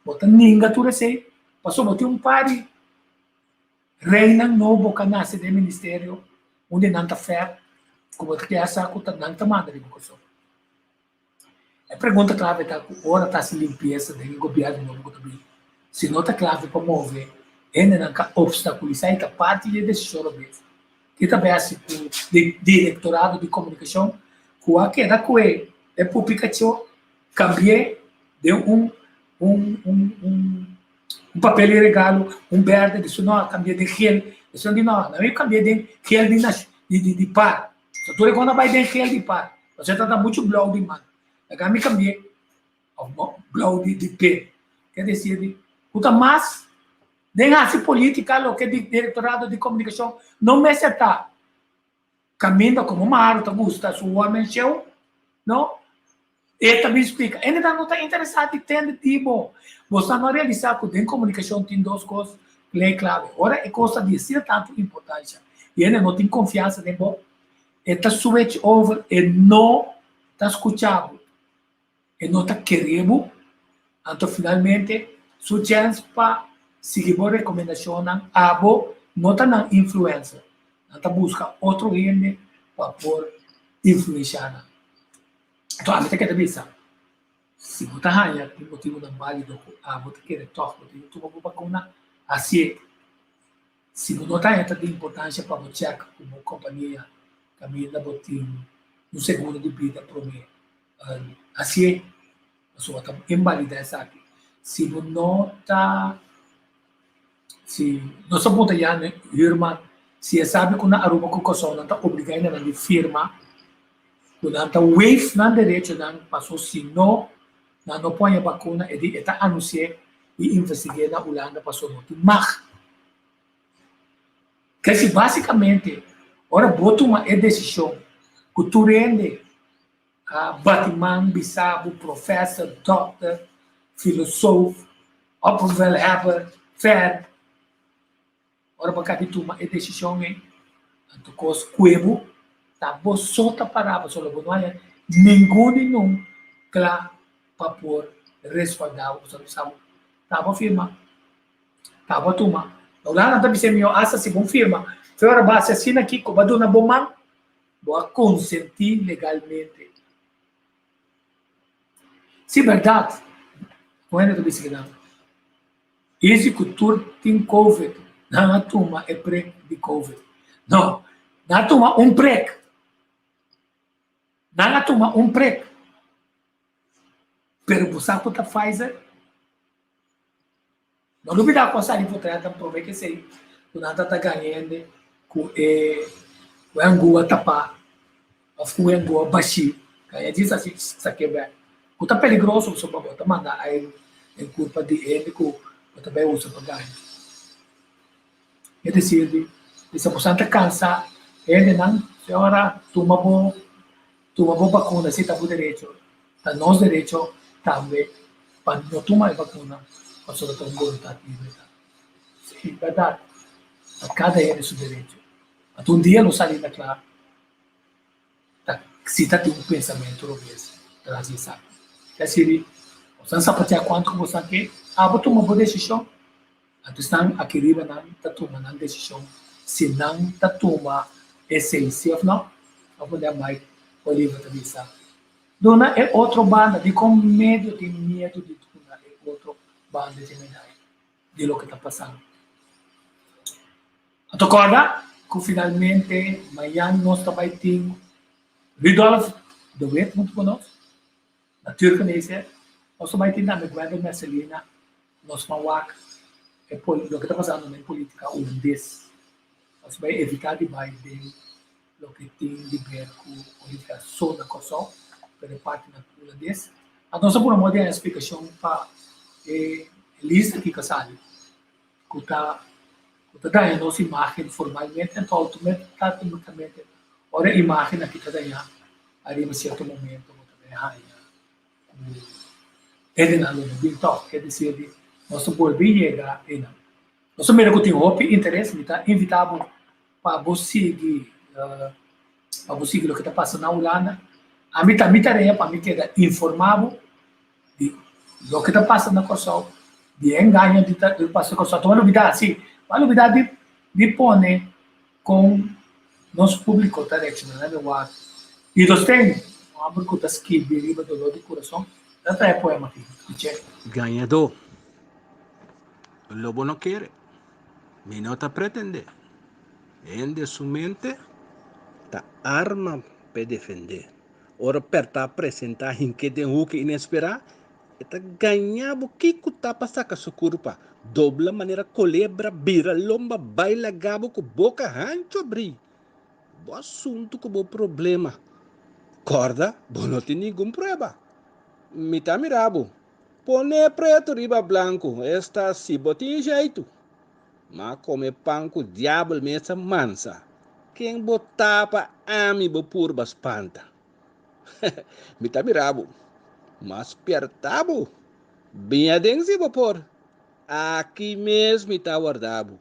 Bo ta ninga tur esei pasobra bo tin un par di Reinan nobo ka nase den ministerio unda nan ta fer ku bo ta keda sa ku ta nan ta manda riba Kòrsou. E pregunta klave ta ku ora ta hasi limpiesa den e gobièrnu nobo ku ta bini, si no ta klave pa move hendenan ka opstakulisá i ta parti di e desishon robes. Ki ta besi ku di direktorado di komunikashon ku a keda ku e e publikashon kambi'é den un un un un un papel di regalo, un berde, despues no a kambi'é den gel, despues di no, nan a kambi'é den gel di nash di di di par. So tur e kos a bai den gel di par, pasobra ta ta muchu blou di man. Laga mi kambi'é of blou di di pen. Ke desir di ku ta mas Den hasi politica loke di Directorado di Comunicacion no mester ta caminda como Maro ta gusta su women show, no? E ta bin splica. E nan no ta interesa di tende di bo. Boso no a realisa cu den comunicacion tin dos cos ley clave. Ora e cos ta di asina tanto importancia y hende no tin confiansa den bo, e ta switch over, e no ta scucha bo. E no ta kere bo, anto finalmente su chèns pa sigui bo rekomendashonnan abo no ta nan influencer. Nan ta buska otro hende pa por influenshá nan. Anto ami ta keda bisa, si bo ta haña tin motibunan bálido ku abo ta kere tòg bo tin ku tuma bo bakuna, hasié. Si bo no ta haña ta di importansha pa bo chèk ku bo kompania kaminda bo tin un seguro di bida promé. Hasié, pasobra ta invalidá esaki. Si bo no ta, si nos a puntra ya na huurman si e sabi ku na Aruba ku Kòrsou nan ta obligá nan di firma ku nan ta waive nan derechonan paso si no nan no por haña bakuna e di e ta anunsi'é i investig'é na Hulanda paso no tin mag. Kesi básikamente ora bo tuma e desishon ku tur hende A bati man bisa bo professor, dokter, filosoof, opperwelhebber, ver. Ora bo kabi tuma e desishon ei, anto kos kue bo ta bo so ta pará pasobra bo no haña ningun di nun kla pa por respaldá bo pasobra bo sa bo ta bo firma, ta bo tuma. Nan ta bisa mihó asta si bo firma, fe ora bo hasi asina kiko bo a duna bo man. Bo a konsentí legalmente. Si bèrdat, un hende ta bisa kinan, Easy ku tur tin covid, nan a tuma e prek di covid. No, nan a tuma un prek. Nan a tuma un prek. Pero bo sa ku ta Pfizer? No lubida ku a sali potretnan prome ke esei ku nan ta ta gaña hende ku e ku e angua tapá òf ku e angua bashí. Gaña djis asi sak'é bèk. Ku ta peligroso pasobra bo ta manda airu den kurpa di hende ku bo ta bai usa pa gaña. E desir di bisa bo san ta kansa hendenan, señora tuma bo tuma bo bakuna si ta bo derecho, ta nos derecho tambe pa no tuma e bakuna pasobra ta un boluntat libre ta. Si, bèrdat, ta kada hende su derecho. Anto un dia lo sali na kla ta si ta tin un pensamentu robes tras di esaki. Ta sirbi, bo san sapatea kuantu ku bo san ke, abo tuma bo desishon. Anto esnan aki riba nan ta tuma nan desishon si nan ta tuma esei si òf nò. Òf manera Mike Oliver ta bisa, Duna e otro banda, dikon medio tin miedu di duna e otro banda dje medaya di loke ta pasando? Anto kòrda ku finalmente mañan nos ta bai tin Rudolf de Wit huntu ku nos. Natuurgeneesheer, nos ta bai tin tambe Gwendel Mercelina, nos ban wak e loke ta pasando den politica Hulandes. Nos bai evita di bai den loke tin di ber ku politica so na Kòrsou, pero e partinan Hulandes. Anto nos a pone moda den splikashon pa e lista ki ka sali ku ta ku ta daña nos imagen formalmente, anto automaticamente ora e imagen aki ta dañá ariba cierto momento bo ta bay haña cu hendenan lo no bin tog, ke desir di nos ta bolbe yega einan. Nos ta mira cu tin hopi interes, mi ta invita bo pa bo sigui pa bo sigui loke ta pasa na Hulanda. Ami ta mi tarea pa mi keda informa bo di loke ta pasa na Kòrsou, di e engaño di ta pasa na Kòrsou. Anto bo a lubida, si, bo a lubida di di pone Kon nos públiko ta reakshoná na Lewar? I nos ten un hòmber ku ta skirbi riba doló di kurason, ta traha e poema aki. Skuch'é. Gañadó, Lo bo no kere, mi no ta pretendé. Hende su mente ta arma p'e defendé. Ora pèrtá presentá hink'é den huki inesperá, e ta gañá bo kiko ta pa saka su kurpa, dobla manera kolebra, bira lomba bai lagá bo ku boka hanchu abrí. Bo asuntu ku bo problema. Kòrda, bo no tin ningun prueba. Mi ta mira bo. Pone pretu riba blanku, esta si bo tin jeitu. M'a kome pan ku diabel mes a mansa. Ken bo ta pa ami bo purba spanta? Mi ta mira bo. M'a spierta bo. Bin aden si bo por. Aki mes mi ta warda bo.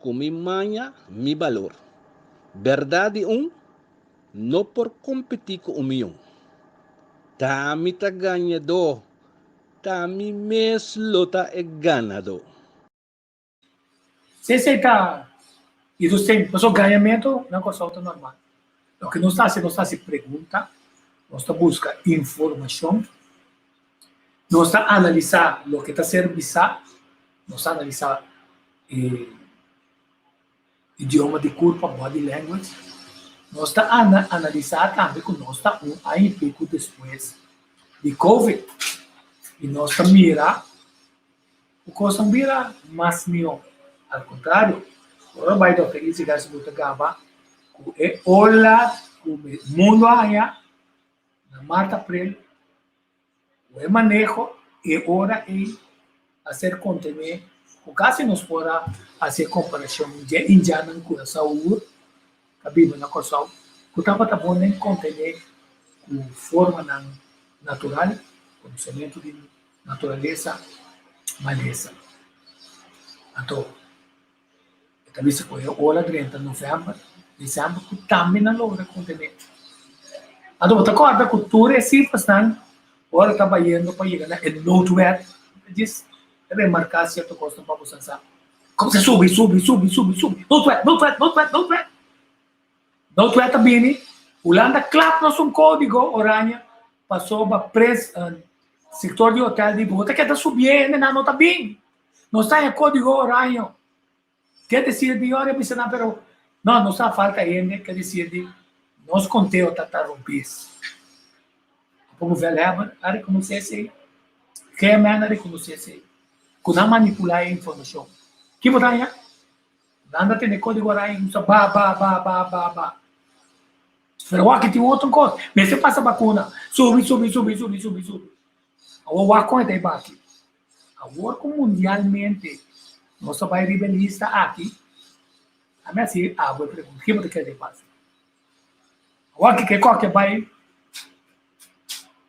Ku mi maña mi balor. Bèrdat di un no por kompetí ku un mion. Ta mi ta gañadó. Ta mi mes lo ta e ganadó. Si esei ta i nos tin pasobra gañamentu na Kòrsou ta normal. Loke nos ta hasi, nos ta hasi pregunta, nos ta buska informashon, nos ta analisá loke ta ser bisá, nos ta analisá e idioma di kurpa, body language, nos ta analisá tambe ku nos ta un aña i piku despues di covid i nos ta mira ku kos a bira mas mihó. Al kontrario, ora bai Dòkter Izzy Garcia bo ta gaba ku e ola ku mundu a haña na mart aprel Ku e maneho e ora ei a ser kontené ku kasi nos por a hasi e komparashon dje indjannan Kurasao ur ta biba na Kòrsou ku tabata bon den kontené ku formanan natural, konosementu di naturalesa, malesa. Anto E ta bisa ku e ola drenta novèmber, desèmber ku tambe nan logra kontené. Anto bo ta kòrda ku tur e sifrasnan ora ta bayendo pa yega na e noodwet, ta djis remarká sierto kosnan pa bo sa sa. Kumsa subi, subi, subi, subi, subi, noodwet, noodwet, noodwet, noodwet. Noodwet ta bini, Hulanda klap nos un kódigo oranje pasobra pres sektor di hotèl di bo ta keda subié hende nan no ta bin. Nos ta haña kódigo oranje. Ke desir di ora bisa nan pero no nos a falta hende ke desir di nos konteo ta ta robes. Apo bevelhebber a rekonosé esei, GMN a rekonosé esei, ku nan manipulá e informashon. Ki bo ta haña? Nan ta tene kódigo oranje ku sa ba ba ba ba ba ba. Pero wak tin otro kos, mester pasa bakuna, subi subi subi subi subi subi. Awor wak kon e ta e baki. Awor ku mundialmente nos ta bai riba e lista aki, ami a hasi abo e pregunta, kiko ta kere pasa? Awor ki ke koke bai,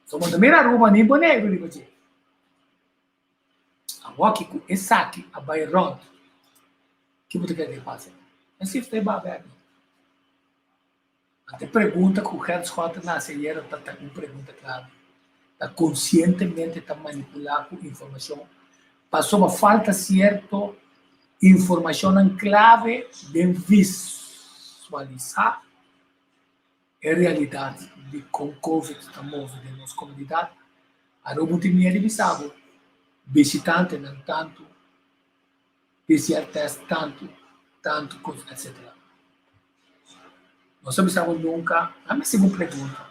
so bo ta mira Aruba ni Boneiru riba dje. Awor ki ku esaki a bai rònt, kiko ta kere pasa? E sifra ta e babe aki. Ante pregunta ku Gert Schotten a hasi ayera ta ta un pregunta klave. Ta konsientemente ta manipulá ku informashon pasobra falta sierto informashonnan klave den visualisá e realidat di kon covid ta move den nos komunidat. Aruba un tin miedu di bisa bo bishitantenan tantu PCR test tantu, tantu kos etcetera. Nos a bisa bo nunka, a mi hasi bo pregunta.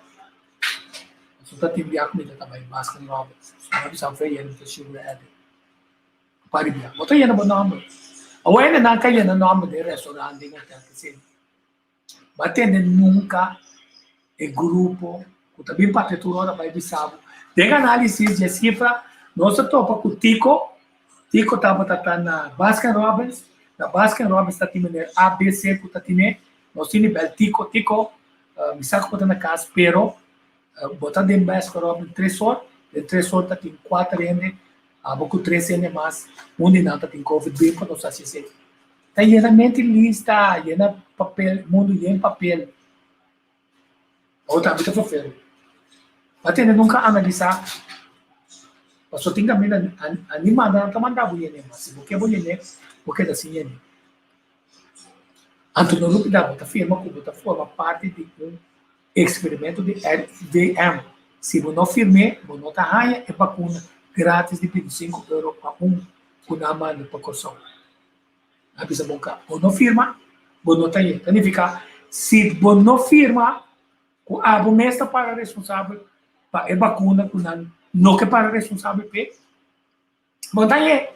Pasobra ta tin bia ku mi ta bai Baskin Robbins. So mi a bisa bo fe yena mi ta sugar addict. Un par di bia. Bo ta yena bo nòmber. Awor hende nan ka yena nòmber den restaurant, den hotel, ke Bo a tende nunka e grupo ku ta bin papia tur ora bai bisa bo. Den análisis di e sifra nos a topa ku Tico. Tico tabata ta na Baskin Robbins. Na Baskin Robbins ta tin meneer ABC ku ta tine. Nos tin di bel Tico. Tico, mi sa ku bo ta na kas pero bo ta den Baskin Robbins tres or. Den tres or ta tin kuater hende. Abo ku tres hende mas, un di nan ta tin covid. Bin pa nos hasi esei. Ta yena mente lista, yena papel, mundu yen papel. Bo tambe ta ferfero. Bo a tende nunka analisá, pasobra tin kaminda a ni manda nan ta manda bo yene, ma si bo ke bo yene, bo keda sin yene. Anto no lubidá, bo ta firma ku bo ta forma parti di un eksperimento di RIVM. Si bo no firm'é, bo no ta haña e bakuna gratis di 25 euro pa un ku nan manda pa Kòrsou. A bisa bon ka bo no firma, Bo no ta yé. Ta nifiká, si bo no firma ku abo mes ta para responsabel pa e bakuna ku nan no ke para responsabel p'e, bo no ta yé.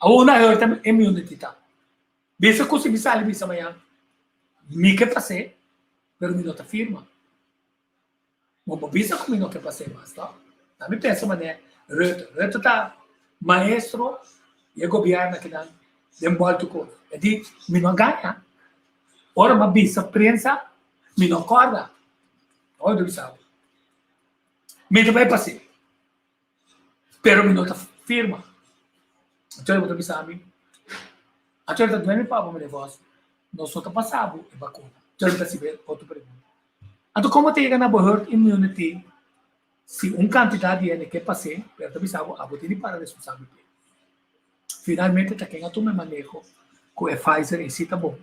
Awor una herd immunity ta. Bisa ku si mi sali bisa mañan, mi ke pas'é, pero mi no ta firma. Bo bo bisa ku mi no ke pas'é mas, to? Na mi pensa manera Rutte. Rutte ta maestro di e gobièrnu akinan den bòltu kos. E di, mi no gaña. Ora mi a bisa prensa, mi no kòrda. Ora mi ta bisa bo, mi ta bai pas'é, pero mi no ta firma. Anto bo ta bisa mi, anto ta duele pa bo, meneer Vos, nos no ta pasa bo e bakuna. Anto mi ta hasibe otro pregunta. Anto komo ta yega na bo herd immunity si un kantidat di hende ke pas'é, pero ta bisa bo abo tin di para responsabel p'e? Finalmente ta ken a tuma e maneho ku e Pfizer i si ta bon?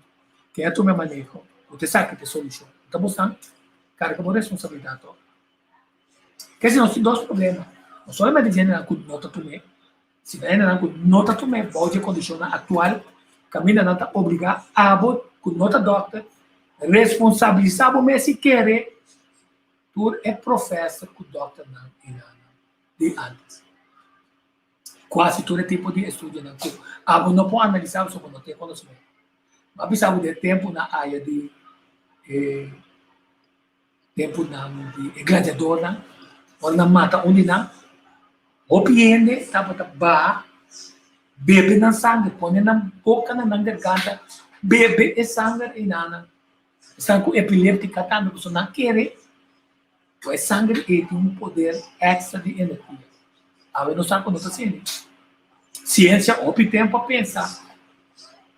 Ken a tuma e maneho ku ta esaki ta e solushon? Ta bosnan karga bo responsabilidat tok. Kese nos tin dos problema, no solamente di hendenan ku no ta tum'é, sino hendenan ku no ta tum'é bou di e kondishonnan aktual kaminda nan ta obligá abo ku no ta dòkter responsabilisá bo mes si kere tur e profèser ku dòkternan i nannan di ántes. Kuasi tur e tipo di estudionan ku abo no por analisá pasobra bo no tin e konosementu. Mi a bisa bo di e tempunan aya di e Tempunan di e gladiadornan, ora nan mata un di nan, hopi hende tabata baha bebe nan sanger, pone nan boka na nan garganta, bebe e sanger einan. Esnan ku epileptika tambe, pasobra nan kere ku e sanger ei tin un poder extra di energia. Awe nos sa ku no ta asina. Siensia hopi tempu a pensa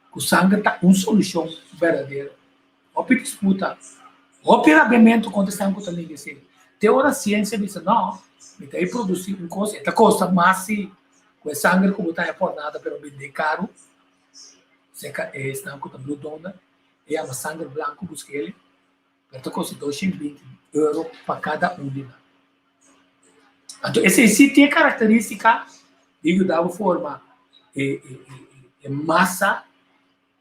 ku sanger ta un solushon berdadero. Hopi disputa, hopi rabiamentu kontra esnan ku ta ninga esei. Te ora siensia bisa, No, mi ta e produsí un kos, e ta kosta mas si ku e sanger ku bo ta haña por nada, pero bend'é karu. Seka e esnan ku ta bloed donor, e yama sanger blanku, busk'el, pero ta kosta 220 euro pa kada un di nan. Anto esei si tin e karakterístika di yuda bo forma e masa.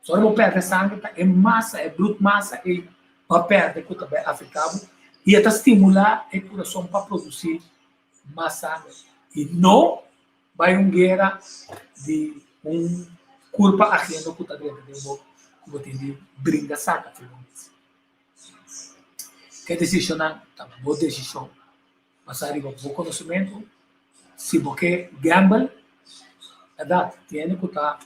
So ora bo perde sanger ta e masa, e bloed masa ei bo a perde ku ta bai afektá bo i e ta stimulá e kurason pa produsí mas sanger i no bai un guera di un kurpa aheno ku ta drenta den bo ku bo tin di bringa saka for bo mes. Ke desishonnan ta bo desishon basá riba bo konosementu. Si bo ke gamble, bèrdat, tin hende ku ta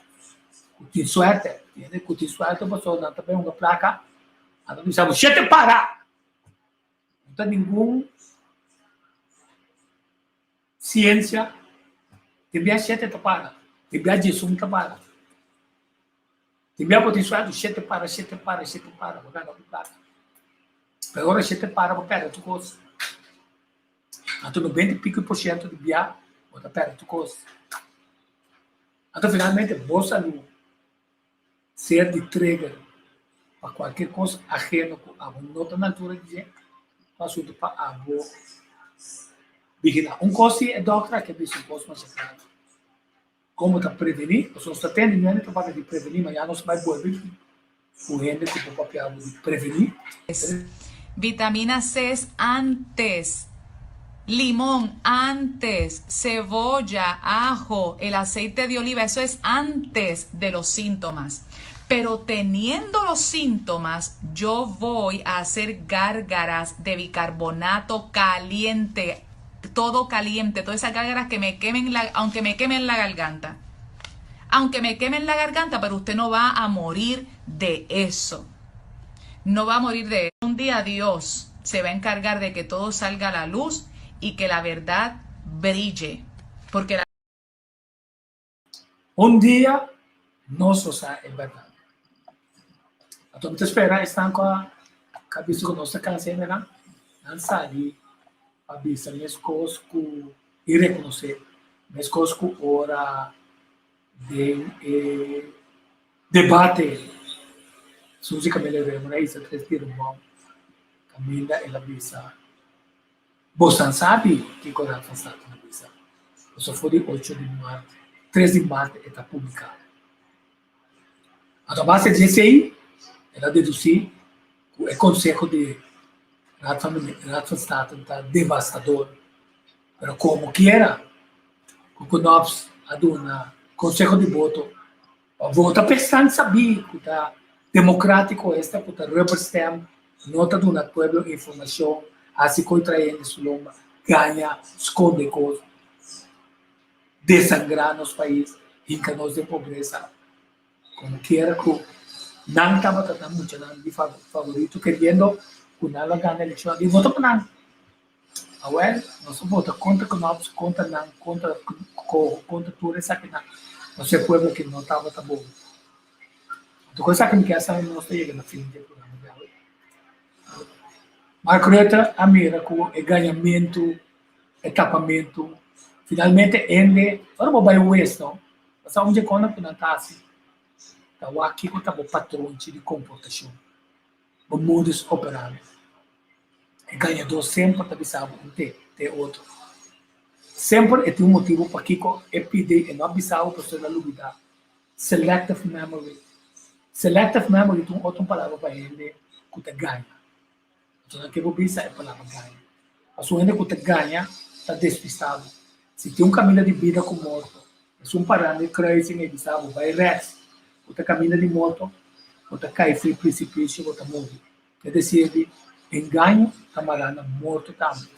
ku tin suerte, tin hende ku tin suerte pasobra nan ta bai hunga plaka, nan ta bisa bo shete para! No ta ningun siensia, tin bia shete ta para, tin bia diesun ta para. Tin bia bo tin suerte, shete para, shete para, shete para, bo gana bo plaka. Pero ora shete para bo pèrdè tur kos. Anto 90 i piko por siento di bia bo ta pèrdè tur kos. Anto finalmente bo salú ser di trigger pa kualke kos aheno ku abo no ta na altura di dje, ta asuntu pa abo vigilá. Un kos si e dòkter a ke bisa un kos masha klaro, komo ta prevení, pasobra nos ta tende hende ta papia di prevení, ma ya nos bai bolbe ku hende ku por papia abo di prevení. Vitamina C antes, limón antes, cebolla, ajo, el aceite de oliva, eso es antes de los síntomas. Pero teniendo los síntomas, yo voy a hacer gárgaras de bicarbonato caliente, todo caliente, todas esas gárgaras que me quemen la, aunque me quemen la garganta. Aunque me quemen la garganta, pero usted no va a morir de eso. No va a morir de eso. Un día Dios se va a encargar de que todo salga a la luz y que la verdad brille. Porque la Un dia nos lo sa e bèrdat. Anto mi ta spera esnan ku a ku a bisa ku nos ta kansa hendenan, nan sali pa bisa meskos ku i rekonosé meskos ku ora den e debate Suzy Camelia Römer a hisa tres tiro bòm kaminda el a bisa Bosan sabi kiko Raad van State a bisa, pasobra for di ocho di mart, tres di mart e ta publiká. Anto a base di esei, El a dedusí ku e konseho di Raad van Raad van State ta devastador. Pero komo kiera ku Knops a duna konseho di boto pa vota pa esnan sabí ku ta demokrátiko, esta ku ta rubber stamp, no ta duna pueblo informashon, hasi koi trae hende su lomba, gaña, skonde kos, desangrá nos pais, hinka nos den pobresa. Como kiera cu nan tabata nan muchanan di favorito keriendo cu nan lo gana eleccion di vota pa nan. Awel, nos a vota contra Knops, contra nan, contra Coho, contra tur esakinan. Nos e pueblo ki no tabata bon. Anto cu esaki mi kier sa nos ta yega na fin di e programa di awe. Mark Rutte a mira cu e gañamento, e tapamento, finalmente hende, ora bo bay wes no, Pasobra un dje kònda ku nan ta hasi ta wak kiko ta bo patronchi di komportashon, bo modus operandi. E gañadó semper ta bisa bo un te, te otro. Semper e tin un motibu pakiko e pidi e no a bisa bo pasobra el a lubidá. Selective memory. Selective memory ta un otro palabra pa hende ku ta gaña. Anto nan ke bo bisa e palabra gaña. Pasobra un hende ku ta gaña ta despistá bo. Si tin un kaminda di bida ku morto, esun pará na e kruising ei bisa bo bai rèks, bo ta kaminda di morto, bo ta kai for e prisipisio, bo ta muri. E desir di engaño ta mará na morto tambe.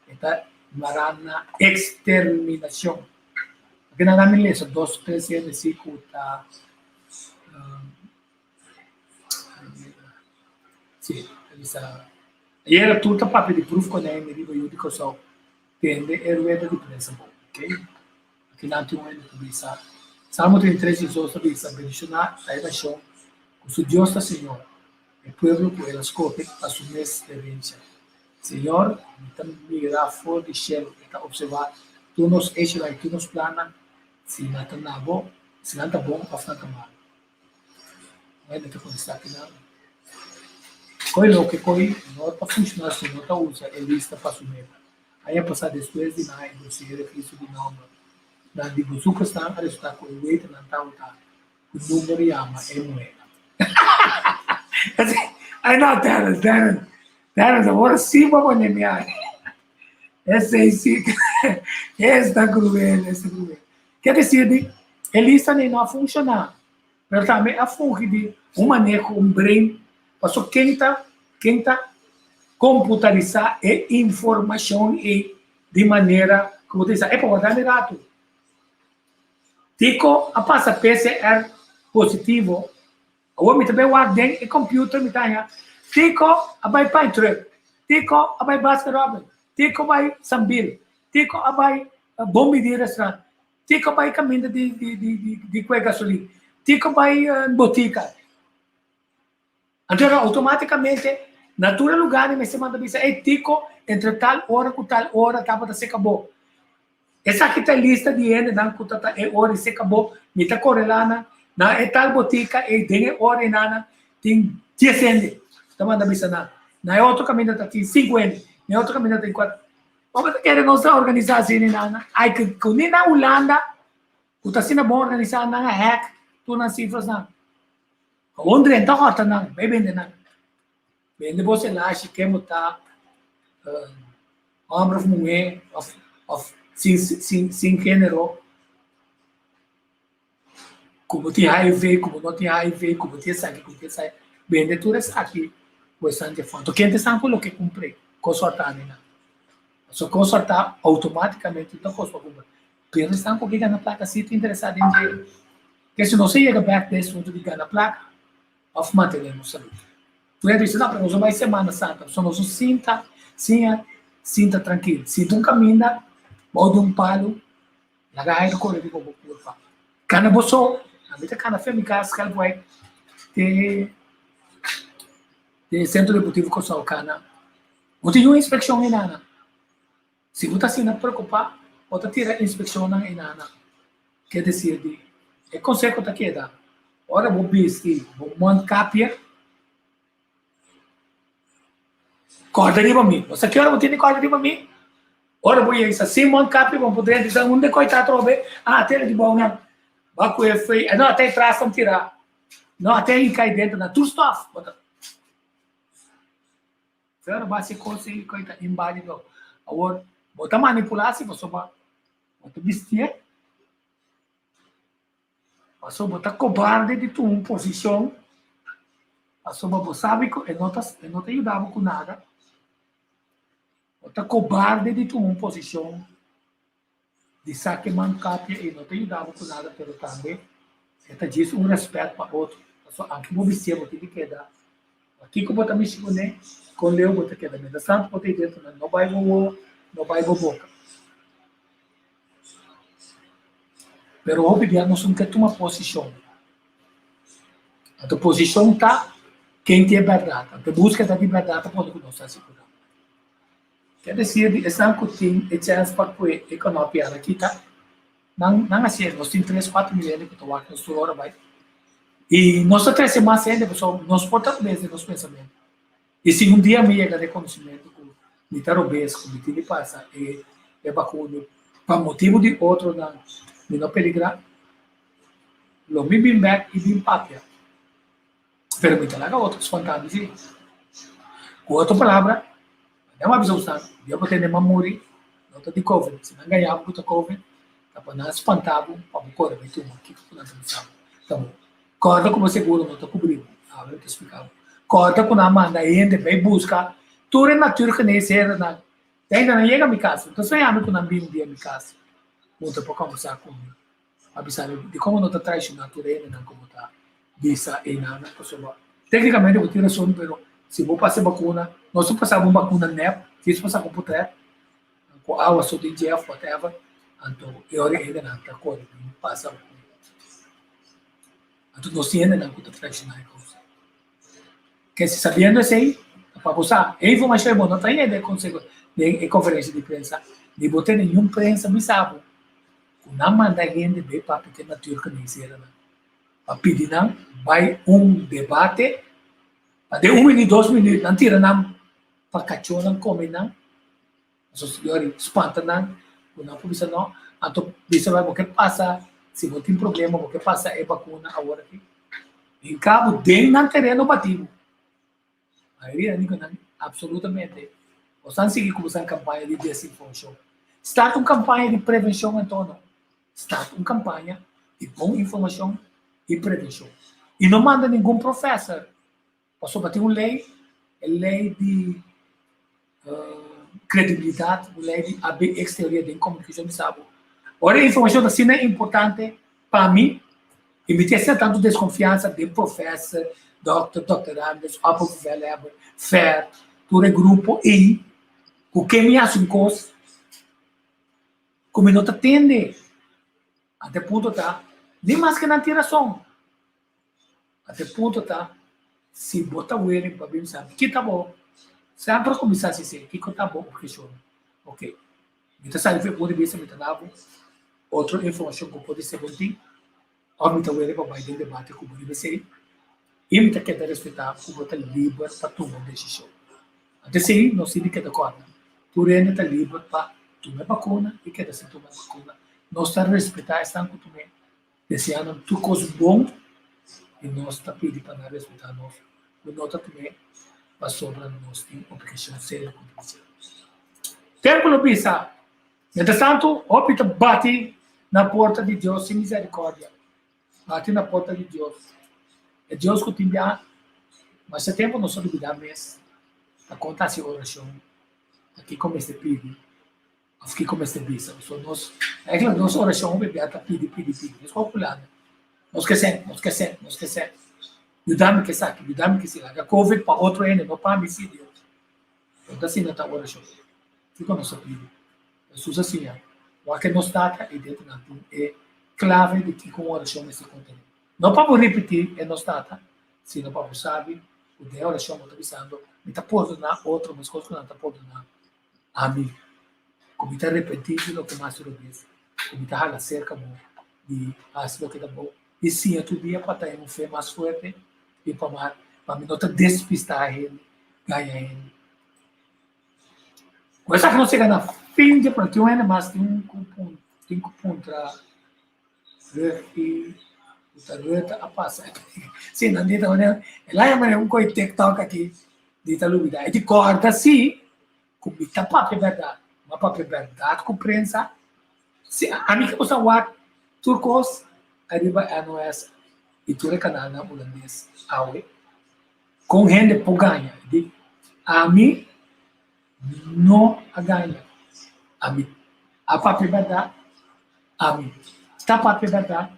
E ta mará na eksterminashon. Pakinan nan a mi lesa dos tres hende si ku ta. Sí, ta bisa. Ayera tur ta papia di proefkonijn riba yu di Kòrsou. Tende e rueda di prensa bon, ok? Akinan tin un hende ta bisa, Salmo 33 Jesus ta bisa, Bendishoná ta e nashon ku su Dios ta Señor, e pueblo ku El a skohe pa su mes herensia. Señor, mi ta mira for di shelu, e ta opservá tur nos echonan i tur nos plannan, si nan ta na bo, si nan ta bon òf nan ta malu. Bueno, ta contesta ki nan. Koe loke koe no ta funciona si no ta usa e lista pa su meta. Aña pasa despues di nan a introduci e registro di nomber nan di bezoekersnan a resulta cu e waiternan tabata cu number yama e muhernan. Ay no Terence, Terence, Terence awor si bo pone mi ay. Esey si esta cruel, esta cruel. Ke desir di e lista ni no a funshoná, pero tambe a fungi di un maneho, un brain, paso ken ta ken ta komputarisá e informashon ei di manera ku bo ta bisa, epa wardá mi ratu. Tiko a pasa PCR positivo, awor mi ta bai wak den e computer mi ta haña Tiko a bai Pine Truck, Tiko a bai Baskin Robbins, Tiko bai Sambil, Tiko a bai Bon Bidí Restaurant, Tiko bai kaminda di di di di di kue gasolin, Tiko bai botika. Anto ora outomátikamente na tur e lugar mester manda bisa, ey Tiko entre tal ora ku tal ora tabata seka bo. Esaki ta e lista di hendenan ku ta ta e ora i seka bo, mi ta korelá nan na e tal botika ey den e ora enanan tin dies hende, ta manda bisa nan. Na e otro kaminda ta tin sinku hende, na e otro kaminda ta tin kuater. Bo ta kere nos ta organisá asina i nan? Ai ku ni na Hulanda ku ta asina bon organisá nan a hack tur nan sifrasnan. Awor drenta hòrta nan, bai bende nan. Bende bo selashi ken bo ta hòmber òf muhé òf òf sin sin sin género. Ku bo tin HIV, ku bo no tin HIV, ku bo tin esaki, ku bo tin esaki. Bende tur esaki ku esnan dje fondo. Ken ta esnan ku loke kumpr'é? Kos hòrta ni nan. Pasobra kos hòrta outomátikamente ta kos pa kumpra. Pero esnan ku ke gana plaka si ta interesá den dje. Ke si nos a yega bèk den asuntu di gana plaka òf mantené nos salú. Tur hende bisa, no, pero nos a bai Semana Santa, pasobra nos no sinta, siña sinta trankil. Sinta un kaminda bou di un palu. Laga aire kore riba bo kurpa. Kana bo so. Ami ta kana fe mi kas Schelpwijk te te Sentro Deportivo Kòrsou kana. Bo tin un inspekshon einana. Si bo ta asina preokupá, bo ta tira inspekshonnan einana. Ke desir di e konseho ta keda, ora bo bisti bo mondkapje, Kòrda riba mi. Bo sa ki ora bo tin di kòrda riba mi? Ora bo yega sa Simon Kapi bo por drenta sa unda koy ta atrobe? Ah, tera di bou nan. Ba ku e fei, no, ta e tras tan tirá. No, até aí cai dentro na tur stof. Bota. Pero base kos ei koi ta inválido. Awor, bo ta manipulá si pasobra bo ta bistié. Pasobra bo ta kobarde di tuma un posishon. Pasobra bo sabi ku e no ta e no ta yuda bo ku nada. Bo ta kobarde di tuma un posishon di sa ke man kapia ei no ta yuda bo ku nada pero tambe e ta djis un rèspèt pa otro. Pasobra anke bo bistié bo tin di keda Pakiko bo ta mishi kuné? Kon leu bo ta keda? Mientrastantu bo ta ei dentro nan no bai bo wowo, no bai bo boka. Pero hopi bia nos no ke tuma posishon. Anto posishon ta ken tin e bèrdat. Anto e búskeda di bèrdat ta pone ku nos ta asigurá. Ke desir di esnan ku tin e chèns pa kue e kònòpi ala kita, nan nan hasié. Nos tin tres kuater mil hende ku ta wak nos tur ora bai. I nos ta trese mas hende pasobra nos por ta robes den nos pensamentu. I si un dia mi yega na e konosimentu ku mi ta robes, ku mi tin di pasa e e bakuna pa motibu di otronan mi no peligrá, lo mi bin bèk i bin papia. Pero mi ta laga otro spantá mi si. Ku otro palabra, nan a bisa usnan, dia bo tende nan muri, no ta di covid. Si nan gaña bo ku ta covid, ta pa nan spantá bo pa bo kore bai tuma kiko ku nan ta bisa bo ta bo. Kòrda ku bo seguro no ta kubrí bo. Awe mi ta splika bo. Kòrda ku nan manda hende bai buska tur e natuurgeneesherennan. Te ainda nan yega mi kas. Mi ta soña mi ku nan bini dia mi kas hunta pa kòmbersá ku mi. A bisa mi dikon bo no ta traishoná tur hendenan ku bo ta bisa einan pasobra téknikamente bo tin rason pero si bo pasa e bakuna nos ta pasa bo un bakuna nèp si es pasa ku potrèt ku awa so den dje òf whatever anto e ora e hendenan ta kore bin pasa bakuna anto nos tin hendenan ku ta traishoná e kos ke si sabiendo esei ta pa bo sa e informashon bo no ta haña den konseho den e konferensia di prensa ni bo tene niun prensa bisa bo ku nan manda hende bay papia ku e natuurgeneesherennan pa pidi nan bay un debate pa den un minuut dos minuut nan tira nan pa kachónan kome nan pasobra yori spanta nan ku nan por bisa no anto bisa bay bo ke pasa si bo tin problema bo ke pasa e bakuna awor aki hinka bo den nan tereno bati bo. Mayoria di nan absolutamente. Bosan sigui ku bosan kampaña di desinformashon. Start un kampaña di prevenshon anto no. Start un kampaña di bon informashon i prevenshon. I no manda ningun professor pasobra tin un lei, e lei di kredibilidat, un lei di ABX teoria den komunikashon bisa bo. Ora e informashon ta asina importante pa mi, i mi tin asina tantu deskonfiansa den professor, dokter, doktorandes, opperbevelhebber, fer, tur e grupo ei, ku ke mi hasi un kos ku mi no ta tende. Ante punto ta, ni maske nan tin rason. Ante punto ta, si bo ta willing pa bin sa ki ta bo, semper kuminsá hasi esei, kiko ta bo obheshon? Ok, mi ta sali for e punto di bista, mi ta dabo otro informashon ku por di ser bon tin, òf mi ta willing pa bai den debate ku bo riba esei, i mi ta keda respetá ku bo ta liber pa tuma un desishon. Ante esei, nos tin di keda kòrda, tur hende ta liber pa tuma e bakuna i keda sin tuma e bakuna. Nos ta respetá esnan ku tum'é. Desea nan tur kos bon i nos ta pidi pa nan respetá nos ku no ta tum'é pasobra nos tin obligashon serio ku Dios. Tempu lo bisa, Mientrastantu, hopi ta bati na porta di Dios sin misericordia, bati na porta di Dios, e Dios ku tin bia masha tempu nos a lubidá mes ta kon ta hasi orashon, ta kiko mester pidi. Of kiko mester bisa? So nos, eigenlijk nos orashon hopi bia ta pidi, pidi, pidi. Nos kòp fulano. Nos ke sèn, nos ke sèn, nos ke sèn. Yuda mi ke esaki, yuda mi ke esei. Laga covid pa otro hende, no pa mi si, Dios. No ta asina ta orashon. Kiko nos a pidi? Hesus a siña, Wak e nos Tata i dentro nan tin e klave di kiko un orashon mester kontené. No pa bo ripití e nos Tata, sino pa bo sabi ku den e orashon bo ta bisando, Mi ta pordoná otro meskos ku nan ta pordoná Ami, ku mi ta repentí di loke mi hasi robes, ku mi ta hala serka bo di hasi loke ta bon, i siña tur dia pa ta en un fe mas fuerte i pa pa mi no ta despistá hende, gaña hende. Ku esaki nos yega na fin dje pero tin un hende mas tin ku tin ku puntra Rugby. Ta Rutte a pasa. Sí, nan di ta manera, el a yama un koi TikTok aki, di ta lubida. E di kòrda sí, ku mi ta papia bèrdat. Mi a papia bèrdat ku prensa. Sí, ami ke usa wak tur kos ariba NOS i tur e kanalnan hulandes awe. Kon hende por gaña? E di, ami no a gaña. Ami a papia bèrdat, ami ta papia bèrdat,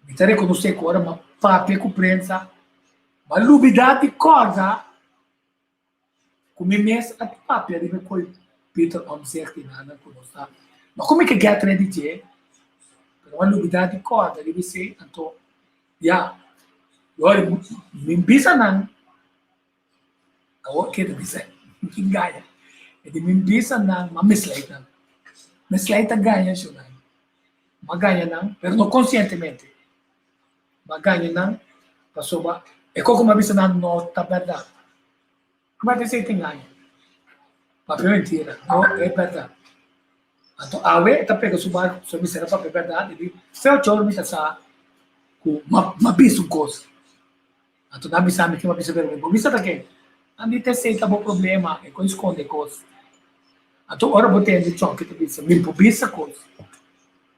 mi ta rekonosé ku ora mi a papia ku prensa, mi a lubidá di kòrda ku mi mes a papia riba e koi Pieter Omtzigt i nan ku nos ta. No ku mi ke get ready dje, pero mi a lubidá di kòrda riba esei, anto ya, lori mi bisa nan. Awor ke ta bisa kin gaña? E di mi bisa nan, ma mislei nan. Mislei ta gaña sho nan. Ma gaña nan, pero no konsientemente. Ma gaña nan pasobra e kos ku mi a bisa nan no ta bèrdat. Kuma ta esei ta engaño? Papia mentira, no e bèrdat. Anto awe e ta pega su barku, so mi sera papia bèrdat, e di, feo choro mi ta sa ku m'a bisa un kos. Anto nan bisa mi ke bisa pero bo bisa ta ke? Nan di ta esei ta bo problema e kon skonde kos. Anto ora bo tende chonke ta bisa mi por bisa kos.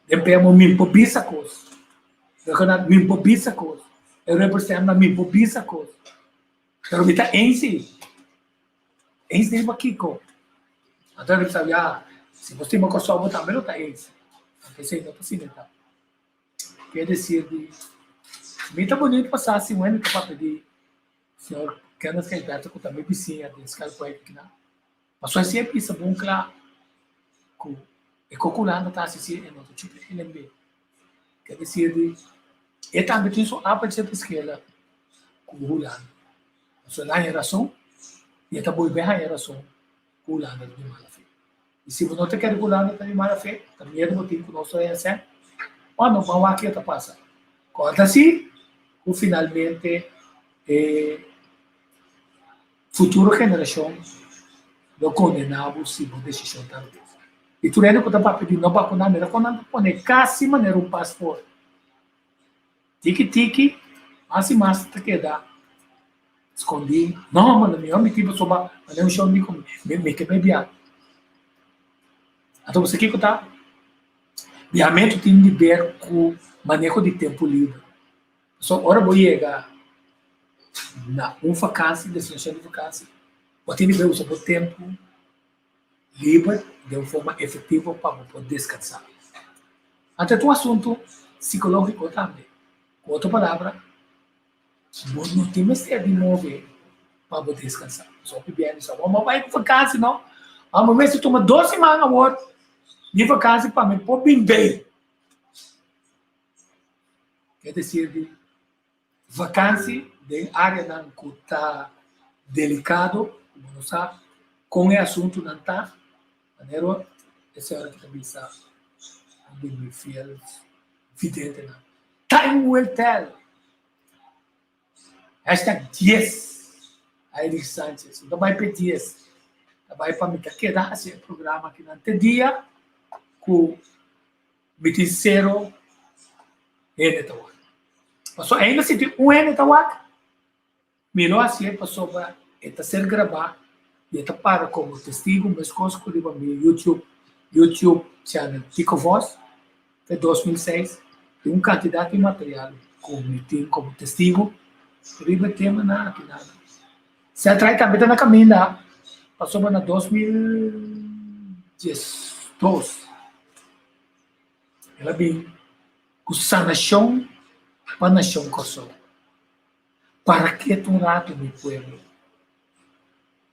Den pemo mi por bisa kos. Rekonat mi por bisa kos. E represent nan mi por bisa kos. Pero mi ta eens si. Eens den pakiko? Anto e bisa ya si bo stima Kòrsou bo tambe lo ta eens. Anto esei no ta asina ta. Ke desir di mi ta bonito pa sa si un hende ta papia di señor Kenneth Gilberto ku ta mi bisiña den Schelpwijk kina. Pasobra si e bisa bon kla ku e kos ku Hulanda ta hasi si e no ta chupa NMB. Ke desir di e tambe tin su appeltje te skela ku Hulanda. Pasobra el a haña rason i e ta bolbe haña rason ku Hulanda ta di mala fe. I si bo no ta kere ku Hulanda ta di mala fe, ta miedu bo tin ku nos ta hesé? Ò no, ban wak kiko ta pasa. Kòrda si ku finalmente e futuro generashon lo kondená bo si bo desishon ta robes. I tur hende ku ta papia di no bakuná, mira kon nan ta pone kasi manera un pasport. Tiki tiki, mas i mas ta keda skondí. No, manda mi mi tin pasobra manda un shon di ku mi mi ke bai biaha. Anto bo sa kiko ta? Biahamentu tin di ber ku maneho di tempu liber. Pasobra ora bo yega na un fakansi, destinashon di fakansi, bo tin di ber usa bo tempu liber den un forma efectivo pa bo por descansa. Anto e ta un asunto psicologico tambe. Cu otro palabra, bo no tin mester di move pa bo descansa. Pasobra hopi biaha mi sa, bo bai cu vakantie no, ma bo mester tuma dos siman awor di vakantie pa mi por bin bay. Ke decir di Vakansi den áreanan ku ta delikado, ku bo no sa kon e asuntunan ta, manera e señora ki ta bisa un di mi fiel videntenan, Time will tell! Hashtag dies, Heinrich Sanchez. No ta bai p'e dies, ta bai pa mi ta keda hasi e programa akinan te dia ku Mi tin sero hende ta wak. Pasobra ainda si tin un hende ta wak, mi lo hasié pasobra e ta ser grabá i e ta para komo testigu meskos ku riba mi YouTube YouTube channel Tico Vos te 2006 tin un kantidat di material ku mi tin komo testigu riba e temanan akinan. Setraai tambe ta na kaminda pasobra na 2012 el a bin ku sanashon pa nashon Kòrsou. Para ketu un ratu mi pueblo,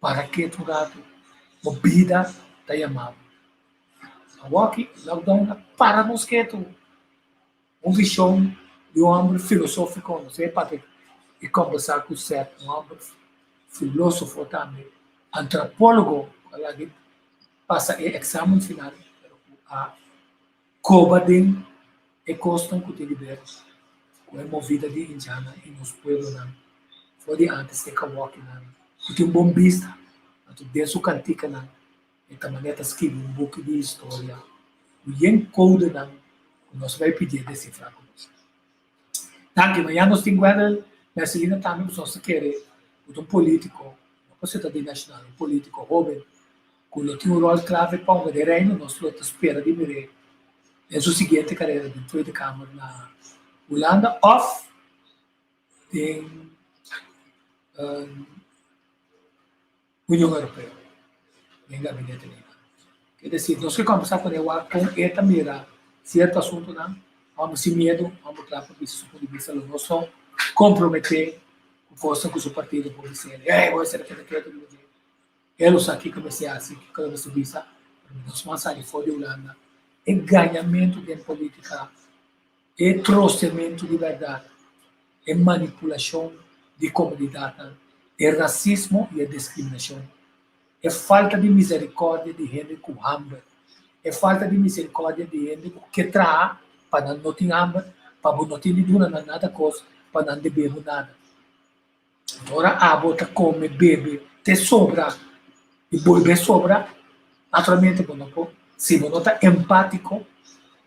para ketu un ratu, bo bida ta yama bo. Awoki lockdown a para nos ketu. Un vishon di un hòmber filosófiko, nos e papia i kòmbersá ku Seth, un hòmber filósofo tambe, antrapólogo, ku a laga pasa e èksamen final, pero ku a koba den e kosnan ku tin di ber ku e movida di indiannan i nos pueblonan for di ántes te kawokinan, ku tin bon bista, anto den su kantikanan E ta manera ta skibi un buki di historia ku yen koudenan ku nos bai pidié desifrá ku nos. Danki, mañana nos tin Gwendel Mercelina tambe ku nos ta kere ku ta un polítiko, no pasobra ta di nashonal, un polítiko hóben ku lo tin un ròl klave pa hunga den Reino, nos lo ta spera di mir'é den su siguiente karera den Tweede Kamer na Hulanda òf den Union Europeo, den gabinete di nan. Ke desir, nos ke kombersá ku e wak kon e ta mira sierto asuntunan, hòmber sin miedu, hòmber kla pa bisa su punto di bista, lo nos no komprometé ku kosnan ku su partido por bis'é, ey bo esei keda ketu riba dje. E lo sa kiko mester hasi, kiko lo mester bisa, pero nos mas sali for di Hulanda. E gañamentu den politika, e trosementu di bèrdat, e manipulashon di komunidatnan, e rasismo i e diskriminashon, e falta di miserikòrdia di hende ku hamber, e falta di miserikòrdia di hende ku ke traha pa nan no tin hamber, pa bo no tin di duna nan nada kos, pa nan debe bo nada. Ora abo ta kome, bebe te sobra i bolbe sobra, naturalmente bo no por, si bo no ta empátiko,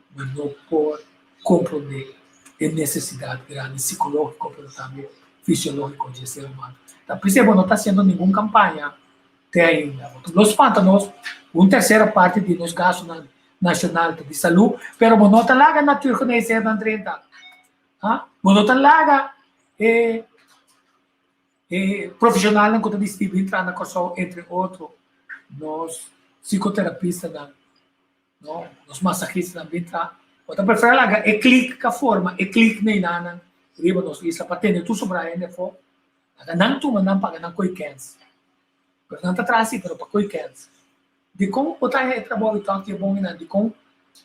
bo no por komprondé e nesesidat grandi sikológiko pero tambe fisiológiko dje ser humano. Ta p'esei bo no ta hasiendo ningun kampaña te ainda. Bo ta lo spanta nos ku un tersera parti di nos gastunan nashonal ta di salú, pero bo no ta laga natuurgeneesheernan drenta. Ha? Bo no ta laga e e profesionalnan ku ta disidí bin traha na Kòrsou, entre otro nos psikoterapistanan, no, nos masagistanan bin traha. Bo ta preferá laga e klik ka forma, e klik neinanan riba nos isla pa tene tur sobrá hende afó. Laga nan tuma nan paga nan koe kèns. Pero nan ta traha si, pero pa koe kèns. Dikon bo ta haña e trabou i tòg di e bon einan? Dikon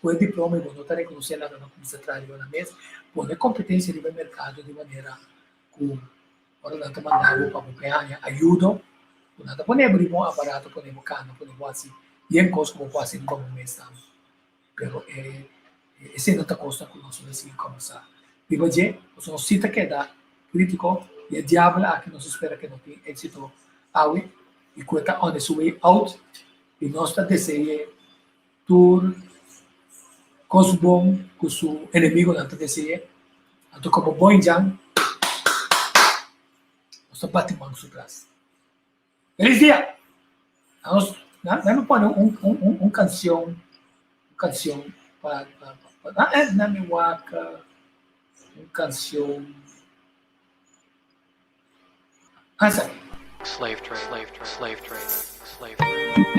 ku e diploma i bo no ta rekonosé laga no kuminsá traha riba nan mes? Pone kompetensia riba e merkado di manera ku ora nan ta manda bo pa bo por haña ayudo, ku nan ta pone bo riba un aparato, pone bo kana, pone bo hasi bien kos ku bo por hasi riba bo mes tambe. Pero e esei no ta kosnan ku nos lo sigui kòmbersá riba dje, pasobra nos si ta keda krítiko i e diabel aki nos ta spera ke no tin éksito awe i ku e ta on his way out i nos ta dese'é tur kos bon ku su enemigonan ta dese'é. Anto komo bon indian nos ta bati man su tras. Feliz dia! Nos, na mi pone un, un, un, un canción, un canción pa, pa, pa, pa, na, na mi waka, un canción. Ah, sa. Slave trade, slave trade, slave trade, slave trade.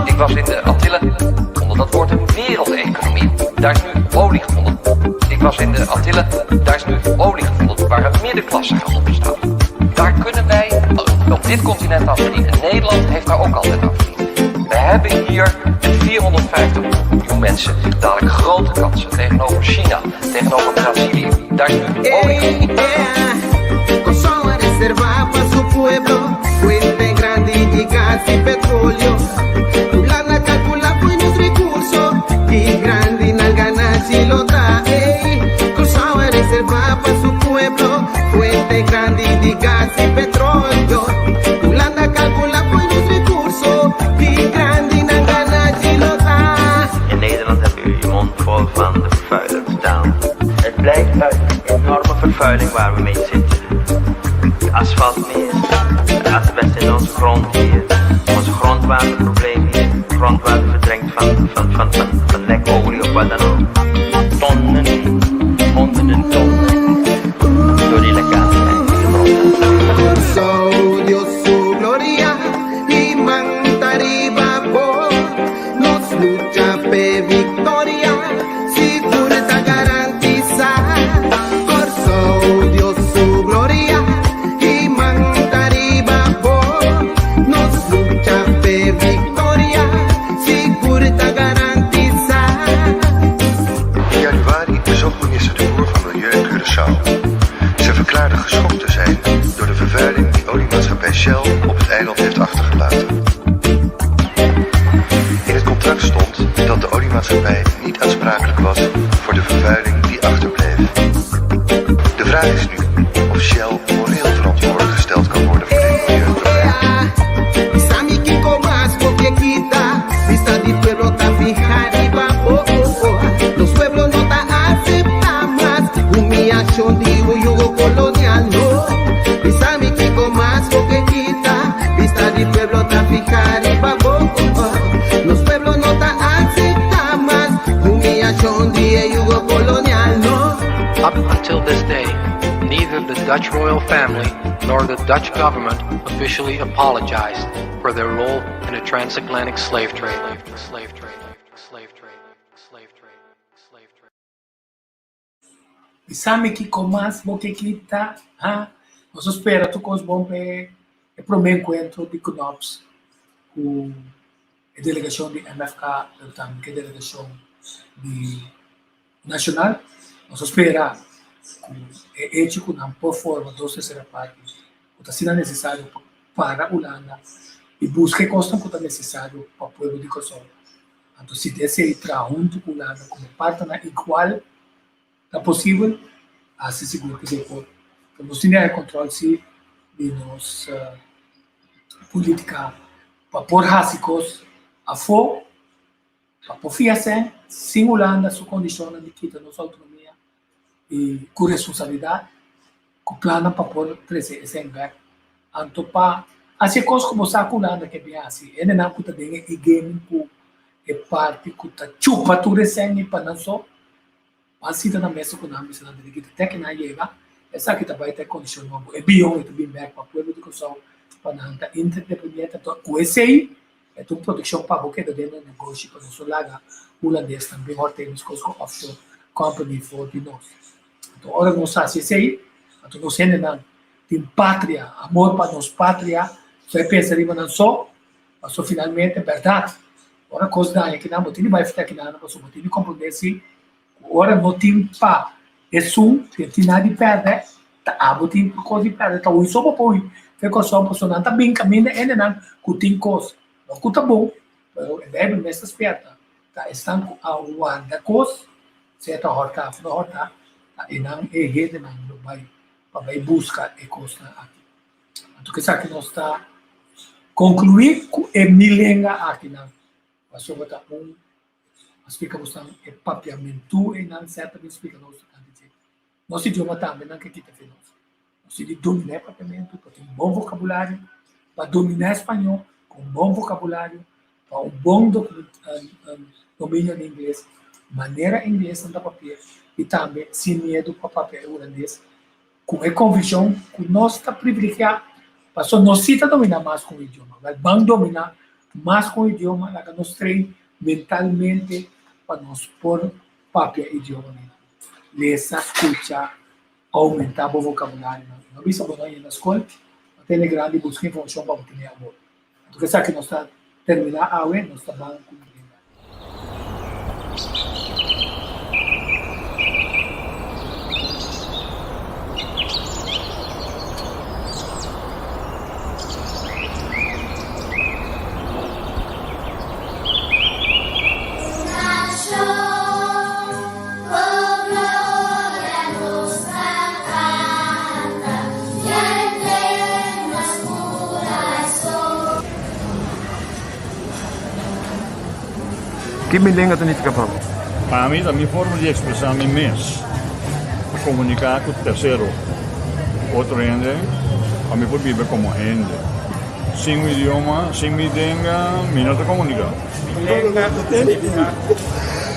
Ik was in de Antillen, onder dat woord een wereldeconomie. Daar is nu olie gevonden. Ik was in de Antillen, daar is nu olie gevonden waar een middenklasse gaat ontstaan. Daar kunnen wij op dit continent aan verdienen. Nederland heeft daar ook altijd aan verdiend. We hebben hier met 450 miljoen mensen dadelijk grote kansen tegenover China, tegenover Brazilië. Daar is nu olie gevonden. reserva pa su pueblo, fuente grandi di gas y petróleo. Hulanda calcula buenos recursos y grandi na ganancia lo trae. Curaçao a reserva pa su pueblo, fuente grandi di gas y petróleo. Hulanda calcula buenos recursos y grandi na ganancia lo trae. In Nederland hebben jullie je mond vol van de vervuilers staan. Het blijft uit een enorme vervuiling waar we mee zitten. Het asfaltmeer, het asbest in onze grond hier, ons grondwaterprobleem hier, grondwater verdrenkt van, van, van, van, van lekolie of wat dan ook. Tonnen, honderden tonnen, door die lekkage in de grond. Kòrsou, Dios su gloria i man ta riba bo. Nos lucha p'e viktoria, sigur ta garantisá. Kòrsou, Dios su gloria i man ta riba bo. Nos lucha p'e viktoria, sigur ta garantisá. oliemaatschappij niet aansprakelijk was voor de vervuiling die achterbleef. De vraag is nu of Shell moreel verantwoordelijk gesteld kan worden voor dit milieuprobleem. Bisami kiko mas bo ke kita Bista di pueblo ta fiha riba bo Nos pueblo no ta acepta mas Humiashon di un yugo colonial no Bisami kiko mas bo ke kita Bista di pueblo ta fiha riba bo Nos pueblo no ta acepta mas Humiashon di e yugo colonial no. Up until this day, neither the Dutch royal family nor the Dutch government officially apologized for their role in the transatlantic slave trade. Slave trade. Slave trade. Slave trade. Slave trade. Bisami kiko mas bo ke kita, ha? Nos ta spera tur kos bon pa e promé enkuentro di Knops ku e delegashon di MFK pero tambe ku e delegashon di Nashonal. Nos ta spera ku e echo ku nan por forma dos tersera parti ku ta asina nesesario pa para Hulanda i buska e kosnan ku ta nesesario pa pueblo di Kòrsou. Anto si ta esei traha huntu ku Hulanda komo partnernan igual ta posibel, hasi sigur ku esei por. Pero nos tin di haña kòntròl si di nos polítika pa por hasi kos afó, pa por fia sèn sin Hulanda su kondishonnan di kita nos outonomia i ku responsabilidat, ku plannan pa por trese e sèn bèk. Anto pa hasi e kos ku bo sa ku Hulanda ke bin hasi, hendenan ku ta den e e-gaming ku e parti ku ta chupa tur e sèn i pa nan so, Ban sinta na mesa ku nan bisa nan dede kita te ke nan yega, esaki ta bai ta e kondishon nobo, e bion e ta bin bèk pa pueblo di Kòrsou pa nan ta independiente, anto ku esei e ta un protekshon pa bo keda den e negoshi pa nos no laga hulandesnan bin hòrt'e meskos ku offshore company for di nos. Anto ora nos hasi esei, anto nos hendenan tin patria, amor pa nos patria, so e pensa riba nan so, Paso finalmente bèrdat, ora kos daña kinan bo tin di bai fita kinan pasobra bo tin di komprondé si ku ora no tin pa esun ku e tin nada di pèrdè, ta abo tin kos di pèrdè, ta hui so bo por hui fe Kòrsou pasobra nan ta bin kaminda hendenan ku tin kos, no ku ta bon, pero e Beibel mes ta spièrta, ta esnan ku a warda kos, sea ta hòrtá òf no hòrtá, ta enan e hendenan lo bai pa bai buska e kosnan aki. Anto esaki nos ta konkluí ku e mi lenga akinan, pasobra ta un a splika bosnan e papiamentu einan sèt a bin splika nos tokante dje. Nos idioma tambe nan ke kita fe nos. Nos tin di dominá e papiamentu pa tin un bon vokabulario, pa dominá e spañó ku un bon vokabulario, pa un bon dominio di ingles, manera inglesnan ta papia i tambe sin miedu pa papia e hulandes. Ku e konvikshon ku nos ta privilegiá, pasobra nos sí ta dominá mas ku un idioma. Wèl, ban dominá mas ku un idioma, laga nos train mentalmente pa nos por papia idiomanan. Lesa, skucha, oumentá bo vokabularionan. No bisa bo no yenda skol, bo tene grandi buska informashon pa bo tene awor. Anto ku esaki nos ta terminá awe, nos ta ban ku. Ki mi lenga ta nifiká pa bo? Pa mi ta mi forma di ekspresá mi mes, pa komuniká ku tersero, otro hende, pa mi por biba komo hende. Sin un idioma, sin mi lenga, mi no ta komuniká. Mi lenga ta nifiká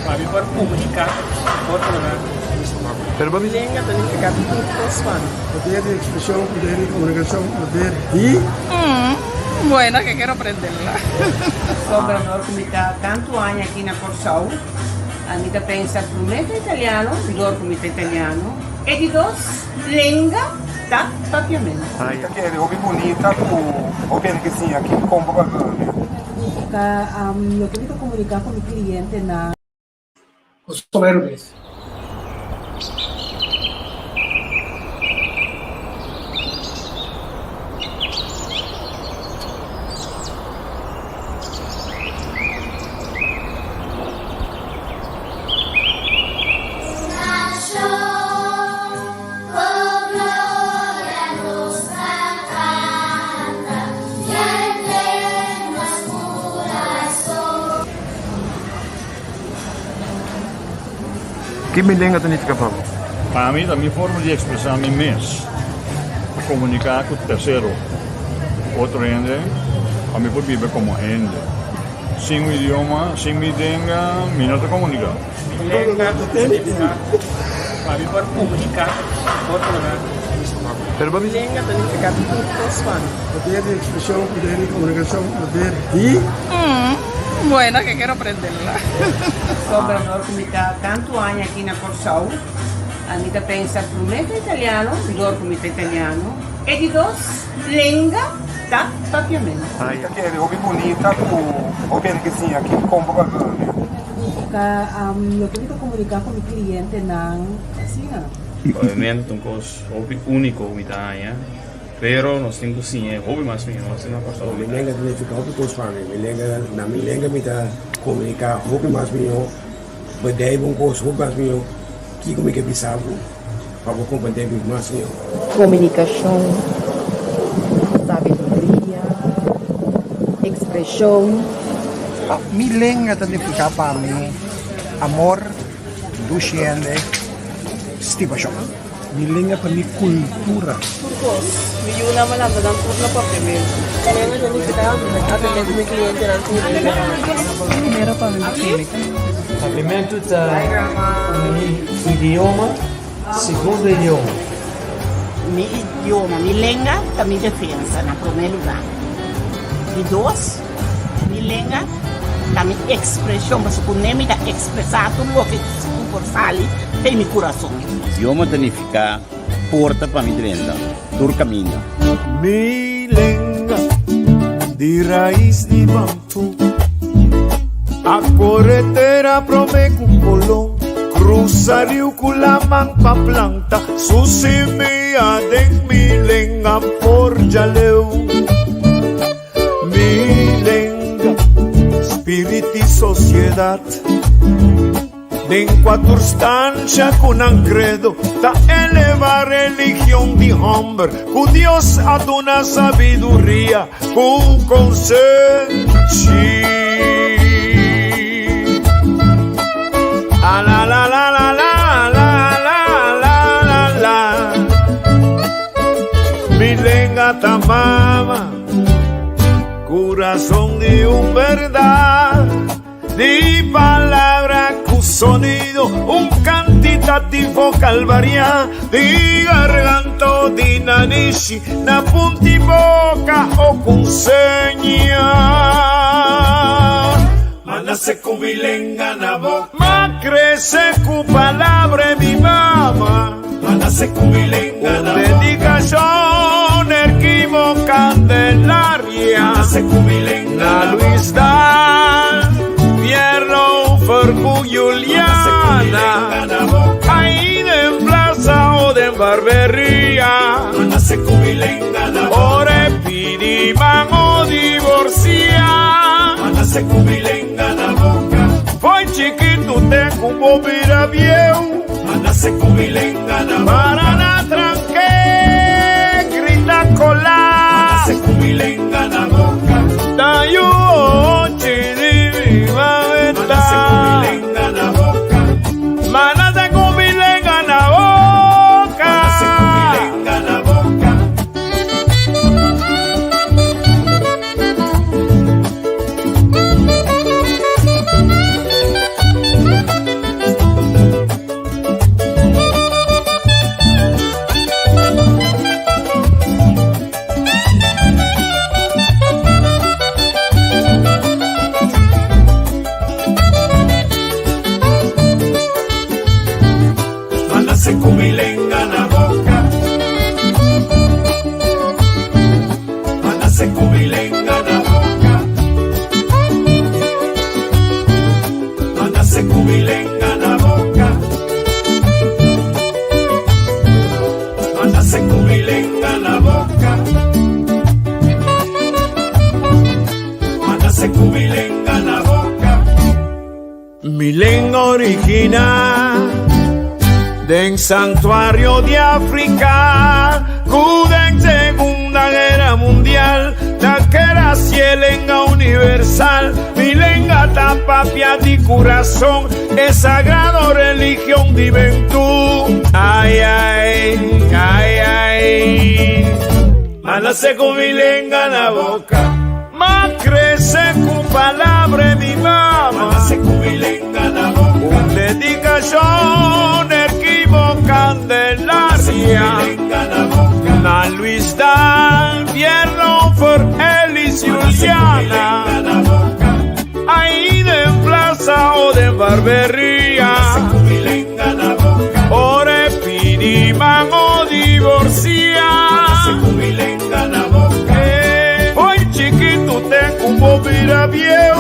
pa mi por komuniká ku otronan. Mi lenga ta nifiká tur kos pa mi. Poder di ekspreshon, poder di komunikashon, poder di. Bueno, ke kero prenderla. Sobra dor ku mi ta tantu aña aki na Kòrsou, mi ta pensa promé ta italiano, dor ku mi ta italiano, e di dos lenga ta papiamentu. Mi ta kere hopi bunita ku hopi hende ke siña aki kon pa papia papiamentu. Ta loke mi ta komuniká ku mi klientenan. Soberbes. Ki mi lenga ta nifiká pa bo? Pa mi ta mi forma di ekspresá mi mes, pa komuniká ku tersero, otro hende, pa mi por biba komo hende. Sin un idioma, sin mi lenga, mi no ta komuniká. Mi lenga ta nifiká pa mi por komuniká ku otronan. Mi lenga ta nifiká tur kos pa mi. Poder di ekspreshon, poder di komunikashon, poder di. Bueno, ke kero prenderla. Gobernador ku mi ta tantu aña aki na Kòrsou, ami ta pensa promé ta italiano, dor ku mi ta italiano, e di dos lenga ta papiamentu. Mi ta kere hopi bunita ku hopi hende ke siña aki kon pa papia. Komunika, loke mi ta komuniká ku mi klientenan asina. Papiamentu ta un kos hopi úniko ku mi ta haña. Pero nos tin ku siña e hopi mas mihó asina Kòrsou. Mi lenga ta nifiká hopi kos pa mi. Mi lenga, na mi lenga mi ta komuniká hopi mas mihó, bedijf un kos hopi mas mihó, kiko mi ke bisa bo pa bo komprendé mi mas mihó. Komunikashon, sabiduria, ekspreshon. Mi lenga ta nifiká pa mi amor, dushi hende, stimashon. Mi lenga ta mi kultura. Tur kos. Mi yunan a lanta nan tur na papiamentu. Mi lenga ta nifiká atendé ku mi klientenan tur dia. Primero pa mi química. Papiamentu ta mi idioma, segundo idioma. Mi idioma, mi lenga ta mi defensa na promé lugá. Di dos, mi lenga ta mi ekspreshon, pasobra ku ne mi ta ekspresá tur loke ku por sali den mi kurason. Idioma ta nifiká porta pa mi drenta tur kaminda. Mi lenga di rais di bambu A kore tera prome ku Colon Krusa riu ku laman pa planta Su simia den mi lenga por djaleu Mi lenga, spirit i sosiedat Den kua tur stansha ku nan kredo ta eleva religion di hòmber ku Dios a duna sabiduria ku konsenshi. A la la la la la la la la la la Mi lenga ta mama, kurason di un bèrdat. Di palabra ku sonido, un kantitativo kalvariá di garganta o di nanishi, na punti boka o ku seña. Ma nase ku mi lenga na boka. Ma krese ku palabra e mi mama. Ma nase ku mi lenga na boka. Un dedikashon erkimo Candelaria. Ma nase ku mi lenga na boka. Na Luis Daal, Pierlo Fercu Juliana. Ahí den plaza o den barberia. Ma nase ku mi lenga na boka. Ora e pidi man o divorcia. Ma nase ku mi lenga na boka. Foi chikitu te ku bo bira bieu. Manase ku mi lenga na boka. Para na tranke, grita kola. Manase ku mi lenga na boka. Ta yu ochi di mi mameta. Manase ku mi lenga na boka. Manase ku mi lenga na boka. Manase ku mi lenga na boka. Manase ku mi lenga na boka. Manase ku mi lenga na boka. Manase ku mi lenga na boka. Manase ku mi lenga na boka. Manase ku mi lenga na boka. Mi lenga original den santuario di Africa ku den Segunda Guera Mundial ta keda si e lenga universal. Mi lenga ta papia di kurason, e sagrado religion. bon di bentu. Ai ai, ai ai. M'a nase ku mi lenga na boka. M'a krese ku palabra di mi mama. M'a nase ku mi lenga na boka. Un dedikashon Erkimo Candelaria. Na Luis Daal, Pierre Lauffer, Elis Juliana. Ai den plaza o den barberia. Ora e pidi man o divorcia. Fo'i chikitu te ku bo bira bieu.